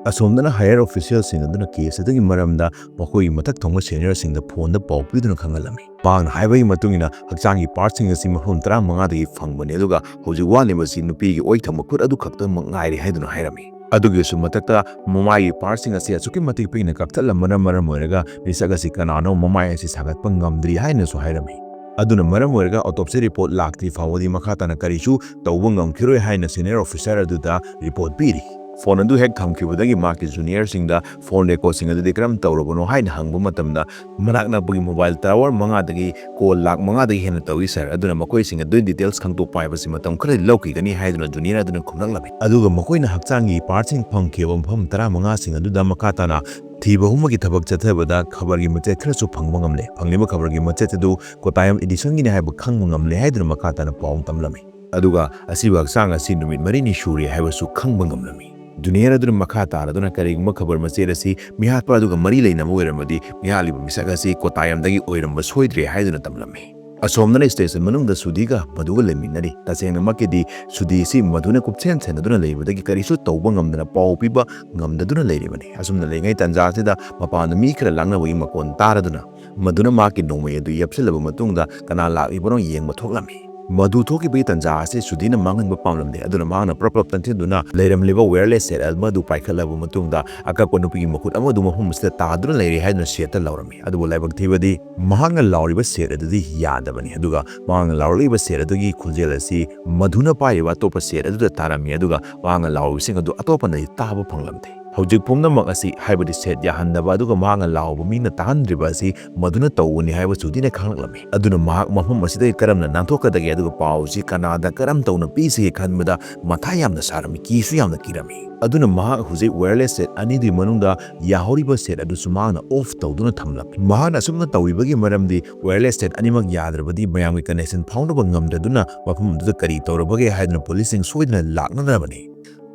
ꯑꯁꯣꯝꯗꯅ ꯍꯥꯌꯔ ꯑꯣꯐꯤꯁꯤꯌꯦꯜꯁꯤꯡ ꯑꯗꯨꯅ ꯀꯦꯁ ꯑꯗꯨꯒꯤ ꯃꯔꯝꯗ ꯃꯈꯣꯏꯒꯤ ꯃꯊꯛ ꯊꯣꯡꯕ ꯁꯦꯅꯤꯌꯔꯁꯤꯡꯗ ꯐꯣꯟꯗ ꯄꯥꯎ ꯄꯤꯗꯨꯅ ꯈꯪꯍꯜꯂꯝꯃꯤ꯫ ꯃꯍꯥꯛꯅ ꯍꯥꯏꯕꯒꯤ ꯃꯇꯨꯡ ꯏꯟꯅ ꯍꯛꯆꯥꯡꯒꯤ ꯄꯥꯔꯠꯁꯤꯡ ꯑꯁꯤ ꯃꯐꯝ ꯇꯔꯥꯃꯉꯥꯗꯒꯤ ꯐꯪꯕꯅꯤ, ꯑꯗꯨꯒ ꯍꯧꯖꯤꯛ ꯋꯥꯠꯂꯤꯕꯁꯤ ꯅꯨꯄꯤꯒꯤ ꯑꯣꯏ ꯊꯪꯕ ꯈꯨꯠ ꯑꯗꯨ ꯈꯛꯇꯃꯛ ꯉꯥꯏꯔꯦ ꯍꯥꯏꯗꯨꯅ ꯍꯥꯏꯔꯝꯃꯤ꯫ ꯑꯗꯨꯒꯤꯁꯨ ꯃꯊꯛꯇ ꯃꯃꯥꯏꯒꯤ ꯄꯥꯔꯠꯁꯤꯡ ꯑꯁꯤ ꯑꯁꯨꯛꯀꯤ ꯃꯇꯤꯛ ꯄꯤꯛꯅ ꯀꯛꯊꯠꯂꯝꯕꯅ ꯃꯔꯝ ꯑꯣꯏꯔꯒ ꯃꯤꯁꯛ ꯑꯁꯤ ꯀꯅꯥꯅꯣ ꯃꯃꯥꯏ ꯑꯁꯤ ꯁꯥꯒꯠꯄ ꯉꯝꯗ꯭ꯔꯤ ꯍꯥꯏꯅꯁꯨ ꯍꯥꯏꯔꯝꯃꯤ꯫ ꯑꯗꯨꯅ ꯃꯔꯝ ꯑꯣꯏꯔꯒ ꯑꯣꯇꯣꯞꯁꯤ ꯔꯤꯄꯣꯔꯠ ꯂꯥꯛꯇ꯭ꯔꯤ ꯐꯥꯎꯕꯗꯤ ꯃꯈꯥ ꯇꯥꯅ ꯀꯔꯤꯁꯨ ꯇꯧꯕ ꯉꯝꯈꯤꯔꯣꯏ ꯍꯥꯏꯅ ꯁꯦꯅꯤꯌꯔ ꯑꯣꯐꯤꯁꯥꯔ ꯑꯗꯨꯗ ꯔꯤꯄꯣꯔꯠ ꯄꯤꯔꯤ꯫ ꯐꯣꯟ ꯑꯗꯨ ꯍꯦꯛ ꯊꯝꯈꯤꯕꯗꯒꯤ ꯃꯍꯥꯛꯀꯤ ꯖꯨꯅꯤꯌꯔꯁꯤꯡꯗ ꯐꯣꯟ ꯔꯦꯀꯣꯔꯗꯁꯤꯡ ꯑꯗꯨꯗꯤ ꯀꯔꯝ ꯇꯧꯔꯕꯅꯣ ꯍꯥꯏꯅ ꯍꯪꯕ ꯃꯇꯝꯗ ꯃꯅꯥꯛ ꯅꯛꯄꯒꯤ ꯃꯣꯕꯥꯏꯜ ꯇꯥꯋꯔ ꯃꯉꯥꯗꯒꯤ ꯀꯣꯜ ꯂꯥꯛ ꯃꯉꯥꯗꯒꯤ ꯍꯦꯟꯅ ꯇꯧꯏ ꯁꯥꯔ, ꯑꯗꯨꯅ ꯃꯈꯣꯏꯁꯤꯡ ꯑꯗꯨꯒꯤ ꯗꯤꯇꯦꯜꯁ ꯈꯪꯗꯣꯛꯄ ꯍꯥꯏꯕꯁꯤ ꯃꯇꯝ ꯈꯔꯗꯤ ꯂꯧꯈꯤꯒꯅꯤ ꯍꯥꯏꯗꯨꯅ ꯖꯨꯅꯤꯌꯔ ꯑꯗꯨꯅ ꯈꯨꯝꯂꯛꯂꯝꯃꯤ꯫ ꯑꯗꯨꯒ ꯃꯈꯣꯏꯅ ꯍꯛꯆꯥꯡꯒꯤ ꯄꯥꯔꯠꯁꯤꯡ ꯐꯪꯈꯤꯕ ꯃꯐꯝ ꯇꯔꯥꯃꯉꯥꯁꯤꯡ ꯑꯗꯨꯗ ꯃꯈꯥ ꯇꯥꯅ ꯊꯤꯕ ꯍꯨꯝꯕꯒꯤ ꯊꯕꯛ ꯆꯠꯊꯕꯗ ꯈꯕꯔꯒꯤ ꯃꯆꯦꯠ ꯈꯔꯁꯨ ꯐꯪꯕ ꯉꯝꯂꯦ꯫ ꯐꯪꯂꯤꯕ ꯈꯕꯔꯒꯤ ꯃꯆꯦꯠ ꯑꯗꯨ ꯀꯣꯇꯥꯌꯝ ꯏꯗꯤꯁꯟꯒꯤꯅꯤ ꯍꯥꯏꯕ ꯈꯪꯕ ꯉꯝꯂꯦ ꯍꯥꯏꯗꯨꯅ ꯃꯈꯥ ꯇꯥꯅ ꯄꯥꯎ ꯇꯝꯂꯝꯃꯤ꯫ ꯑꯗꯨꯒ ꯑꯁꯤꯕ ꯍꯛꯆꯥꯡ ꯑꯁꯤ ꯅꯨꯃꯤꯠ ꯃꯔꯤꯅꯤ ꯁꯨꯔꯦ ꯍꯥꯏꯕꯁꯨ ꯈꯪꯕ ꯉꯝꯂꯝꯃꯤ꯫ ꯖꯨꯅꯤꯌꯔ ꯑꯗꯨꯅ ꯃꯈꯥ ꯇꯥꯔꯗꯨꯅ ꯀꯔꯤꯒꯨꯝꯕ ꯈꯕꯔ ꯃꯆꯦꯠ ꯑꯁꯤ ꯃꯤꯍꯥꯠꯄ ꯑꯗꯨꯒ ꯃꯔꯤ ꯂꯩꯅꯕ ꯑꯣꯏꯔꯝꯃꯗꯤ ꯃꯤꯍꯥꯠꯂꯤꯕ ꯃꯤꯁꯛ ꯑꯁꯤ ꯀꯣꯇꯥꯌꯝꯗꯒꯤ ꯑꯣꯏꯔꯝꯕ ꯁꯣꯏꯗ꯭ꯔꯦ ꯍꯥꯏꯗꯨꯅ ꯇꯝꯂꯝꯃꯤ꯫ ꯑꯁꯣꯝꯗꯅ ꯁ꯭ꯇꯦꯁꯟ ꯃꯅꯨꯡꯗ ꯁꯨꯙꯤꯒ ꯃꯗꯨꯒ ꯂꯩꯃꯤꯟꯅꯔꯤ꯫ ꯇꯁꯦꯡꯅꯃꯛꯀꯤꯗꯤ ꯁꯨꯙꯤꯁꯤ ꯃꯗꯨꯅ ꯀꯨꯞꯁꯦꯟ ꯁꯦꯟꯅꯗꯨꯅ ꯂꯩꯕꯗꯒꯤ ꯀꯔꯤꯁꯨ ꯇꯧꯕ ꯉꯝꯗꯅ ꯄꯥꯎ ꯄꯤꯕ ꯉꯝꯗꯗꯨꯅ ꯂꯩꯔꯤꯕꯅꯤ꯫ ꯑꯁꯨꯝꯅ ꯂꯩꯔꯤꯉꯩ ꯇꯥꯟꯖꯥ ꯑꯁꯤꯗ ꯃꯄꯥꯟꯗ ꯃꯤ ꯈꯔ ꯂꯥꯡꯅꯕꯒꯤ ꯃꯈꯣꯟ ꯇꯥꯔꯗꯨꯅ ꯃꯗꯨꯅ ꯃꯍꯥꯛꯀꯤ ꯅꯣꯡꯃꯩ ꯑꯗꯨ ꯌꯦꯞꯁꯤꯜꯂꯕ ꯃꯇꯨꯡꯗ ꯀꯅꯥ ꯂꯥꯛꯂꯤꯕꯅꯣ ꯌꯦꯡꯕ ꯊꯣꯛꯂꯝꯃꯤ꯫ ꯃꯗꯨ ꯊꯣꯛꯈꯤꯕꯒꯤ ꯇꯥꯟꯖꯥ ꯑꯁꯤ ꯁꯨꯙꯤꯅ ꯃꯥꯡꯍꯟꯕ ꯄꯥꯝꯂꯝꯗꯦ꯫ ꯑꯗꯨꯅ ꯃꯍꯥꯛꯅ ꯄ꯭ꯔꯞ ꯄ꯭ꯔꯞ ꯆꯪꯁꯤꯟꯗꯨꯅ ꯂꯩꯔꯝꯂꯤꯕ ꯋꯥꯌꯔꯂꯦꯁ ꯁꯦꯠ ꯑꯃꯗꯨ ꯄꯥꯏꯈꯠꯂꯕ ꯃꯇꯨꯡꯗ ꯑꯀꯛꯄ ꯅꯨꯄꯤꯒꯤ ꯃꯈꯨꯠ ꯑꯃꯗꯨ ꯃꯐꯝ ꯑꯁꯤꯗ ꯇꯥꯗꯨꯅ ꯂꯩꯔꯦ ꯍꯥꯏꯗꯨꯅ ꯁꯦꯠꯇ ꯂꯧꯔꯝꯃꯤ꯫ ꯑꯗꯨꯕꯨ ꯂꯥꯏꯕꯛ ꯊꯤꯕꯗꯤ ꯃꯍꯥꯛꯅ ꯂꯥꯎꯔꯤꯕ ꯁꯦꯠ ꯑꯗꯨꯗꯤ ꯌꯥꯗꯕꯅꯤ꯫ ꯑꯗꯨꯒ ꯃꯍꯥꯛꯅ ꯂꯥꯎꯔꯛꯂꯤꯕ ꯁꯦꯠ ꯑꯗꯨꯒꯤ ꯈꯣꯟꯖꯦꯜ ꯑꯁꯤ ꯃꯗꯨꯅ ꯄꯥꯏꯔꯤꯕ ꯑꯇꯣꯞꯄ ꯁꯦꯠ ꯑꯗꯨꯗ ꯇꯥꯔꯝꯃꯤ꯫ ꯑꯗꯨꯒ ꯃꯍꯥꯛꯅ ꯂꯥꯎꯔꯤꯕꯁꯤꯡ ꯑꯗꯨ ꯑꯇꯣꯞꯄꯅꯗꯤ ꯇꯥꯕ ꯐꯪꯂꯝꯗꯦ꯫ ꯍꯧꯖꯤꯛ ꯄꯨꯝꯅꯃꯛ ꯑꯁꯤ, ꯍꯥꯏꯕꯗꯤ ꯁꯦꯠ ꯌꯥꯍꯟꯗꯕ ꯑꯗꯨꯒ ꯃꯍꯥꯛꯅ ꯂꯥꯎꯕ ꯃꯤꯅ ꯇꯥꯍꯟꯗ꯭ꯔꯤꯕ ꯑꯁꯤ ꯃꯗꯨꯅ ꯇꯧꯕꯅꯤ ꯍꯥꯏꯕ ꯁꯨꯙꯤꯅ ꯈꯪꯂꯛꯂꯝꯃꯤ꯫ ꯑꯗꯨꯅ ꯃꯍꯥꯛ ꯃꯐꯝ ꯑꯁꯤꯗꯒꯤ ꯀꯔꯝꯅ ꯅꯥꯟꯊꯣꯛꯀꯗꯒꯦ ꯑꯗꯨꯒ ꯄꯥꯎ ꯑꯁꯤ ꯀꯅꯥꯗ ꯀꯔꯝ ꯇꯧꯅ ꯄꯤꯁꯤꯒꯦ ꯈꯟꯕꯗ ꯃꯊꯥ ꯌꯥꯝꯅ ꯁꯥꯔꯝꯃꯤ, ꯀꯤꯁꯨ ꯌꯥꯝꯅ ꯀꯤꯔꯝꯃꯤ꯫ ꯑꯗꯨꯅ ꯃꯍꯥꯛ ꯍꯧꯖꯤꯛ wireless set ꯑꯅꯤꯗꯨꯒꯤ ꯃꯅꯨꯡꯗ ꯌꯥꯍꯧꯔꯤꯕ ꯁꯦꯠ ꯑꯗꯨꯁꯨ ꯃꯍꯥꯛꯅ off ꯇꯧꯗꯨꯅ ꯊꯝꯂꯝꯃꯤ꯫ ꯃꯍꯥꯛꯅ ꯑꯁꯨꯝꯅ ꯇꯧꯔꯤꯕꯒꯤ ꯃꯔꯝꯗꯤ wireless set ꯑꯅꯤꯃꯛ ꯌꯥꯗ꯭ꯔꯕꯗꯤ ꯃꯌꯥꯝꯒꯤ connection ꯐꯥꯎꯅꯕ ꯉꯝꯗ꯭ꯔꯗꯨꯅ ꯃꯐꯝ ꯑꯗꯨꯗ ꯀꯔꯤ ꯇꯧꯔꯕꯒꯦ ꯍꯥꯏꯗꯨꯅ ꯄꯨꯂꯤꯁꯁꯤꯡ ꯁꯣꯏꯗꯅ ꯂꯥꯛꯅꯗ꯭ꯔꯕꯅꯤ꯫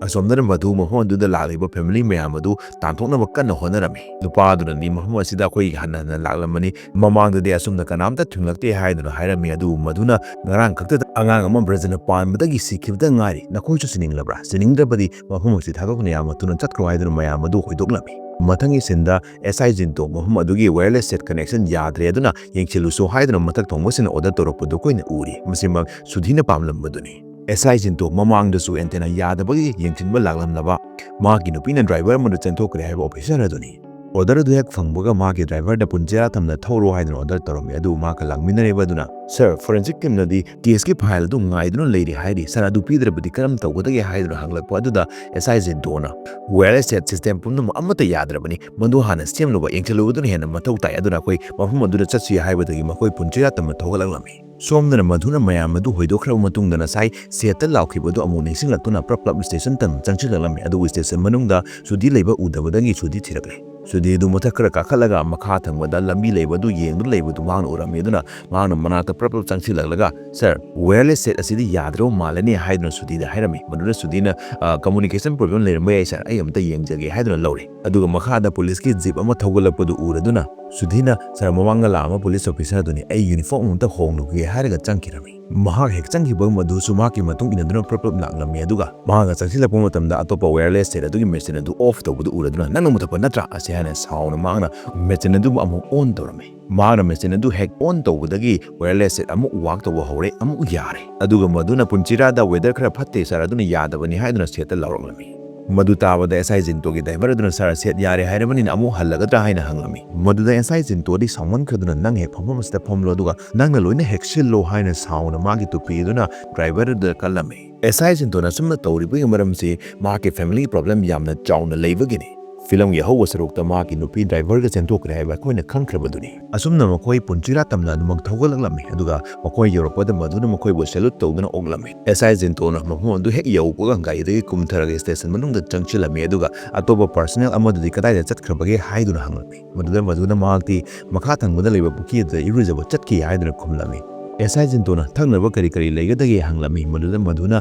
ꯑꯁꯣꯝꯗꯅ ꯃꯗꯨ ꯃꯐꯝ ꯑꯗꯨꯗ ꯂꯥꯛꯂꯤꯕ family ꯃꯌꯥꯝ ꯑꯗꯨ ꯇꯥꯟꯊꯣꯛꯅꯕ ꯀꯟꯅ ꯍꯣꯠꯅꯔꯝꯃꯤ꯫ ꯅꯨꯄꯥ ꯑꯗꯨꯅꯗꯤ ꯃꯐꯝ ꯑꯁꯤꯗ ꯑꯩꯈꯣꯏ ꯍꯟꯅ ꯍꯟꯅ ꯂꯥꯛꯂꯝꯕꯅꯤ, ꯃꯃꯥꯡꯗꯗꯤ ꯑꯁꯨꯝꯅ ꯀꯅꯥꯝꯇ ꯊꯨꯡꯂꯛꯇꯦ ꯍꯥꯏꯗꯨꯅ ꯍꯥꯏꯔꯝꯃꯤ꯫ ꯑꯗꯨꯕꯨ ꯃꯗꯨꯅ ꯉꯔꯥꯡ ꯈꯛꯇꯗ ꯑꯉꯥꯡ ꯑꯃ ꯕ꯭ꯔꯖꯅ ꯄꯥꯟꯕꯗꯒꯤ ꯁꯤꯈꯤꯕꯗ ꯉꯥꯏꯔꯤ, ꯅꯈꯣꯏꯁꯨ ꯁꯤꯅꯤꯡꯂꯕ꯭ꯔꯥ? ꯁꯤꯅꯤꯡꯗ꯭ꯔꯕꯗꯤ ꯃꯐꯝ ꯑꯁꯤ ꯊꯥꯗꯣꯛꯇꯨꯅ ꯌꯥꯝꯅ ꯊꯨꯅ ꯆꯠꯈ꯭ꯔꯣ ꯍꯥꯏꯗꯨꯅ ꯃꯌꯥꯝ ꯑꯗꯨ ꯍꯣꯏꯗꯣꯛꯂꯝꯃꯤ꯫ ꯃꯊꯪꯒꯤ ꯁꯤꯟꯗ ꯑꯦꯁ ꯑꯥꯏ ꯖꯤꯟꯇꯣ ꯃꯐꯝ ꯑꯗꯨꯒꯤ wireless set connection ꯌꯥꯗ꯭ꯔꯦ ꯑꯗꯨꯅ ꯌꯦꯡꯁꯤꯜꯂꯨꯁꯨ ꯍꯥꯏꯗꯨꯅ ꯃꯊꯛ ꯊꯣꯡꯕꯁꯤꯡꯅ order ꯇꯧꯔꯛꯄꯗꯨ ꯑꯩꯈꯣꯏꯅ ꯎꯔꯤ꯫ ꯃꯁꯤꯃꯛ ꯁꯨꯙꯤꯅ ꯄꯥꯝꯂꯝꯕꯗꯨꯅꯤ꯫ ꯑꯦꯁ ꯑꯥꯏ ꯖꯤꯟꯇꯣ ꯃꯃꯥꯡꯗꯁꯨ antenna ꯌꯥꯗꯕꯒꯤ ꯌꯦꯡꯁꯤꯟꯕ ꯂꯥꯛꯂꯝꯂꯕ ꯃꯍꯥꯛꯀꯤ ꯅꯨꯄꯤꯅ driver ꯑꯃꯗ ꯆꯦꯟꯊꯣꯛꯈ꯭ꯔꯦ ꯍꯥꯏꯕ officer ꯑꯗꯨꯅꯤ꯫ Order ꯑꯗꯨ ꯍꯦꯛ ꯐꯪꯕꯒ ꯃꯍꯥꯛꯀꯤ driverꯗ ꯄꯨꯟꯆꯤꯔꯥ ꯇꯝꯅ ꯊꯧꯔꯣ ꯍꯥꯏꯗꯨꯅ order ꯇꯧꯔꯝꯃꯤ꯫ ꯑꯗꯨꯕꯨ ꯃꯍꯥꯛꯀ ꯂꯥꯛꯃꯤꯟꯅꯔꯤꯕ ꯑꯗꯨꯅ, "Sir, forensic teamꯅꯗꯤ caseꯀꯤ file ꯑꯗꯨ ꯉꯥꯏꯗꯨꯅ ꯂꯩꯔꯤ ꯍꯥꯏꯔꯤ꯫ Sir, ꯑꯗꯨ ꯄꯤꯗ꯭ꯔꯕꯗꯤ ꯀꯔꯝ ꯇꯧꯒꯗꯒꯦ?" ꯍꯥꯏꯗꯨꯅ ꯍꯪꯂꯛꯄ ꯑꯗꯨꯗ ꯑꯦꯁ ꯑꯥꯏ ꯖꯤꯟꯇꯣꯅ, "Wireless set system ꯄꯨꯝꯅꯃꯛ ꯑꯃꯠꯇ ꯌꯥꯗ꯭ꯔꯕꯅꯤ꯫ ꯃꯗꯨ ꯍꯥꯟꯅ ꯁꯦꯝꯂꯨꯕ, ꯌꯦꯡꯁꯤꯜꯂꯨꯕꯗꯨꯅ ꯍꯦꯟꯅ ꯃꯊꯧ ꯇꯥꯏ꯫ ꯑꯗꯨꯅ ꯑꯩꯈꯣꯏ ꯃꯐꯝ ꯑꯗꯨꯗ ꯆꯠꯁꯤ" ꯍꯥꯏꯕꯗꯒꯤ ꯃꯈꯣꯏ ꯄꯨꯟꯆꯤꯔꯥ ꯇꯝꯅ ꯊꯧꯒꯠꯂꯛꯂꯝꯃꯤ꯫ ꯁꯣꯝꯗꯅ ꯃꯗꯨꯅ ꯃꯌꯥꯝ ꯑꯗꯨ ꯍꯣꯏꯗꯣꯛꯈ꯭ꯔꯕ ꯃꯇꯨꯡꯗ ꯉꯁꯥꯏ ꯁꯦꯠꯇ ꯂꯥꯎꯈꯤꯕꯗꯨ ꯑꯃꯨꯛ ꯅꯤꯡꯁꯤꯡꯂꯛꯇꯨꯅ ꯄ꯭ꯔꯞ ꯄ꯭ꯔꯞ station ꯇꯝꯅ ꯆꯪꯁꯤꯜꯂꯛꯂꯝꯃꯤ꯫ ꯑꯗꯨꯕꯨ station ꯃꯅꯨꯡꯗ ꯁꯨꯙꯤ ꯂꯩꯕ ꯎꯗꯕꯗꯒꯤ ꯁꯨꯙꯤ ꯊꯤꯔꯛꯂꯦ꯫ ꯁꯨꯙꯤ ꯑꯗꯨ ꯃꯊꯛ ꯈꯔ ꯀꯥꯈꯠꯂꯒ ꯃꯈꯥ ꯊꯪꯕꯗ ꯂꯝꯕꯤ ꯂꯩꯕꯗꯨ ꯌꯦꯡꯗꯨꯅ ꯂꯩꯕꯗꯨ ꯃꯍꯥꯛꯅ ꯎꯔꯝꯃꯤ꯫ ꯑꯗꯨꯅ ꯃꯍꯥꯛꯅ ꯃꯅꯥꯛꯇ ꯄ꯭ꯔꯞ ꯄ꯭ꯔꯞ ꯆꯪꯁꯤꯜꯂꯛꯂꯒ, "Sir, wireless set ꯑꯁꯤꯗꯤ ꯌꯥꯗ꯭ꯔꯕ ꯃꯥꯜꯂꯦꯅꯦ" ꯍꯥꯏꯗꯨꯅ ꯁꯨꯙꯤꯗ ꯍꯥꯏꯔꯝꯃꯤ꯫ ꯃꯗꯨꯗ ꯁꯨꯙꯤꯅ, "ꯑ, communication problem ꯂꯩꯔꯝꯕ ꯌꯥꯏ sir, ꯑꯩ ꯑꯝꯇ ꯌꯦꯡꯖꯒꯦ" ꯍꯥꯏꯗꯨꯅ ꯂꯧꯔꯦ꯫ ꯑꯗꯨꯒ ꯃꯈꯥꯗ ꯄꯨꯂꯤꯁꯀꯤ jeep ꯑꯃ ꯊꯧꯒꯠꯂꯛꯄꯗꯨ ꯎꯔꯗꯨꯅ ꯁꯨꯙꯤꯅ, "Sir, ꯃꯃꯥꯡꯗ ꯂꯥꯛꯑꯝꯕ police officer ꯑꯗꯨꯅꯤ, ꯑꯩ uniform ꯑꯃꯇ ꯍꯣꯡꯂꯨꯈꯤꯒꯦ" ꯍꯥꯏꯔꯒ ꯆꯪꯈꯤꯔꯝꯃꯤ꯫ ꯃꯍꯥꯛ ꯍꯦꯛ ꯆꯪꯈꯤꯕꯒ ꯃꯗꯨꯁꯨ ꯃꯍꯥꯛꯀꯤ ꯃꯇꯨꯡ ꯏꯟꯅꯗꯨꯅ ꯄ꯭ꯔꯞ ꯄ꯭ꯔꯞ ꯂꯥꯛꯂꯝꯃꯤ꯫ ꯑꯗꯨꯒ ꯃꯍꯥꯛꯅ ꯆꯪꯁꯤꯜꯂꯛꯄ ꯃꯇꯝꯗ ꯑꯇꯣꯞꯄ wireless set ꯑꯗꯨꯒꯤ machine ꯑꯗꯨ off ꯇꯧꯕꯗꯨ ꯎꯔꯗꯨꯅ, "ꯅꯪꯅ ꯃꯨꯊꯠꯄ ꯅꯠꯇ꯭ꯔꯥ?" ꯑꯁꯤ ꯍꯥꯏꯅ ꯁꯥꯎꯅ ꯃꯍꯥꯛꯅ machine ꯑꯗꯨꯕꯨ ꯑꯃꯨꯛ on ꯇꯧꯔꯝꯃꯤ꯫ ꯃꯍꯥꯛꯅ machine ꯑꯗꯨ ꯍꯦꯛ on ꯇꯧꯕꯗꯒꯤ wireless set ꯑꯃꯨꯛ work ꯇꯧꯕ ꯍꯧꯔꯦ, ꯑꯃꯨꯛ ꯌꯥꯔꯦ꯫ ꯑꯗꯨꯒ ꯃꯗꯨꯅ ꯄꯨꯟꯆꯤꯔꯥꯗ "Weather ꯈꯔ ꯐꯠꯇꯦ sir, ꯑꯗꯨꯅ ꯌꯥꯗꯕꯅꯤ" ꯍꯥꯏꯗꯨꯅ ꯁꯦꯠꯇ ꯂꯥꯎꯔꯛꯂꯝꯃꯤ꯫ ꯃꯗꯨ ꯇꯥꯕꯗ ꯑꯦꯁ ꯑꯥꯏ ꯖꯤꯟꯇꯣꯒꯤ driver ꯑꯗꯨꯅ, "Sir, ꯁꯦꯠ ꯌꯥꯔꯦ ꯍꯥꯏꯔꯕꯅꯤꯅ ꯑꯃꯨꯛ ꯍꯜꯂꯒꯗ꯭ꯔꯥ?" ꯍꯥꯏꯅ ꯍꯪꯂꯝꯃꯤ꯫ ꯃꯗꯨꯗ ꯑꯦꯁ ꯑꯥꯏ ꯖꯤꯟꯇꯣꯗꯤ ꯁꯥꯎꯃꯟꯈ꯭ꯔꯗꯨꯅ, "ꯅꯪ ꯍꯦꯛ ꯐꯝꯐꯝ ꯑꯁꯤꯗ ꯐꯝꯂꯣ, ꯑꯗꯨꯒ ꯅꯪꯅ ꯂꯣꯏꯅ ꯍꯦꯛ ꯁꯤꯜꯂꯣ" ꯍꯥꯏꯅ ꯁꯥꯎꯅ ꯃꯥꯒꯤ ꯇꯨꯄꯤ ꯑꯗꯨꯅ driver ꯑꯗꯨꯗ ꯀꯜꯂꯝꯃꯤ꯫ ꯑꯦꯁ ꯑꯥꯏ ꯖꯤꯟꯇꯣꯅ ꯑꯁꯨꯝꯅ ꯇꯧꯔꯤꯕꯒꯤ ꯃꯔꯝꯁꯤ ꯃꯍꯥꯛꯀꯤ family problem ꯌꯥꯝꯅ ꯆꯥꯎꯅ ꯂꯩꯕꯒꯤꯅꯤ꯫ ꯐꯤꯂꯝꯒꯤ ꯑꯍꯧꯕ ꯁꯔꯨꯛꯇ ꯃꯍꯥꯛꯀꯤ ꯅꯨꯄꯤ driverꯒ ꯆꯦꯟꯊꯣꯛꯈ꯭ꯔꯦ ꯍꯥꯏꯕ ꯑꯩꯈꯣꯏꯅ ꯈꯪꯈ꯭ꯔꯕꯗꯨꯅꯤ꯫ ꯑꯁꯨꯝꯅ ꯃꯈꯣꯏ ꯄꯨꯟꯁꯤꯔꯥ ꯇꯝꯅ ꯑꯗꯨꯃꯛ ꯊꯧꯒꯠꯂꯛꯂꯝꯃꯤ, ꯑꯗꯨꯒ ꯃꯈꯣꯏ ꯌꯧꯔꯛꯄꯗ ꯃꯗꯨꯅ ꯃꯈꯣꯏꯕꯨ salute ꯇꯧꯗꯨꯅ ꯑꯣꯛꯂꯝꯃꯤ꯫ ꯑꯦꯁ ꯑꯥꯏ ꯖꯤꯟꯇꯣꯅ ꯃꯐꯝ ꯑꯗꯨ ꯍꯦꯛ ꯌꯧꯕꯒ ꯒꯥꯔꯤꯗꯒꯤ ꯀꯨꯝꯊꯔꯒ station ꯃꯅꯨꯡꯗ ꯆꯪꯁꯤꯜꯂꯝꯃꯤ, ꯑꯗꯨꯒ ꯑꯇꯣꯞꯄ personnel ꯑꯃꯗꯨꯗꯤ ꯀꯗꯥꯏꯗ ꯆꯠꯈ꯭ꯔꯕꯒꯦ ꯍꯥꯏꯗꯨꯅ ꯍꯪꯂꯝꯃꯤ꯫ ꯃꯗꯨꯗ ꯃꯗꯨꯅ ꯃꯍꯥꯛꯇꯤ ꯃꯈꯥ ꯊꯪꯕꯗ ꯂꯩꯕ ꯄꯨꯈ꯭ꯔꯤ ꯑꯗꯨꯗ ꯏꯔꯨꯖꯕ ꯆꯠꯈꯤ ꯍꯥꯏꯗꯨꯅ ꯈꯨꯝꯂꯝꯃꯤ꯫ ꯑꯦꯁ ꯑꯥꯏ ꯖꯤꯟꯇꯣꯅ ꯊꯛꯅꯕ ꯀꯔꯤ ꯀꯔꯤ ꯂꯩꯒꯗꯒꯦ ꯍꯪꯂꯝꯃꯤ꯫ ꯃꯗꯨꯗ ꯃꯗꯨꯅ,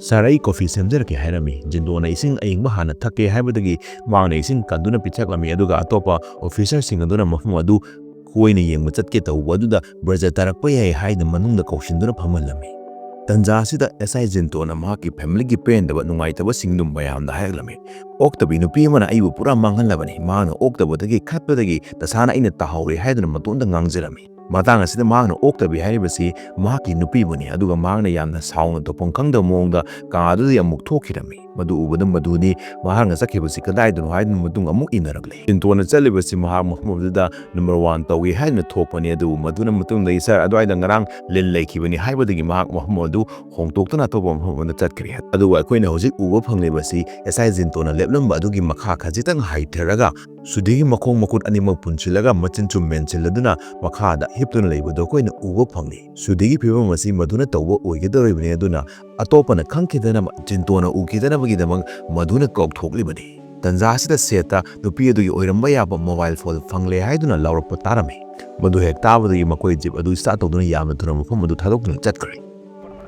"Sir, ꯑꯩ coffee ꯁꯦꯝꯖꯔꯛꯀꯦ" ꯍꯥꯏꯔꯝꯃꯤ꯫ ꯖꯤꯟꯇꯣꯅ ꯏꯁꯤꯡ ꯑꯏꯪꯕ ꯍꯥꯟꯅ ꯊꯛꯀꯦ ꯍꯥꯏꯕꯗꯒꯤ ꯃꯍꯥꯛꯅ ꯏꯁꯤꯡ ꯀꯟꯗꯨꯅ ꯄꯤꯊꯛꯂꯝꯃꯤ, ꯑꯗꯨꯒ ꯑꯇꯣꯞꯄ officerꯁꯤꯡ ꯑꯗꯨꯅ ꯃꯐꯝ ꯑꯗꯨ ꯀꯣꯏꯅ ꯌꯦꯡꯕ ꯆꯠꯀꯦ ꯇꯧꯕ ꯑꯗꯨꯗ ꯕ꯭ꯔꯖ ꯇꯥꯔꯛꯄ ꯌꯥꯏ ꯍꯥꯏꯗꯨꯅ ꯃꯅꯨꯡꯗ ꯀꯧꯁꯤꯟꯗꯨꯅ ꯐꯝꯍꯜꯂꯝꯃꯤ꯫ ꯇꯟꯖꯥ ꯑꯁꯤꯗ ꯑꯦꯁ ꯑꯥꯏ ꯖꯤꯟꯇꯣꯅ ꯃꯍꯥꯛꯀꯤ familyꯒꯤ ꯄꯦꯟꯗꯕ ꯅꯨꯡꯉꯥꯏꯇꯕꯁꯤꯡꯗꯨ ꯃꯌꯥꯝꯗ ꯍꯥꯏꯔꯛꯂꯝꯃꯤ꯫ "ꯑꯣꯛꯇꯕꯤ ꯅꯨꯄꯤ ꯑꯃꯅ ꯑꯩꯕꯨ ꯄꯨꯔꯥ ꯃꯥꯡꯍꯜꯂꯕꯅꯤ꯫ ꯃꯍꯥꯛꯅ ꯑꯣꯛꯇꯕꯗꯒꯤ ꯈꯠꯄꯗꯒꯤ ꯇꯁꯥꯅ ꯑꯩꯅ ꯇꯥꯍꯧꯔꯦ" ꯍꯥꯏꯗꯨꯅ ꯃꯇꯣꯟꯗ ꯉꯥꯡꯖꯔꯝꯃꯤ꯫ ꯃꯇꯥꯡ ꯑꯁꯤꯗ ꯃꯍꯥꯛꯅ ꯑꯣꯛꯇꯕꯤ ꯍꯥꯏꯔꯤꯕꯁꯤ ꯃꯍꯥꯛꯀꯤ ꯅꯨꯄꯤꯕꯨꯅꯤ, ꯑꯗꯨꯒ ꯃꯍꯥꯛꯅ ꯌꯥꯝꯅ ꯁꯥꯎꯅ ꯇꯧꯐꯝ ꯈꯪꯗꯕ ꯃꯑꯣꯡꯗ ꯀꯥ ꯑꯗꯨꯗꯒꯤ ꯑꯃꯨꯛ ꯊꯣꯛꯈꯤꯔꯝꯃꯤ꯫ ꯃꯗꯨ ꯎꯕꯗ ꯃꯗꯨꯗꯤ ꯃꯍꯥꯛꯅ ꯆꯠꯈꯤꯕꯁꯤ ꯀꯗꯥꯏꯗꯅꯣ ꯍꯥꯏꯗꯨꯅ ꯃꯇꯨꯡ ꯑꯃꯨꯛ ꯏꯟꯅꯔꯛꯂꯦ꯫ ꯖꯤꯟꯇꯣꯅ ꯆꯠꯂꯤꯕꯁꯤ ꯃꯍꯥꯛ ꯃꯐꯝ ꯑꯗꯨꯗ number one ꯇꯧꯏ ꯍꯥꯏꯗꯨꯅ ꯊꯣꯛꯄꯅꯤ, ꯑꯗꯨꯕꯨ ꯃꯗꯨꯅ ꯃꯇꯨꯡꯗꯒꯤ "Sir, ꯑꯗꯨꯋꯥꯏꯗ ꯉꯔꯥꯡ ꯂꯤꯟ ꯂꯩꯈꯤꯕꯅꯤ" ꯍꯥꯏꯕꯗꯒꯤ ꯃꯍꯥꯛ ꯃꯐꯝ ꯑꯗꯨ ꯍꯣꯡꯗꯣꯛꯇꯨꯅ ꯑꯇꯣꯞꯄ ꯃꯐꯝ ꯑꯃꯗ ꯆꯠꯈ꯭ꯔꯦ꯫ ꯑꯗꯨꯒ ꯑꯩꯈꯣꯏꯅ ꯍꯧꯖꯤꯛ ꯎꯕ ꯐꯪꯂꯤꯕꯁꯤ ꯑꯦꯁ ꯑꯥꯏ ꯖꯤꯟꯇꯣꯅ ꯂꯦꯞꯂꯝꯕ ꯑꯗꯨꯒꯤ ꯃꯈꯥ ꯈꯖꯤꯛꯇꯪ ꯍꯥꯏꯊꯔꯒ ꯁꯨꯙꯤꯒꯤ ꯃꯈꯣꯡ ꯃꯈꯨꯠ ꯑꯅꯤꯃꯛ ꯄꯨꯟꯁꯤꯜꯂꯒ ꯃꯆꯤꯟ ꯆꯨꯝ ꯃꯦꯟꯁꯤꯜꯂꯗꯨꯅ ꯃꯈꯥꯗ ꯍꯤꯞꯇꯨꯅ ꯂꯩꯕꯗꯨ ꯑꯩꯈꯣꯏꯅ ꯎꯕ ꯐꯪꯂꯤ꯫ ꯁꯨꯙꯤꯒꯤ ꯐꯤꯕꯝ ꯑꯁꯤ ꯃꯗꯨꯅ ꯇꯧꯕ ꯑꯣꯏꯒꯗꯧꯔꯤꯕꯅꯤ, ꯑꯗꯨꯅ ꯑꯇꯣꯞꯄꯅ ꯈꯪꯈꯤꯗꯅꯕ, ꯖꯤꯟꯇꯣꯅ ꯎꯈꯤꯗꯅꯕꯒꯤꯗꯃꯛ ꯃꯗꯨꯅ ꯀꯧꯊꯣꯛꯂꯤꯕꯅꯤ꯫ ꯇꯟꯖꯥ ꯑꯁꯤꯗ ꯁꯦꯠꯇ ꯅꯨꯄꯤ ꯑꯗꯨꯒꯤ ꯑꯣꯏꯔꯝꯕ ꯌꯥꯕ mobile phone ꯐꯪꯂꯦ ꯍꯥꯏꯗꯨꯅ ꯂꯥꯎꯔꯛꯄ ꯇꯥꯔꯝꯃꯤ꯫ ꯃꯗꯨ ꯍꯦꯛ ꯇꯥꯕꯗꯒꯤ ꯃꯈꯣꯏ jeep ꯑꯗꯨ start ꯇꯧꯗꯨꯅ ꯌꯥꯝꯅ ꯊꯨꯅ ꯃꯐꯝ ꯑꯗꯨ ꯊꯥꯗꯣꯛꯇꯨꯅ ꯆꯠꯈ꯭ꯔꯦ꯫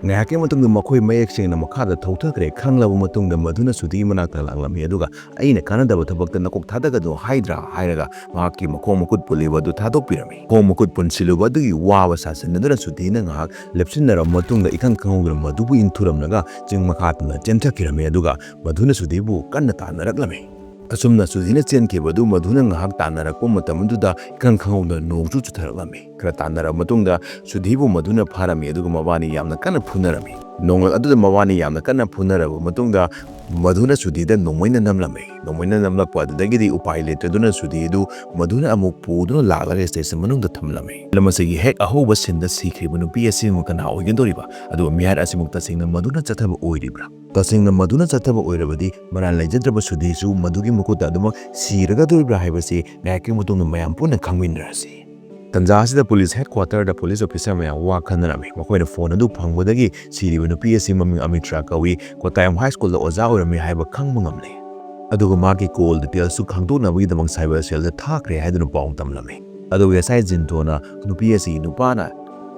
ꯉꯥꯏꯍꯥꯛꯀꯤ ꯃꯇꯨꯡꯗ ꯃꯈꯣꯏ ꯃꯌꯦꯛ ꯁꯦꯡꯅ ꯃꯈꯥꯗ ꯊꯧꯊꯈ꯭ꯔꯦ꯫ ꯈꯪꯂꯕ ꯃꯇꯨꯡꯗ ꯃꯗꯨꯅ ꯁꯨꯙꯤꯒꯤ ꯃꯅꯥꯛꯇ ꯂꯥꯛꯂꯝꯃꯤ, ꯑꯗꯨꯒ "ꯑꯩꯅ ꯀꯥꯟꯅꯗꯕ ꯊꯕꯛꯇ ꯅꯀꯣꯛ ꯊꯥꯗꯒꯅꯨ ꯍꯥꯏꯗ꯭ꯔꯥ?" ꯍꯥꯏꯔꯒ ꯃꯍꯥꯛꯀꯤ ꯃꯈꯣꯡ ꯃꯈꯨꯠ ꯄꯨꯜꯂꯤꯕ ꯑꯗꯨ ꯊꯥꯗꯣꯛꯄꯤꯔꯝꯃꯤ꯫ ꯃꯈꯣꯡ ꯃꯈꯨꯠ ꯄꯨꯟꯁꯤꯜꯂꯨꯕ ꯑꯗꯨꯒꯤ ꯋꯥꯕ ꯁꯥꯁꯤꯟꯅꯗꯨꯅ ꯁꯨꯙꯤꯅ ꯉꯥꯏꯍꯥꯛ ꯂꯦꯞꯁꯤꯟꯅꯔꯕ ꯃꯇꯨꯡꯗ ꯏꯈꯪ ꯈꯪꯍꯧꯗꯅ ꯃꯗꯨꯕꯨ ꯏꯟꯊꯨꯔꯝꯂꯒ ꯆꯤꯡ ꯃꯈꯥ ꯇꯝꯅ ꯆꯦꯟꯊꯈꯤꯔꯝꯃꯤ, ꯑꯗꯨꯒ ꯃꯗꯨꯅ ꯁꯨꯙꯤꯕꯨ ꯀꯟꯅ ꯇꯥꯟꯅꯔꯛꯂꯝꯃꯤ꯫ ꯑꯁꯨꯝꯅ ꯁꯨꯙꯤꯅ ꯆꯦꯟꯈꯤꯕ ꯑꯗꯨ ꯃꯗꯨꯅ ꯉꯥꯏꯍꯥꯛ ꯇꯥꯟꯅꯔꯛꯄ ꯃꯇꯝ ꯑꯗꯨꯗ ꯏꯈꯪ ꯈꯪꯍꯧꯗꯅ ꯅꯣꯡꯁꯨ ꯆꯨꯊꯔꯛꯂꯝꯃꯤ꯫ ꯈꯔ ꯇꯥꯟꯅꯔꯕ ꯃꯇꯨꯡꯗ ꯁꯨꯙꯤꯕꯨ ꯃꯗꯨꯅ ꯐꯥꯔꯝꯃꯤ, ꯑꯗꯨꯒ ꯃꯕꯥꯅꯤ ꯌꯥꯝꯅ ꯀꯟꯅ ꯐꯨꯅꯔꯝꯃꯤ꯫ ꯅꯣꯡꯂꯛ ꯑꯗꯨꯗ ꯃꯕꯥꯅꯤ ꯌꯥꯝꯅ ꯀꯟꯅ ꯐꯨꯅꯔꯕ ꯃꯇꯨꯡꯗ ꯃꯗꯨꯅ ꯁꯨꯙꯤꯗ ꯅꯣꯡꯃꯩꯅ ꯅꯝꯂꯝꯃꯤ꯫ ꯅꯣꯡꯃꯩꯅ ꯅꯝꯂꯛꯄ ꯑꯗꯨꯗꯒꯤꯗꯤ ꯎꯄꯥꯏ ꯂꯩꯇꯗꯨꯅ ꯁꯨꯙꯤ ꯑꯗꯨ ꯃꯗꯨꯅ ꯑꯃꯨꯛ ꯄꯨꯗꯨꯅ ꯂꯥꯛꯂꯒ ꯁ꯭ꯇꯦꯁꯟ ꯃꯅꯨꯡꯗ ꯊꯝꯂꯝꯃꯤ꯫ ꯐꯤꯂꯝ ꯑꯁꯤꯒꯤ ꯍꯦꯛ ꯑꯍꯧꯕ ꯁꯤꯟꯗ ꯁꯤꯈ꯭ꯔꯤꯕ ꯅꯨꯄꯤ ꯑꯁꯤꯃꯨꯛ ꯀꯅꯥ ꯑꯣꯏꯒꯗꯧꯔꯤꯕ? ꯑꯗꯨꯒ ꯃꯤꯍꯥꯠ ꯑꯁꯤꯃꯨꯛ ꯇꯁꯦꯡꯅ ꯃꯗꯨꯅ ꯆꯠꯊꯕ ꯑꯣꯏꯔꯤꯕ꯭ꯔꯥ? ꯇꯁꯦꯡꯅ ꯃꯗꯨꯅ ꯆꯠꯊꯕ ꯑꯣꯏꯔꯕꯗꯤ ꯃꯔꯥꯜ ꯂꯩꯖꯗ꯭ꯔꯕ ꯁꯨꯙꯤꯁꯨ ꯃꯗꯨꯒꯤ ꯃꯈꯨꯠꯇ ꯑꯗꯨꯃꯛ ꯁꯤꯔꯒꯗꯧꯔꯤꯕ꯭ꯔꯥ ꯍꯥꯏꯕꯁꯤ ꯉꯥꯏꯍꯥꯛꯀꯤ ꯃꯇꯨꯡꯗ ꯃꯌꯥꯝ ꯄꯨꯟꯅ ꯈꯪꯃꯤꯟꯅꯔꯁꯤ꯫ ꯇꯟꯖꯥ ꯑꯁꯤꯗ ꯄꯨꯂꯤꯁ ꯍꯦꯗꯀ꯭ꯋꯥꯇꯔꯗ ꯄꯨꯂꯤꯁ ꯑꯣꯐꯤꯁꯥꯔ ꯃꯌꯥꯝ ꯋꯥ ꯈꯟꯅꯔꯝꯃꯤ꯫ ꯃꯈꯣꯏꯅ ꯐꯣꯟ ꯑꯗꯨ ꯐꯪꯕꯗꯒꯤ ꯁꯤꯔꯤꯕ ꯅꯨꯄꯤ ꯑꯁꯤ ꯃꯃꯤꯡ ꯑꯃꯤꯇ꯭ꯔꯥ ꯀꯧꯏ, ꯀꯣꯇꯥꯌꯝ ꯍꯥꯏ ꯁ꯭ꯀꯨꯜꯗ ꯑꯣꯖꯥ ꯑꯣꯏꯔꯝꯃꯤ ꯍꯥꯏꯕ ꯈꯪꯕ ꯉꯝꯂꯦ꯫ ꯑꯗꯨꯒ ꯃꯍꯥꯛꯀꯤ ꯀꯣꯜ ꯗꯤꯇꯦꯜꯁꯁꯨ ꯈꯪꯗꯣꯛꯅꯕꯒꯤꯗꯃꯛ ꯁꯥꯏꯕꯔ ꯁꯦꯜꯗ ꯊꯥꯈ꯭ꯔꯦ ꯍꯥꯏꯗꯨꯅ ꯄꯥꯎ ꯇꯝꯂꯝꯃꯤ꯫ ꯑꯗꯨꯒ ꯑꯦꯁ ꯑꯥꯏ ꯖꯤꯟꯇꯣꯅ ꯅꯨꯄꯤ ꯑꯁꯤꯒꯤ ꯅꯨꯄꯥꯅ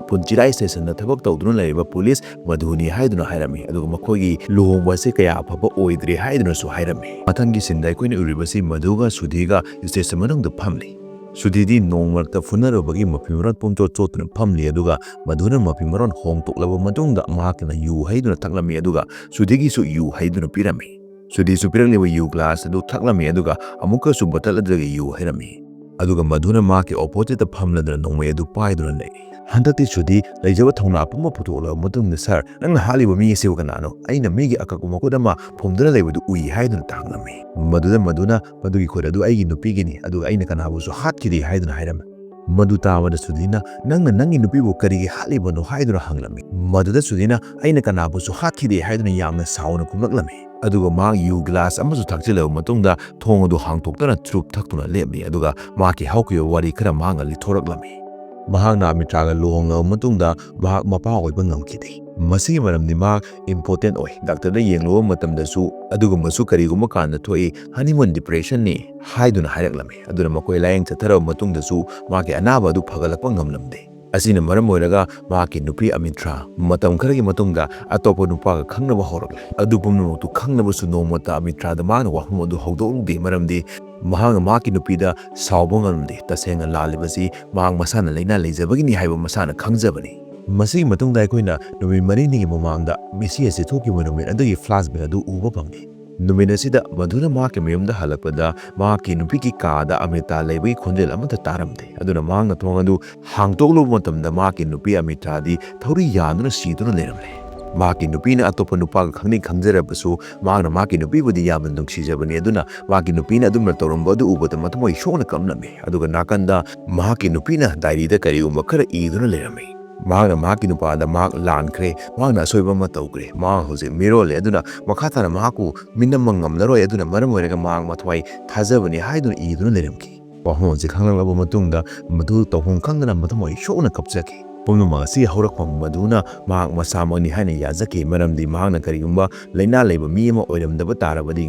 ꯄꯨꯟꯆꯤꯔꯥꯏ ꯁ꯭ꯇꯦꯁꯟꯗ ꯊꯕꯛ ꯇꯧꯗꯨꯅ ꯂꯩꯔꯤꯕ ꯄꯨꯂꯤꯁ ꯃꯙꯨꯅꯤ ꯍꯥꯏꯗꯨꯅ ꯍꯥꯏꯔꯝꯃꯤ꯫ ꯑꯗꯨꯒ ꯃꯈꯣꯏꯒꯤ ꯂꯨꯍꯣꯡꯕ ꯑꯁꯤ ꯀꯌꯥ ꯑꯐꯕ ꯑꯣꯏꯗ꯭ꯔꯦ ꯍꯥꯏꯗꯨꯅꯁꯨ ꯍꯥꯏꯔꯝꯃꯤ꯫ ꯃꯊꯪꯒꯤ ꯁꯤꯟꯗ ꯑꯩꯈꯣꯏꯅ ꯎꯔꯤꯕꯁꯤ ꯃꯙꯨꯒ ꯁꯨꯙꯤꯒ ꯁ꯭ꯇꯦꯁꯟ ꯃꯅꯨꯡꯗ ꯐꯝꯂꯤ꯫ ꯁꯨꯙꯤꯗꯤ ꯅꯣꯡ ꯃꯔꯛꯇ ꯐꯨꯅꯔꯨꯕꯒꯤ ꯃꯐꯤ ꯃꯔꯣꯟ ꯄꯨꯝꯆꯣꯠ ꯆꯣꯠꯇꯨꯅ ꯐꯝꯂꯤ, ꯑꯗꯨꯒ ꯃꯙꯨꯅ ꯃꯐꯤ ꯃꯔꯣꯟ ꯍꯣꯡꯗꯣꯛꯂꯕ ꯃꯇꯨꯡꯗ ꯃꯍꯥꯛꯅ ꯌꯨ ꯍꯩꯗꯨꯅ ꯊꯛꯂꯝꯃꯤ, ꯑꯗꯨꯒ ꯁꯨꯙꯤꯒꯤꯁꯨ ꯌꯨ ꯍꯩꯗꯨꯅ ꯄꯤꯔꯝꯃꯤ꯫ ꯁꯨꯙꯤꯁꯨ ꯄꯤꯔꯛꯂꯤꯕ ꯌꯨ ꯒ꯭ꯂꯥꯁ ꯑꯗꯨ ꯊꯛꯂꯝꯃꯤ, ꯑꯗꯨꯒ ꯑꯃꯨꯛꯀꯁꯨ ꯕꯣꯇꯜ ꯑꯗꯨꯗꯒꯤ ꯌꯨ ꯍꯩꯔꯝꯃꯤ꯫ ꯑꯗꯨꯒ ꯃꯙꯨꯅ ꯃꯍꯥꯛꯀꯤ ꯑꯣꯄꯣꯖꯤꯠꯇ ꯐꯝꯂꯗꯨꯅ ꯅꯣꯡꯃꯩ ꯑꯗꯨ ꯄꯥꯏꯗꯨꯅ ꯂꯩ꯫ ꯍꯟꯗꯛꯇꯤ ꯁꯨꯙꯤ ꯂꯩꯖꯕ ꯊꯧꯅꯥ ꯄꯨꯝꯕ ꯄꯨꯊꯣꯛꯂꯕ ꯃꯇꯨꯡꯗ, "ꯁꯥꯔ, ꯅꯪꯅ ꯍꯥꯠꯂꯤꯕ ꯃꯤ ꯑꯁꯤꯕꯨ ꯀꯅꯥꯅꯣ? ꯑꯩꯅ ꯃꯤꯒꯤ ꯑꯀꯛꯄ ꯃꯈꯨꯠ ꯑꯃ ꯐꯨꯝꯗꯨꯅ ꯂꯩꯕꯗꯨ ꯎꯏ" ꯍꯥꯏꯗꯨꯅ ꯇꯥꯛꯂꯝꯃꯤ꯫ ꯃꯗꯨꯗ ꯃꯙꯨꯅ, "ꯃꯗꯨꯒꯤ ꯈꯨꯠ ꯑꯗꯨ ꯑꯩꯒꯤ ꯅꯨꯄꯤꯒꯤꯅꯤ, ꯑꯗꯨꯒ ꯑꯩꯅ ꯀꯅꯥꯕꯨꯁꯨ ꯍꯥꯠꯈꯤꯗꯦ" ꯍꯥꯏꯗꯨꯅ ꯍꯥꯏꯔꯝꯃꯤ꯫ ꯃꯗꯨ ꯇꯥꯕꯗ ꯁꯨꯙꯤꯅ, "ꯅꯪꯅ ꯅꯪꯒꯤ ꯅꯨꯄꯤꯕꯨ ꯀꯔꯤꯒꯤ ꯍꯥꯠꯂꯤꯕꯅꯣ?" ꯍꯥꯏꯗꯨꯅ ꯍꯪꯂꯝꯃꯤ꯫ ꯃꯗꯨꯗ ꯁꯨꯙꯤꯅ, "ꯑꯩꯅ ꯀꯅꯥꯕꯨꯁꯨ ꯍꯥꯠꯈꯤꯗꯦ" ꯍꯥꯏꯗꯨꯅ ꯌꯥꯝꯅ ꯁꯥꯎꯅ ꯈꯨꯝꯂꯛꯂꯝꯃꯤ꯫ ꯑꯗꯨꯒ ꯃꯍꯥꯛ ꯌꯨ ꯒ꯭ꯂꯥꯁ ꯑꯃꯁꯨ ꯊꯛꯆꯤꯜꯂꯕ ꯃꯇꯨꯡꯗ ꯊꯣꯡ ꯑꯗꯨ ꯍꯥꯡꯗꯣꯛꯇꯨꯅ ꯆꯨꯔꯨꯞ ꯊꯛꯇꯨꯅ ꯂꯦꯞꯂꯤ, ꯑꯗꯨꯒ ꯃꯍꯥꯛꯀꯤ ꯍꯧꯈꯤꯕ ꯋꯥꯔꯤ ꯈꯔ ꯃꯍꯥꯛꯅ ꯂꯤꯊꯣꯔꯛꯂꯝꯃꯤ꯫ ꯃꯍꯥꯛꯅ ꯑꯃꯤꯇ꯭ꯔꯥꯒ ꯂꯨꯍꯣꯡꯂꯕ ꯃꯇꯨꯡꯗ ꯃꯍꯥꯛ ꯃꯄꯥ ꯑꯣꯏꯕ ꯉꯝꯈꯤꯗꯦ꯫ ꯃꯁꯤꯒꯤ ꯃꯔꯝꯗꯤ ꯃꯍꯥꯛ ꯏꯝꯄꯣꯇꯦꯟ ꯑꯣꯏ꯫ ꯗꯥꯛꯇꯔꯗ ꯌꯦꯡꯂꯨꯕ ꯃꯇꯝꯗꯁꯨ ꯑꯗꯨꯒꯨꯝꯕꯁꯨ ꯀꯔꯤꯒꯨꯝꯕ ꯀꯥꯟꯗ ꯊꯣꯛꯏ, ꯍꯅꯤꯃꯨꯟ ꯗꯤꯄ꯭ꯔꯦꯁꯟꯅꯤ ꯍꯥꯏꯗꯨꯅ ꯍꯥꯏꯔꯛꯂꯝꯃꯤ꯫ ꯑꯗꯨꯅ ꯃꯈꯣꯏ ꯂꯥꯌꯦꯡ ꯆꯠꯊꯔꯕ ꯃꯇꯨꯡꯗꯁꯨ ꯃꯍꯥꯛꯀꯤ ꯑꯅꯥꯕ ꯑꯗꯨ ꯐꯒꯠꯂꯛꯄ ꯉꯝꯂꯝꯗꯦ꯫ ꯑꯁꯤꯅ ꯃꯔꯝ ꯑꯣꯏꯔꯒ ꯃꯍꯥꯛꯀꯤ ꯅꯨꯄꯤ ꯑꯃꯤꯇ꯭ꯔꯥ ꯃꯇꯝ ꯈꯔꯒꯤ ꯃꯇꯨꯡꯗ ꯑꯇꯣꯞꯄ ꯅꯨꯄꯥꯒ ꯈꯪꯅꯕ ꯍꯧꯔꯛꯂꯦ꯫ ꯑꯗꯨ ꯄꯨꯝꯅꯃꯛꯇꯨ ꯈꯪꯂꯕꯁꯨ ꯅꯣꯡꯃꯇ ꯑꯃꯤꯇ꯭ꯔꯥꯗ ꯃꯍꯥꯛꯅ ꯋꯥꯐꯝ ꯑꯗꯨ ꯍꯧꯗꯣꯛꯂꯨꯗꯦ, ꯃꯔꯝꯗꯤ ꯃꯍꯥꯛꯅ ꯃꯍꯥꯛꯀꯤ ꯅꯨꯄꯤꯗ ꯁꯥꯎꯕ ꯉꯝꯂꯝꯗꯦ꯫ ꯇꯁꯦꯡꯅ ꯂꯥꯜꯂꯤꯕꯁꯤ ꯃꯍꯥꯛ ꯃꯁꯥꯅ ꯂꯥꯏꯅꯥ ꯂꯩꯖꯕꯒꯤꯅꯤ ꯍꯥꯏꯕ ꯃꯁꯥꯅ ꯈꯪꯖꯕꯅꯤ꯫ ꯃꯁꯤꯒꯤ ꯃꯇꯨꯡꯗ ꯑꯩꯈꯣꯏꯅ ꯅꯨꯃꯤꯠ ꯃꯔꯤꯅꯤꯒꯤ ꯃꯃꯥꯡꯗ ꯃꯤꯁꯤ ꯑꯁꯤ ꯊꯣꯛꯈꯤꯕ ꯅꯨꯃꯤꯠ ꯑꯗꯨꯒꯤ ꯐ꯭ꯂꯥꯁꯕꯦꯛ ꯑꯗꯨ ꯎꯕ ꯐꯪꯉꯤ꯫ ꯅꯨꯃꯤꯠ ꯑꯁꯤꯗ ꯃꯗꯨꯅ ꯃꯍꯥꯛꯀꯤ ꯃꯌꯨꯝꯗ ꯍꯜꯂꯛꯄꯗ ꯃꯍꯥꯛꯀꯤ ꯅꯨꯄꯤꯒꯤ ꯀꯥꯗ ꯑꯃꯤꯇꯥ ꯂꯩꯕꯒꯤ ꯈꯣꯟꯖꯦꯜ ꯑꯃꯠꯇ ꯇꯥꯔꯝꯗꯦ꯫ ꯑꯗꯨꯅ ꯃꯍꯥꯛꯅ ꯊꯣꯡ ꯑꯗꯨ ꯍꯥꯡꯗꯣꯛꯂꯨꯕ ꯃꯇꯝꯗ ꯃꯍꯥꯛꯀꯤ ꯅꯨꯄꯤ ꯑꯃꯤꯇꯥꯗꯤ ꯊꯧꯔꯤ ꯌꯥꯟꯗꯨꯅ ꯁꯤꯗꯨꯅ ꯂꯩꯔꯝꯂꯦ꯫ ꯃꯍꯥꯛꯀꯤ ꯅꯨꯄꯤꯅ ꯑꯇꯣꯞꯄ ꯅꯨꯄꯥꯒ ꯈꯪꯅꯩ ꯈꯪꯖꯔꯕꯁꯨ, ꯃꯍꯥꯛꯅ ꯃꯍꯥꯛꯀꯤ ꯅꯨꯄꯤꯕꯨꯗꯤ ꯌꯥꯝꯅ ꯅꯨꯡꯁꯤꯖꯕꯅꯤ꯫ ꯑꯗꯨꯅ ꯃꯍꯥꯛꯀꯤ ꯅꯨꯄꯤꯅ ꯑꯗꯨꯝꯅ ꯇꯧꯔꯝꯕ ꯑꯗꯨ ꯎꯕꯗ ꯃꯊꯃꯣꯏ ꯁꯣꯛꯅ ꯀꯞꯂꯝꯃꯤ꯫ ꯑꯗꯨꯒ ꯅꯥꯀꯟꯗ ꯃꯍꯥꯛꯀꯤ ꯅꯨꯄꯤꯅ ꯗꯥꯏꯔꯤꯗ ꯀꯔꯤꯒꯨꯝꯕ ꯈꯔ ꯏꯗꯨꯅ ꯂꯩꯔꯝꯃꯤ꯫ ꯃꯍꯥꯛꯅ ꯃꯍꯥꯛꯀꯤ ꯅꯨꯄꯥꯗ, "ꯃꯍꯥꯛ ꯂꯥꯟꯈ꯭ꯔꯦ, ꯃꯍꯥꯛꯅ ꯑꯁꯣꯏꯕ ꯑꯃ ꯇꯧꯈ꯭ꯔꯦ, ꯃꯍꯥꯛ ꯍꯧꯖꯤꯛ ꯃꯤꯔꯣꯜꯂꯦ, ꯑꯗꯨꯅ ꯃꯈꯥ ꯇꯥꯅ ꯃꯍꯥꯛꯄꯨ ꯃꯤꯅꯝꯕ ꯉꯝꯂꯔꯣꯏ, ꯑꯗꯨꯅ ꯃꯔꯝ ꯑꯣꯏꯔꯒ ꯃꯍꯥꯛ ꯃꯊ꯭ꯋꯥꯏ ꯊꯥꯖꯕꯅꯤ" ꯍꯥꯏꯗꯨꯅ ꯏꯗꯨꯅ ꯂꯩꯔꯝꯈꯤ꯫ ꯋꯥꯐꯝ ꯑꯁꯤ ꯈꯪꯂꯛꯂꯕ ꯃꯇꯨꯡꯗ ꯃꯗꯨ ꯇꯧꯐꯝ ꯈꯪꯗꯅ ꯃꯊꯃꯣꯏ ꯁꯣꯛꯅ ꯀꯞꯆꯈꯤ꯫ ꯄꯨꯝꯅꯃꯛ ꯑꯁꯤ ꯍꯧꯔꯛꯐꯝ ꯃꯗꯨꯅ ꯃꯍꯥꯛ ꯃꯁꯥꯃꯛꯅꯤ ꯍꯥꯏꯅ ꯌꯥꯖꯈꯤ, ꯃꯔꯝꯗꯤ ꯃꯍꯥꯛꯅ ꯀꯔꯤꯒꯨꯝꯕ ꯂꯥꯏꯅꯥ ꯂꯩꯕ ꯃꯤ ꯑꯃ ꯑꯣꯏꯔꯝꯗꯕ ꯇꯥꯔꯕꯗꯤ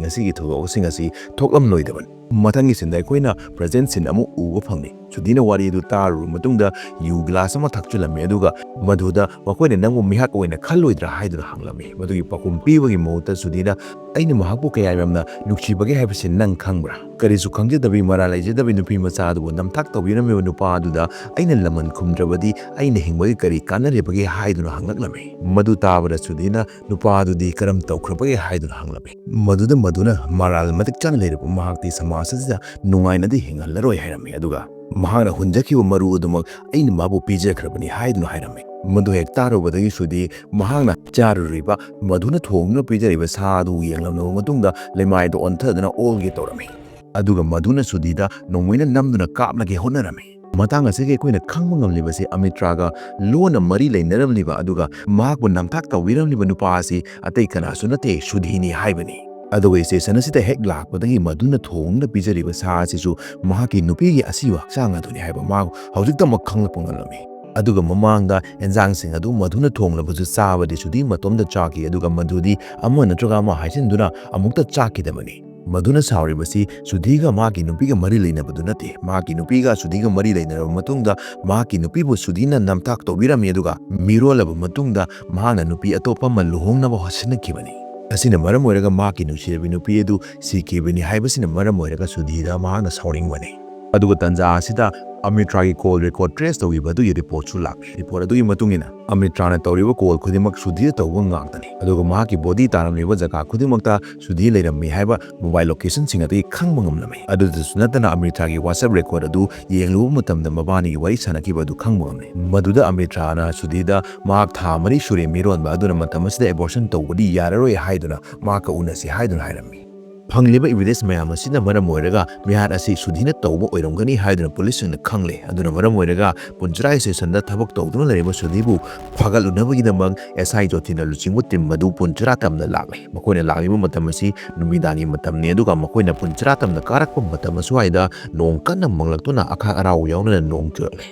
ꯉꯁꯤꯒꯤ ꯊꯧꯗꯣꯛꯁꯤꯡ ꯑꯁꯤ ꯊꯣꯛꯂꯝꯂꯣꯏꯗꯕꯅꯤ꯫ ꯃꯊꯪꯒꯤ ꯁꯤꯟꯗ ꯑꯩꯈꯣꯏꯅ present scene ꯑꯃꯨꯛ ꯎꯕ ꯐꯪꯂꯤ꯫ ꯁꯨꯙꯤꯅ ꯋꯥꯔꯤ ꯑꯗꯨ ꯇꯥꯔꯨꯔꯕ ꯃꯇꯨꯡꯗ ꯌꯨ glass ꯑꯃ ꯊꯛꯆꯤꯜꯂꯝꯃꯤ, ꯑꯗꯨꯒ ꯃꯗꯨꯗ ꯃꯈꯣꯏꯅ ꯅꯪꯕꯨ ꯃꯤꯍꯥꯠ ꯑꯣꯏꯅ ꯈꯜꯂꯣꯏꯗ꯭ꯔꯥ ꯍꯥꯏꯗꯨꯅ ꯍꯪꯂꯝꯃꯤ꯫ ꯃꯗꯨꯒꯤ ꯄꯥꯎꯈꯨꯝ ꯄꯤꯕꯒꯤ ꯃꯍꯨꯠꯇ ꯁꯨꯙꯤꯅ, "ꯑꯩꯅ ꯃꯍꯥꯛꯄꯨ ꯀꯌꯥ ꯌꯥꯝꯅ ꯅꯨꯡꯁꯤꯕꯒꯦ ꯍꯥꯏꯕꯁꯤ ꯅꯪ ꯈꯪꯕ꯭ꯔꯥ? ꯀꯔꯤꯁꯨ ꯈꯪꯖꯗꯕꯤ, ꯃꯔꯥꯜ ꯂꯩꯖꯗꯕꯤ ꯅꯨꯄꯤ ꯃꯆꯥ ꯑꯗꯨꯕꯨ ꯅꯝꯊꯥꯛ ꯇꯧꯕꯤꯔꯝꯃꯤꯕ ꯅꯨꯄꯥ ꯑꯗꯨꯗ ꯑꯩꯅ ꯂꯃꯟ ꯈꯨꯝꯗ꯭ꯔꯕꯗꯤ ꯑꯩꯅ ꯍꯤꯡꯕꯒꯤ ꯀꯔꯤ ꯀꯥꯟꯅꯔꯤꯕꯒꯦ?" ꯍꯥꯏꯗꯨꯅ ꯍꯪꯂꯛꯂꯝꯃꯤ꯫ ꯃꯗꯨ ꯇꯥꯕꯗ ꯁꯨꯙꯤꯅ ꯅꯨꯄꯥ ꯑꯗꯨꯗꯤ ꯀꯔꯝ ꯇꯧꯈ꯭ꯔꯕꯒꯦ ꯍꯥꯏꯗꯨꯅ ꯍꯪꯂꯝꯃꯤ꯫ ꯃꯗꯨꯗ ꯃꯗꯨꯅ ꯃꯔꯥꯜ ꯃꯇꯤꯛ ꯆꯥꯅ ꯂꯩꯔꯕ ꯃꯍꯥꯛꯇꯤ ꯁꯃꯥꯖ ꯑꯁꯤꯗ ꯅꯨꯡꯉꯥꯏꯅꯗꯤ ꯍꯤꯡꯍꯜꯂꯔꯣꯏ ꯍꯥꯏꯔꯝꯃꯤ꯫ ꯑꯗꯨꯒ ꯃꯍꯥꯛꯅ ꯍꯨꯟꯖꯈꯤꯕ ꯃꯔꯨ ꯑꯗꯨꯃꯛ ꯑꯩꯅ ꯃꯥꯕꯨ ꯄꯤꯖꯈ꯭ꯔꯕꯅꯤ ꯍꯥꯏꯗꯨꯅ ꯍꯥꯏꯔꯝꯃꯤ꯫ ꯃꯗꯨ ꯍꯦꯛ ꯇꯥꯔꯨꯕꯗꯒꯤ ꯁꯨꯙꯤ ꯃꯍꯥꯛꯅ ꯆꯥꯔꯨꯔꯤꯕ ꯃꯗꯨꯅ ꯊꯣꯡꯗꯨꯅ ꯄꯤꯖꯔꯤꯕ ꯁꯥ ꯑꯗꯨ ꯌꯦꯡꯂꯝꯂꯕ ꯃꯇꯨꯡꯗ ꯂꯩꯃꯥꯏꯗ ꯑꯣꯟꯊꯗꯨꯅ ꯑꯣꯜꯒꯦ ꯇꯧꯔꯝꯃꯤ꯫ ꯑꯗꯨꯒ ꯃꯗꯨꯅ ꯁꯨꯙꯤꯗ ꯅꯣꯡꯃꯩꯅ ꯅꯝꯗꯨꯅ ꯀꯥꯞꯂꯒꯦ ꯍꯣꯠꯅꯔꯝꯃꯤ꯫ ꯃꯇꯥꯡ ꯑꯁꯤꯒꯤ ꯑꯩꯈꯣꯏꯅ ꯈꯪꯕ ꯉꯝꯂꯤꯕꯁꯤ ꯑꯃꯤꯇ꯭ꯔꯥꯒ ꯂꯨꯅ ꯃꯔꯤ ꯂꯩꯅꯔꯝꯂꯤꯕ ꯑꯗꯨꯒ ꯃꯍꯥꯛꯄꯨ ꯅꯝꯊꯥꯛ ꯇꯧꯕꯤꯔꯝꯂꯤꯕ ꯅꯨꯄꯥ ꯑꯁꯤ ꯑꯇꯩ ꯀꯅꯥꯁꯨ ꯅꯠꯇꯦ, ꯁꯨꯙꯤꯅꯤ ꯍꯥꯏꯕꯅꯤ꯫ ꯑꯗꯨꯒ station ꯑꯁꯤꯗ ꯍꯦꯛ ꯂꯥꯛꯄꯗꯒꯤ ꯃꯗꯨꯅ ꯊꯣꯡꯗꯨꯅ ꯄꯤꯖꯔꯤꯕ ꯁꯥ ꯑꯁꯤꯁꯨ ꯃꯍꯥꯛꯀꯤ ꯅꯨꯄꯤꯒꯤ ꯑꯁꯤꯕ ꯍꯛꯆꯥꯡ ꯑꯗꯨꯅꯤ ꯍꯥꯏꯕ ꯃꯥ ꯍꯧꯖꯤꯛꯇꯃꯛ ꯈꯪꯂꯛꯄ ꯉꯝꯂꯝꯃꯤ꯫ ꯑꯗꯨꯒ ꯃꯃꯥꯡꯗ ꯑꯦꯟꯖꯥꯡꯁꯤꯡ ꯑꯗꯨ ꯃꯗꯨꯅ ꯊꯣꯡꯂꯕꯁꯨ ꯆꯥꯕꯗꯤ ꯁꯨꯙꯤ ꯃꯇꯣꯝꯇ ꯆꯥꯈꯤ, ꯑꯗꯨꯒ ꯃꯗꯨꯗꯤ ꯑꯃ ꯅꯠꯇ꯭ꯔꯒ ꯑꯃ ꯍꯥꯏꯖꯤꯟꯗꯨꯅ ꯑꯃꯨꯛꯇ ꯆꯥꯈꯤꯗꯕꯅꯤ꯫ ꯃꯗꯨꯅ ꯁꯥꯎꯔꯤꯕꯁꯤ ꯁꯨꯙꯤꯒ ꯃꯍꯥꯛꯀꯤ ꯅꯨꯄꯤꯒ ꯃꯔꯤ ꯂꯩꯅꯕꯗꯨ ꯅꯠꯇꯦ꯫ ꯃꯍꯥꯛꯀꯤ ꯅꯨꯄꯤꯒ ꯁꯨꯙꯤꯒ ꯃꯔꯤ ꯂꯩꯅꯔꯕ ꯃꯇꯨꯡꯗ ꯃꯍꯥꯛꯀꯤ ꯅꯨꯄꯤꯕꯨ ꯁꯨꯙꯤꯅ ꯅꯝꯊꯥꯛ ꯇꯧꯕꯤꯔꯝꯃꯤ, ꯑꯗꯨꯒ ꯃꯤꯔꯣꯜꯂꯕ ꯃꯇꯨꯡꯗ ꯃꯍꯥꯛꯅ ꯅꯨꯄꯤ ꯑꯇꯣꯞꯄ ꯑꯃ ꯂꯨꯍꯣꯡꯅꯕ ꯍꯣꯠꯅꯈꯤꯕꯅꯤ꯫ ꯑꯁꯤꯅ ꯃꯔꯝ ꯑꯣꯏꯔꯒ ꯃꯍꯥꯛꯀꯤ ꯅꯨꯡꯁꯤꯔꯕꯤ ꯅꯨꯄꯤ ꯑꯗꯨ ꯁꯤꯈꯤꯕꯅꯤ ꯍꯥꯏꯕꯁꯤꯅ ꯃꯔꯝ ꯑꯣꯏꯔꯒ ꯁꯨꯙꯤꯗ ꯃꯍꯥꯛꯅ ꯁꯥꯎꯅꯤꯡꯕꯅꯤ꯫ ꯑꯗꯨꯒ ꯇꯟꯖꯥ ꯑꯁꯤꯗ ꯑꯃꯤꯇ꯭ꯔꯥꯒꯤ call record trace ꯇꯧꯈꯤꯕ ꯑꯗꯨꯒꯤ reportꯁꯨ ꯂꯥꯛꯂꯤ꯫ Report ꯑꯗꯨꯒꯤ ꯃꯇꯨꯡ ꯏꯟꯅ ꯑꯃꯤꯇ꯭ꯔꯥꯅ ꯇꯧꯔꯤꯕ call ꯈꯨꯗꯤꯡꯃꯛ ꯁꯨꯙꯤꯗ ꯇꯧꯕ ꯉꯥꯛꯇꯅꯤ꯫ ꯑꯗꯨꯒ ꯃꯍꯥꯛꯀꯤ ꯕꯣꯗꯤ ꯇꯥꯔꯝꯂꯤꯕ ꯖꯒꯥ ꯈꯨꯗꯤꯡꯃꯛꯇ ꯁꯨꯙꯤ ꯂꯩꯔꯝꯃꯤ ꯍꯥꯏꯕ ꯃꯣꯕꯥꯏꯜ ꯂꯣꯀꯦꯁꯟꯁꯤꯡ ꯑꯗꯨꯒꯤ ꯈꯪꯕ ꯉꯝꯂꯝꯃꯤ꯫ ꯑꯗꯨꯗꯁꯨ ꯅꯠꯇꯅ ꯑꯃ꯭ꯔꯤꯇꯥꯒꯤ ꯋꯥꯆꯞ ꯔꯦꯀꯣꯔꯗ ꯑꯗꯨ ꯌꯦꯡꯂꯨꯕ ꯃꯇꯝꯗ ꯃꯕꯥꯅꯤꯒꯤ ꯋꯥꯔꯤ ꯁꯥꯟꯅꯈꯤꯕ ꯑꯗꯨ ꯈꯪꯕ ꯉꯝꯂꯦ꯫ ꯃꯗꯨꯗ ꯑꯃ꯭ꯔꯤꯇꯥꯅ ꯁꯨꯙꯤꯗ ꯃꯍꯥꯛ ꯊꯥ ꯃꯔꯤ ꯁꯨꯔꯦ ꯃꯤꯔꯣꯟꯕ, ꯑꯗꯨꯅ ꯃꯇꯝ ꯑꯁꯤꯗ ꯑꯦꯕꯣꯔꯁꯟ ꯇꯧꯕꯗꯤ ꯌꯥꯔꯔꯣꯏ ꯍꯥꯏꯗꯨꯅ ꯃꯍꯥꯛꯀ ꯎꯅꯁꯤ ꯍꯥꯏꯗꯨꯅ ꯍꯥꯏꯔꯝꯃꯤ꯫ ꯐꯪꯂꯤꯕ ꯏꯕꯤꯗꯦꯟꯁ ꯃꯌꯥꯝ ꯑꯁꯤꯅ ꯃꯔꯝ ꯑꯣꯏꯔꯒ ꯃꯤꯍꯥꯠ ꯑꯁꯤ ꯁꯨꯙꯤꯅ ꯇꯧꯕ ꯑꯣꯏꯔꯝꯒꯅꯤ ꯍꯥꯏꯗꯨꯅ ꯄꯨꯂꯤꯁꯁꯤꯡꯅ ꯈꯪꯂꯦ꯫ ꯑꯗꯨꯅ ꯃꯔꯝ ꯑꯣꯏꯔꯒ ꯄꯨꯟꯆꯔꯥꯏ ꯁ꯭ꯇꯦꯁꯟꯗ ꯊꯕꯛ ꯇꯧꯗꯨꯅ ꯂꯩꯔꯤꯕ ꯁꯨꯙꯤꯕꯨ ꯐꯥꯒꯠꯂꯨꯅꯕꯒꯤꯗꯃꯛ ꯑꯦꯁ ꯑꯥꯏ ꯖꯣꯇꯤꯅ ꯂꯨꯆꯤꯡꯕ ꯇꯤꯝ ꯑꯗꯨ ꯄꯨꯟꯆꯔꯥ ꯇꯝꯗ ꯂꯥꯛꯂꯦ꯫ ꯃꯈꯣꯏꯅ ꯂꯥꯛꯂꯤꯕ ꯃꯇꯝ ꯑꯁꯤ ꯅꯨꯃꯤꯗꯥꯡꯒꯤ ꯃꯇꯝꯅꯤ, ꯑꯗꯨꯒ ꯃꯈꯣꯏꯅ ꯄꯨꯟꯆꯔꯥ ꯇꯝꯗ ꯀꯥꯔꯛꯄ ꯃꯇꯝ ꯑꯁ꯭ꯋꯥꯏꯗ ꯅꯣꯡ ꯀꯟꯅ ꯃꯪꯂꯛꯇꯨꯅ ꯑꯈꯥꯛ ꯑꯔꯥꯎ ꯌꯥꯎꯅꯅ ꯅꯣꯡ ꯆꯨꯔꯛꯂꯦ꯫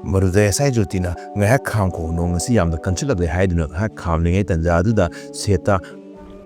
ꯃꯗꯨꯗ ꯑꯦꯁ ꯑꯥꯏ ꯖꯣꯇꯤꯅ, "ꯉꯥꯏꯍꯥꯛ ꯈꯥꯝꯈꯣ, ꯅꯣꯡ ꯑꯁꯤ ꯌꯥꯝꯅ ꯀꯟꯁꯤꯜꯂꯛꯂꯦ" ꯍꯥꯏꯗꯨꯅ ꯉꯥꯏꯍꯥꯛ ꯈꯥꯝꯂꯤꯉꯩ ꯇꯟꯖꯥ ꯑꯗꯨꯗ ꯁꯦꯠꯇ,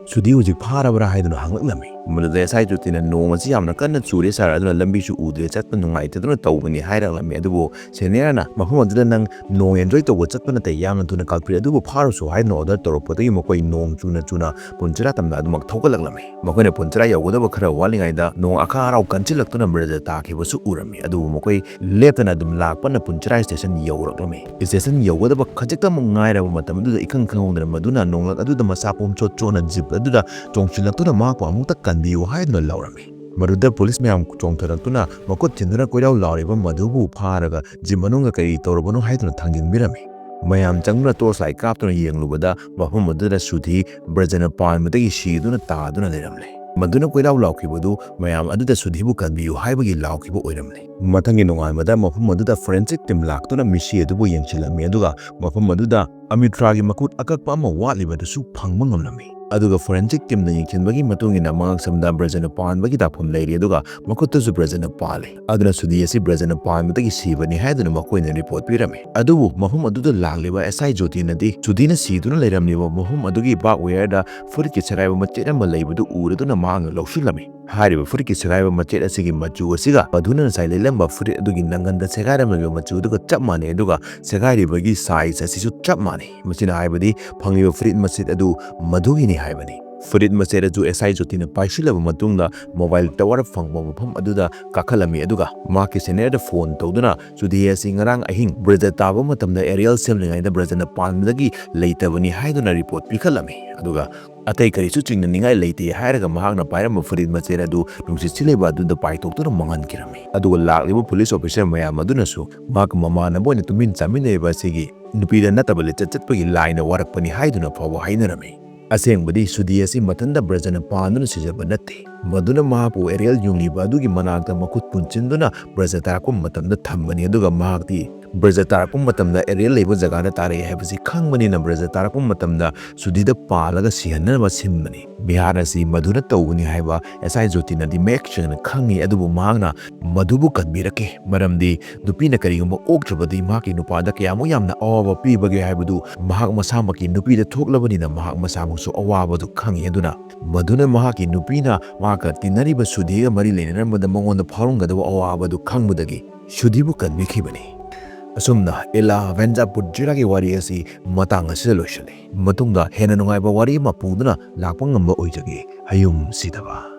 "ꯁꯨꯙꯤ ꯍꯧꯖꯤꯛ ꯐꯥꯔꯕ꯭ꯔꯥ?" ꯍꯥꯏꯗꯨꯅ ꯍꯪꯂꯛꯂꯝꯃꯤ꯫ ꯃꯗꯨꯗ ꯑꯦꯁ ꯑꯥꯏ ꯖꯣꯇꯤꯅ, "ꯅꯣꯡ ꯑꯁꯤ ꯌꯥꯝꯅ ꯀꯟꯅ ꯆꯨꯔꯦ ꯁꯥꯔ, ꯑꯗꯨꯅ ꯂꯝꯕꯤꯁꯨ ꯎꯗ꯭ꯔꯦ, ꯆꯠꯄ ꯅꯨꯡꯉꯥꯏꯇꯗꯨꯅ ꯇꯧꯕꯅꯤ" ꯍꯥꯏꯔꯛꯂꯝꯃꯤ꯫ ꯑꯗꯨꯕꯨ ꯁꯦꯅꯤꯌꯔꯅ, "ꯃꯐꯝ ꯑꯗꯨꯗ ꯅꯪ ꯅꯣꯡ ꯑꯦꯟꯖꯣꯏ ꯇꯧꯕ ꯆꯠꯄ ꯅꯠꯇꯦ, ꯌꯥꯝꯅ ꯊꯨꯅ ꯀꯜꯄ꯭ꯔꯤꯠ ꯑꯗꯨꯕꯨ ꯐꯥꯔꯨꯁꯨ" ꯍꯥꯏꯗꯨꯅ ꯑꯣꯔꯗꯔ ꯇꯧꯔꯛꯄꯗꯒꯤ ꯃꯈꯣꯏ ꯅꯣꯡ ꯆꯨꯅ ꯆꯨꯅ ꯄꯨꯟꯆꯔꯥ ꯇꯝꯅ ꯑꯗꯨꯃꯛ ꯊꯧꯒꯠꯂꯛꯂꯝꯃꯤ꯫ ꯃꯈꯣꯏꯅ ꯄꯨꯟꯆꯔꯥ ꯌꯧꯒꯗꯕ ꯈꯔ ꯋꯥꯠꯂꯤꯉꯩꯗ ꯅꯣꯡ ꯑꯈꯥꯛ ꯑꯔꯥꯎ ꯀꯟꯁꯤꯜꯂꯛꯇꯨꯅ ꯕ꯭ꯔꯖ ꯇꯥꯈꯤꯕꯁꯨ ꯎꯔꯝꯃꯤ꯫ ꯑꯗꯨꯕꯨ ꯃꯈꯣꯏ ꯂꯦꯞꯇꯅ ꯑꯗꯨꯝ ꯂꯥꯛꯄꯅ ꯄꯨꯟꯆꯔꯥꯏ ꯁ꯭ꯇꯦꯁꯟ ꯌꯧꯔꯛꯂꯝꯃꯤ꯫ ꯁ꯭ꯇꯦꯁꯟ ꯌꯧꯒꯗꯕ ꯈꯖꯤꯛꯇꯃꯛ ꯉꯥꯏꯔꯕ ꯃꯇꯝ ꯑꯗꯨꯗ ꯏꯈꯪ ꯈꯪꯍꯧꯗꯅ ꯃꯗꯨꯅ ꯅꯣꯡꯂꯛ ꯑꯗꯨꯗ ꯃꯁꯥ ꯄꯨꯝꯆꯣꯠ ꯆꯣꯠꯅ ꯖꯤꯞ ꯑꯗꯨꯗ ꯇꯣꯡꯁꯤꯜꯂꯛꯇꯨꯅ ꯃꯍꯥꯛꯄꯨ ꯑꯃꯨꯛꯇ ꯀꯟꯕꯤꯌꯨ ꯍꯥꯏꯗꯨꯅ ꯂꯥꯎꯔꯝꯃꯤ꯫ ꯃꯗꯨꯗ ꯄꯨꯂꯤꯁ ꯃꯌꯥꯝ ꯆꯣꯡꯊꯔꯛꯇꯨꯅ ꯃꯈꯨꯠ ꯊꯤꯟꯗꯨꯅ ꯀꯣꯏꯔꯥꯎ ꯂꯥꯎꯔꯤꯕ ꯃꯗꯨꯕꯨ ꯐꯥꯔꯒ ꯖꯤꯞ ꯃꯅꯨꯡꯗ ꯀꯔꯤ ꯇꯧꯔꯕꯅꯣ ꯍꯥꯏꯗꯨꯅ ꯊꯥꯡꯖꯤꯟꯕꯤꯔꯝꯃꯤ꯫ ꯃꯌꯥꯝ ꯆꯪꯗꯨꯅ ꯇꯣꯔꯆ ꯂꯥꯏꯠ ꯀꯥꯞꯇꯨꯅ ꯌꯦꯡꯂꯨꯕꯗ ꯃꯐꯝ ꯑꯗꯨꯗ ꯁꯨꯙꯤ ꯕ꯭ꯔꯖꯅ ꯄꯥꯟꯕꯗꯒꯤ ꯁꯤꯗꯨꯅ ꯇꯥꯗꯨꯅ ꯂꯩꯔꯝꯂꯦ꯫ ꯃꯗꯨꯅ ꯀꯣꯏꯂꯥꯎ ꯂꯥꯎꯈꯤꯕꯗꯨ ꯃꯌꯥꯝ ꯑꯗꯨꯗ ꯁꯨꯙꯤꯕꯨ ꯀꯟꯕꯤꯌꯨ ꯍꯥꯏꯕꯒꯤ ꯂꯥꯎꯈꯤꯕ ꯑꯣꯏꯔꯝꯂꯦ꯫ ꯃꯊꯪꯒꯤ ꯅꯣꯡꯉꯥꯟꯕꯗ ꯃꯐꯝ ꯑꯗꯨꯗ ꯐꯣꯔꯦꯟꯁꯤꯛ ꯇꯤꯝ ꯂꯥꯛꯇꯨꯅ ꯃꯤꯁꯤ ꯑꯗꯨꯕꯨ ꯌꯦꯡꯁꯤꯜꯂꯝꯃꯤ, ꯑꯗꯨꯒ ꯃꯐꯝ ꯑꯗꯨꯗ ꯑꯃꯤꯇ꯭ꯔꯥꯒꯤ ꯃꯈꯨꯠ ꯑꯀꯛꯄ ꯑꯃ ꯋꯥꯠꯂꯤꯕꯗꯨꯁꯨ ꯐꯪꯕ ꯉꯝꯂꯝꯃꯤ꯫ ꯑꯗꯨꯒ ꯐꯣꯔꯦꯟꯁꯤꯛ ꯇꯤꯝꯅ ꯌꯦꯡꯁꯤꯟꯕꯒꯤ ꯃꯇꯨꯡ ꯏꯟꯅ ꯃꯉꯛꯁꯝꯗ ꯕ꯭ꯔꯖꯅ ꯄꯥꯟꯕꯒꯤ ꯗꯥꯛꯐꯝ ꯂꯩꯔꯤ, ꯑꯗꯨꯒ ꯃꯈꯨꯠꯇꯁꯨ ꯕ꯭ꯔꯖꯅ ꯄꯥꯜꯂꯤ꯫ ꯑꯗꯨꯅ ꯁꯨꯙꯤ ꯑꯁꯤ ꯕ꯭ꯔꯖꯅ ꯄꯥꯟꯕꯗꯒꯤ ꯁꯤꯕꯅꯤ ꯍꯥꯏꯗꯨꯅ ꯃꯈꯣꯏꯅ ꯔꯤꯄꯣꯔꯠ ꯄꯤꯔꯝꯃꯤ꯫ ꯑꯗꯨꯕꯨ ꯃꯐꯝ ꯑꯗꯨꯗ ꯂꯥꯛꯂꯤꯕ ꯑꯦꯁ ꯑꯥꯏ ꯖꯣꯇꯤꯅꯗꯤ ꯁꯨꯙꯤꯅ ꯁꯤꯗꯨꯅ ꯂꯩꯔꯝꯂꯤꯕ ꯃꯐꯝ ꯑꯗꯨꯒꯤ ꯕꯥꯔꯕ ꯋꯦꯌꯔꯗ ꯐꯨꯔꯤꯠꯀꯤ ꯁꯦꯒꯥꯏꯕ ꯃꯆꯦꯠ ꯑꯃ ꯂꯩꯕꯗꯨ ꯎꯔꯗꯨꯅ ꯃꯍꯥꯛꯅ ꯂꯧꯁꯤꯜꯂꯝꯃꯤ꯫ ꯍꯥꯏꯔꯤꯕ ꯐꯨꯔꯤꯠꯀꯤ ꯁꯦꯒꯥꯏꯕ ꯃꯆꯦꯠ ꯑꯁꯤꯒꯤ ꯃꯆꯨ ꯑꯁꯤꯒ ꯃꯗꯨꯅ ꯉꯁꯥꯏ ꯂꯤꯠꯂꯝꯕ ꯐꯨꯔꯤꯠ ꯑꯗꯨꯒꯤ ꯅꯪꯒꯟꯗ ꯁꯦꯒꯥꯏꯔꯝꯂꯤꯕ ꯃꯆꯨ ꯑꯗꯨꯒ ꯆꯞ ꯃꯥꯟꯅꯩ, ꯑꯗꯨꯒ ꯁꯦꯒꯥꯏꯔꯤꯕꯒꯤ ꯁꯥꯏꯖ ꯑꯁꯤꯁꯨ ꯆꯞ ꯃꯥꯟꯅꯩ꯫ ꯃꯁꯤꯅ ꯍꯥꯏꯕꯗꯤ ꯐꯪꯂꯤꯕ ꯐꯨꯔꯤꯠ ꯃꯆꯦꯠ ꯑꯗꯨ ꯃꯗꯨꯒꯤꯅꯤ ꯍꯥꯏꯕꯅꯤ꯫ ꯐꯨꯔꯤꯠ ꯃꯆꯦꯠ ꯑꯗꯨ ꯑꯦꯁ ꯑꯥꯏ ꯖꯣꯇꯤꯅ ꯄꯥꯏꯁꯤꯜꯂꯕ ꯃꯇꯨꯡꯗ ꯃꯣꯕꯥꯏꯜ ꯇꯋꯥꯔ ꯐꯪꯕ ꯃꯐꯝ ꯑꯗꯨꯗ ꯀꯥꯈꯠꯂꯝꯃꯤ, ꯑꯗꯨꯒ ꯃꯍꯥꯛꯀꯤ ꯁꯦꯅꯤꯌꯔꯗ ꯐꯣꯟ ꯇꯧꯗꯨꯅ ꯁꯨꯙꯤ ꯑꯁꯤ ꯉꯔꯥꯡ ꯑꯍꯤꯡ ꯕ꯭ꯔꯖ ꯇꯥꯕ ꯃꯇꯝꯗ ꯑꯦꯔꯤꯌꯦꯜ ꯁꯦꯝꯂꯤꯉꯩꯗ ꯕ꯭ꯔꯖꯅ ꯄꯥꯟꯕꯗꯒꯤ ꯂꯩꯇꯕꯅꯤ ꯍꯥꯏꯗꯨꯅ ꯔꯤꯄꯣꯔꯠ ꯄꯤꯈꯠꯂꯝꯃꯤ꯫ ꯑꯗꯨꯒ ꯑꯇꯩ ꯀꯔꯤꯁꯨ ꯆꯤꯡꯅꯅꯤꯡꯉꯥꯏ ꯂꯩꯇꯦ ꯍꯥꯏꯔꯒ ꯃꯍꯥꯛꯅ ꯄꯥꯏꯔꯝꯕ ꯐꯨꯔꯤꯠ ꯃꯆꯦꯠ ꯑꯗꯨ ꯅꯨꯡꯁꯤꯠ ꯁꯤꯠꯂꯤꯕ ꯑꯗꯨꯗ ꯄꯥꯏꯊꯣꯛꯇꯨꯅ ꯃꯥꯡꯍꯟꯈꯤꯔꯝꯃꯤ꯫ ꯑꯗꯨꯒ ꯂꯥꯛꯂꯤꯕ ꯄꯨꯂꯤꯁ ꯑꯣꯐꯤꯁꯔ ꯃꯌꯥꯝ ꯑꯗꯨꯅꯁꯨ ꯃꯍꯥꯛꯀ ꯃꯃꯥꯟꯅꯕ ꯑꯣꯏꯅ ꯇꯨꯃꯤꯟ ꯆꯥꯃꯤꯟꯅꯔꯤꯕ ꯑꯁꯤꯒꯤ ꯅꯨꯄꯤꯗ ꯅꯠꯇꯕ ꯂꯤꯆꯠ ꯆꯠꯄꯒꯤ ꯂꯥꯏꯅ ꯋꯥꯔꯛꯄꯅꯤ ꯍꯥꯏꯗꯨꯅ ꯐꯥꯎꯕ ꯍꯥꯏꯅꯔꯝꯃꯤ꯫ ꯑꯁꯦꯡꯕꯗꯤ ꯁꯨꯙꯤ ꯑꯁꯤ ꯃꯊꯟꯇ ꯕ꯭ꯔꯖꯅ ꯄꯥꯟꯗꯨꯅ ꯁꯤꯖꯕ ꯅꯠꯇꯦ꯫ ꯃꯗꯨꯅ ꯃꯍꯥꯛꯄꯨ ꯑꯦꯔꯤꯌꯦꯜ ꯌꯨꯡꯂꯤꯕ ꯑꯗꯨꯒꯤ ꯃꯅꯥꯛꯇ ꯃꯈꯨꯠ ꯄꯨꯟꯁꯤꯟꯗꯨꯅ ꯕ꯭ꯔꯖ ꯇꯥꯔꯛꯄ ꯃꯇꯝꯗ ꯊꯝꯕꯅꯤ, ꯑꯗꯨꯒ ꯃꯍꯥꯛꯇꯤ ꯕ꯭ꯔꯖ ꯇꯥꯔꯛꯄ ꯃꯇꯝꯗ ꯑꯦꯔꯤꯌꯦꯜ ꯂꯩꯕ ꯖꯒꯥꯗ ꯇꯥꯔꯛꯏ ꯍꯥꯏꯕꯁꯤ ꯈꯪꯕꯅꯤꯅ ꯕ꯭ꯔꯖ ꯇꯥꯔꯛꯄ ꯃꯇꯝꯗ ꯁꯨꯙꯤꯗ ꯄꯥꯜꯂꯒ ꯁꯤꯍꯟꯅꯕ ꯁꯤꯟꯕꯅꯤ꯫ ꯕꯤꯍꯥꯔ ꯑꯁꯤ ꯃꯗꯨꯅ ꯇꯧꯕꯅꯤ ꯍꯥꯏꯕ ꯑꯦꯁ ꯑꯥꯏ ꯖꯣꯇꯤꯅꯗꯤ ꯃꯌꯦꯛ ꯁꯦꯡꯅ ꯈꯪꯉꯤ, ꯑꯗꯨꯕꯨ ꯃꯍꯥꯛꯅ ꯃꯗꯨꯕꯨ ꯀꯟꯕꯤꯔꯛꯈꯤ, ꯃꯔꯝꯗꯤ ꯅꯨꯄꯤꯅ ꯀꯔꯤꯒꯨꯝꯕ ꯑꯣꯛꯇ꯭ꯔꯕꯗꯤ ꯃꯍꯥꯛꯀꯤ ꯅꯨꯄꯥꯗ ꯀꯌꯥꯃꯨꯛ ꯌꯥꯝꯅ ꯑꯋꯥꯕ ꯄꯤꯕꯒꯦ ꯍꯥꯏꯕꯗꯨ ꯃꯍꯥꯛ ꯃꯁꯥꯃꯛꯀꯤ ꯅꯨꯄꯤꯗ ꯊꯣꯛꯂꯕꯅꯤꯅ ꯃꯍꯥꯛ ꯃꯁꯥꯃꯛꯁꯨ ꯑꯋꯥꯕꯗꯨ ꯈꯪꯉꯤ꯫ ꯑꯗꯨꯅ ꯃꯗꯨꯅ ꯃꯍꯥꯛꯀꯤ ꯅꯨꯄꯤꯅ ꯃꯍꯥꯛꯀ ꯇꯤꯟꯅꯔꯤꯕ ꯁꯨꯙꯤꯒ ꯃꯔꯤ ꯂꯩꯅꯔꯝꯕꯗ ꯃꯉꯣꯟꯗ ꯐꯥꯎꯔꯝꯒꯗꯕ ꯑꯋꯥꯕꯗꯨ ꯈꯪꯕꯗꯒꯤ ꯁꯨꯙꯤꯕꯨ ꯀꯟꯕꯤꯈꯤꯕꯅꯤ꯫ ꯑꯁꯨꯝꯅ ꯏꯂꯥ ꯚꯦꯟꯖꯥ ꯄꯨꯠꯖꯤꯔꯥꯒꯤ ꯋꯥꯔꯤ ꯑꯁꯤ ꯃꯇꯥꯡ ꯑꯁꯤꯗ ꯂꯣꯏꯁꯤꯜꯂꯤ꯫ ꯃꯇꯨꯡꯗ ꯍꯦꯟꯅ ꯅꯨꯡꯉꯥꯏꯕ ꯋꯥꯔꯤ ꯑꯃ ꯄꯨꯗꯨꯅ ꯂꯥꯛꯄ ꯉꯝꯕ ꯑꯣꯏꯖꯒꯦ꯫ ꯍꯌꯨꯝ ꯁꯤꯗꯕ꯫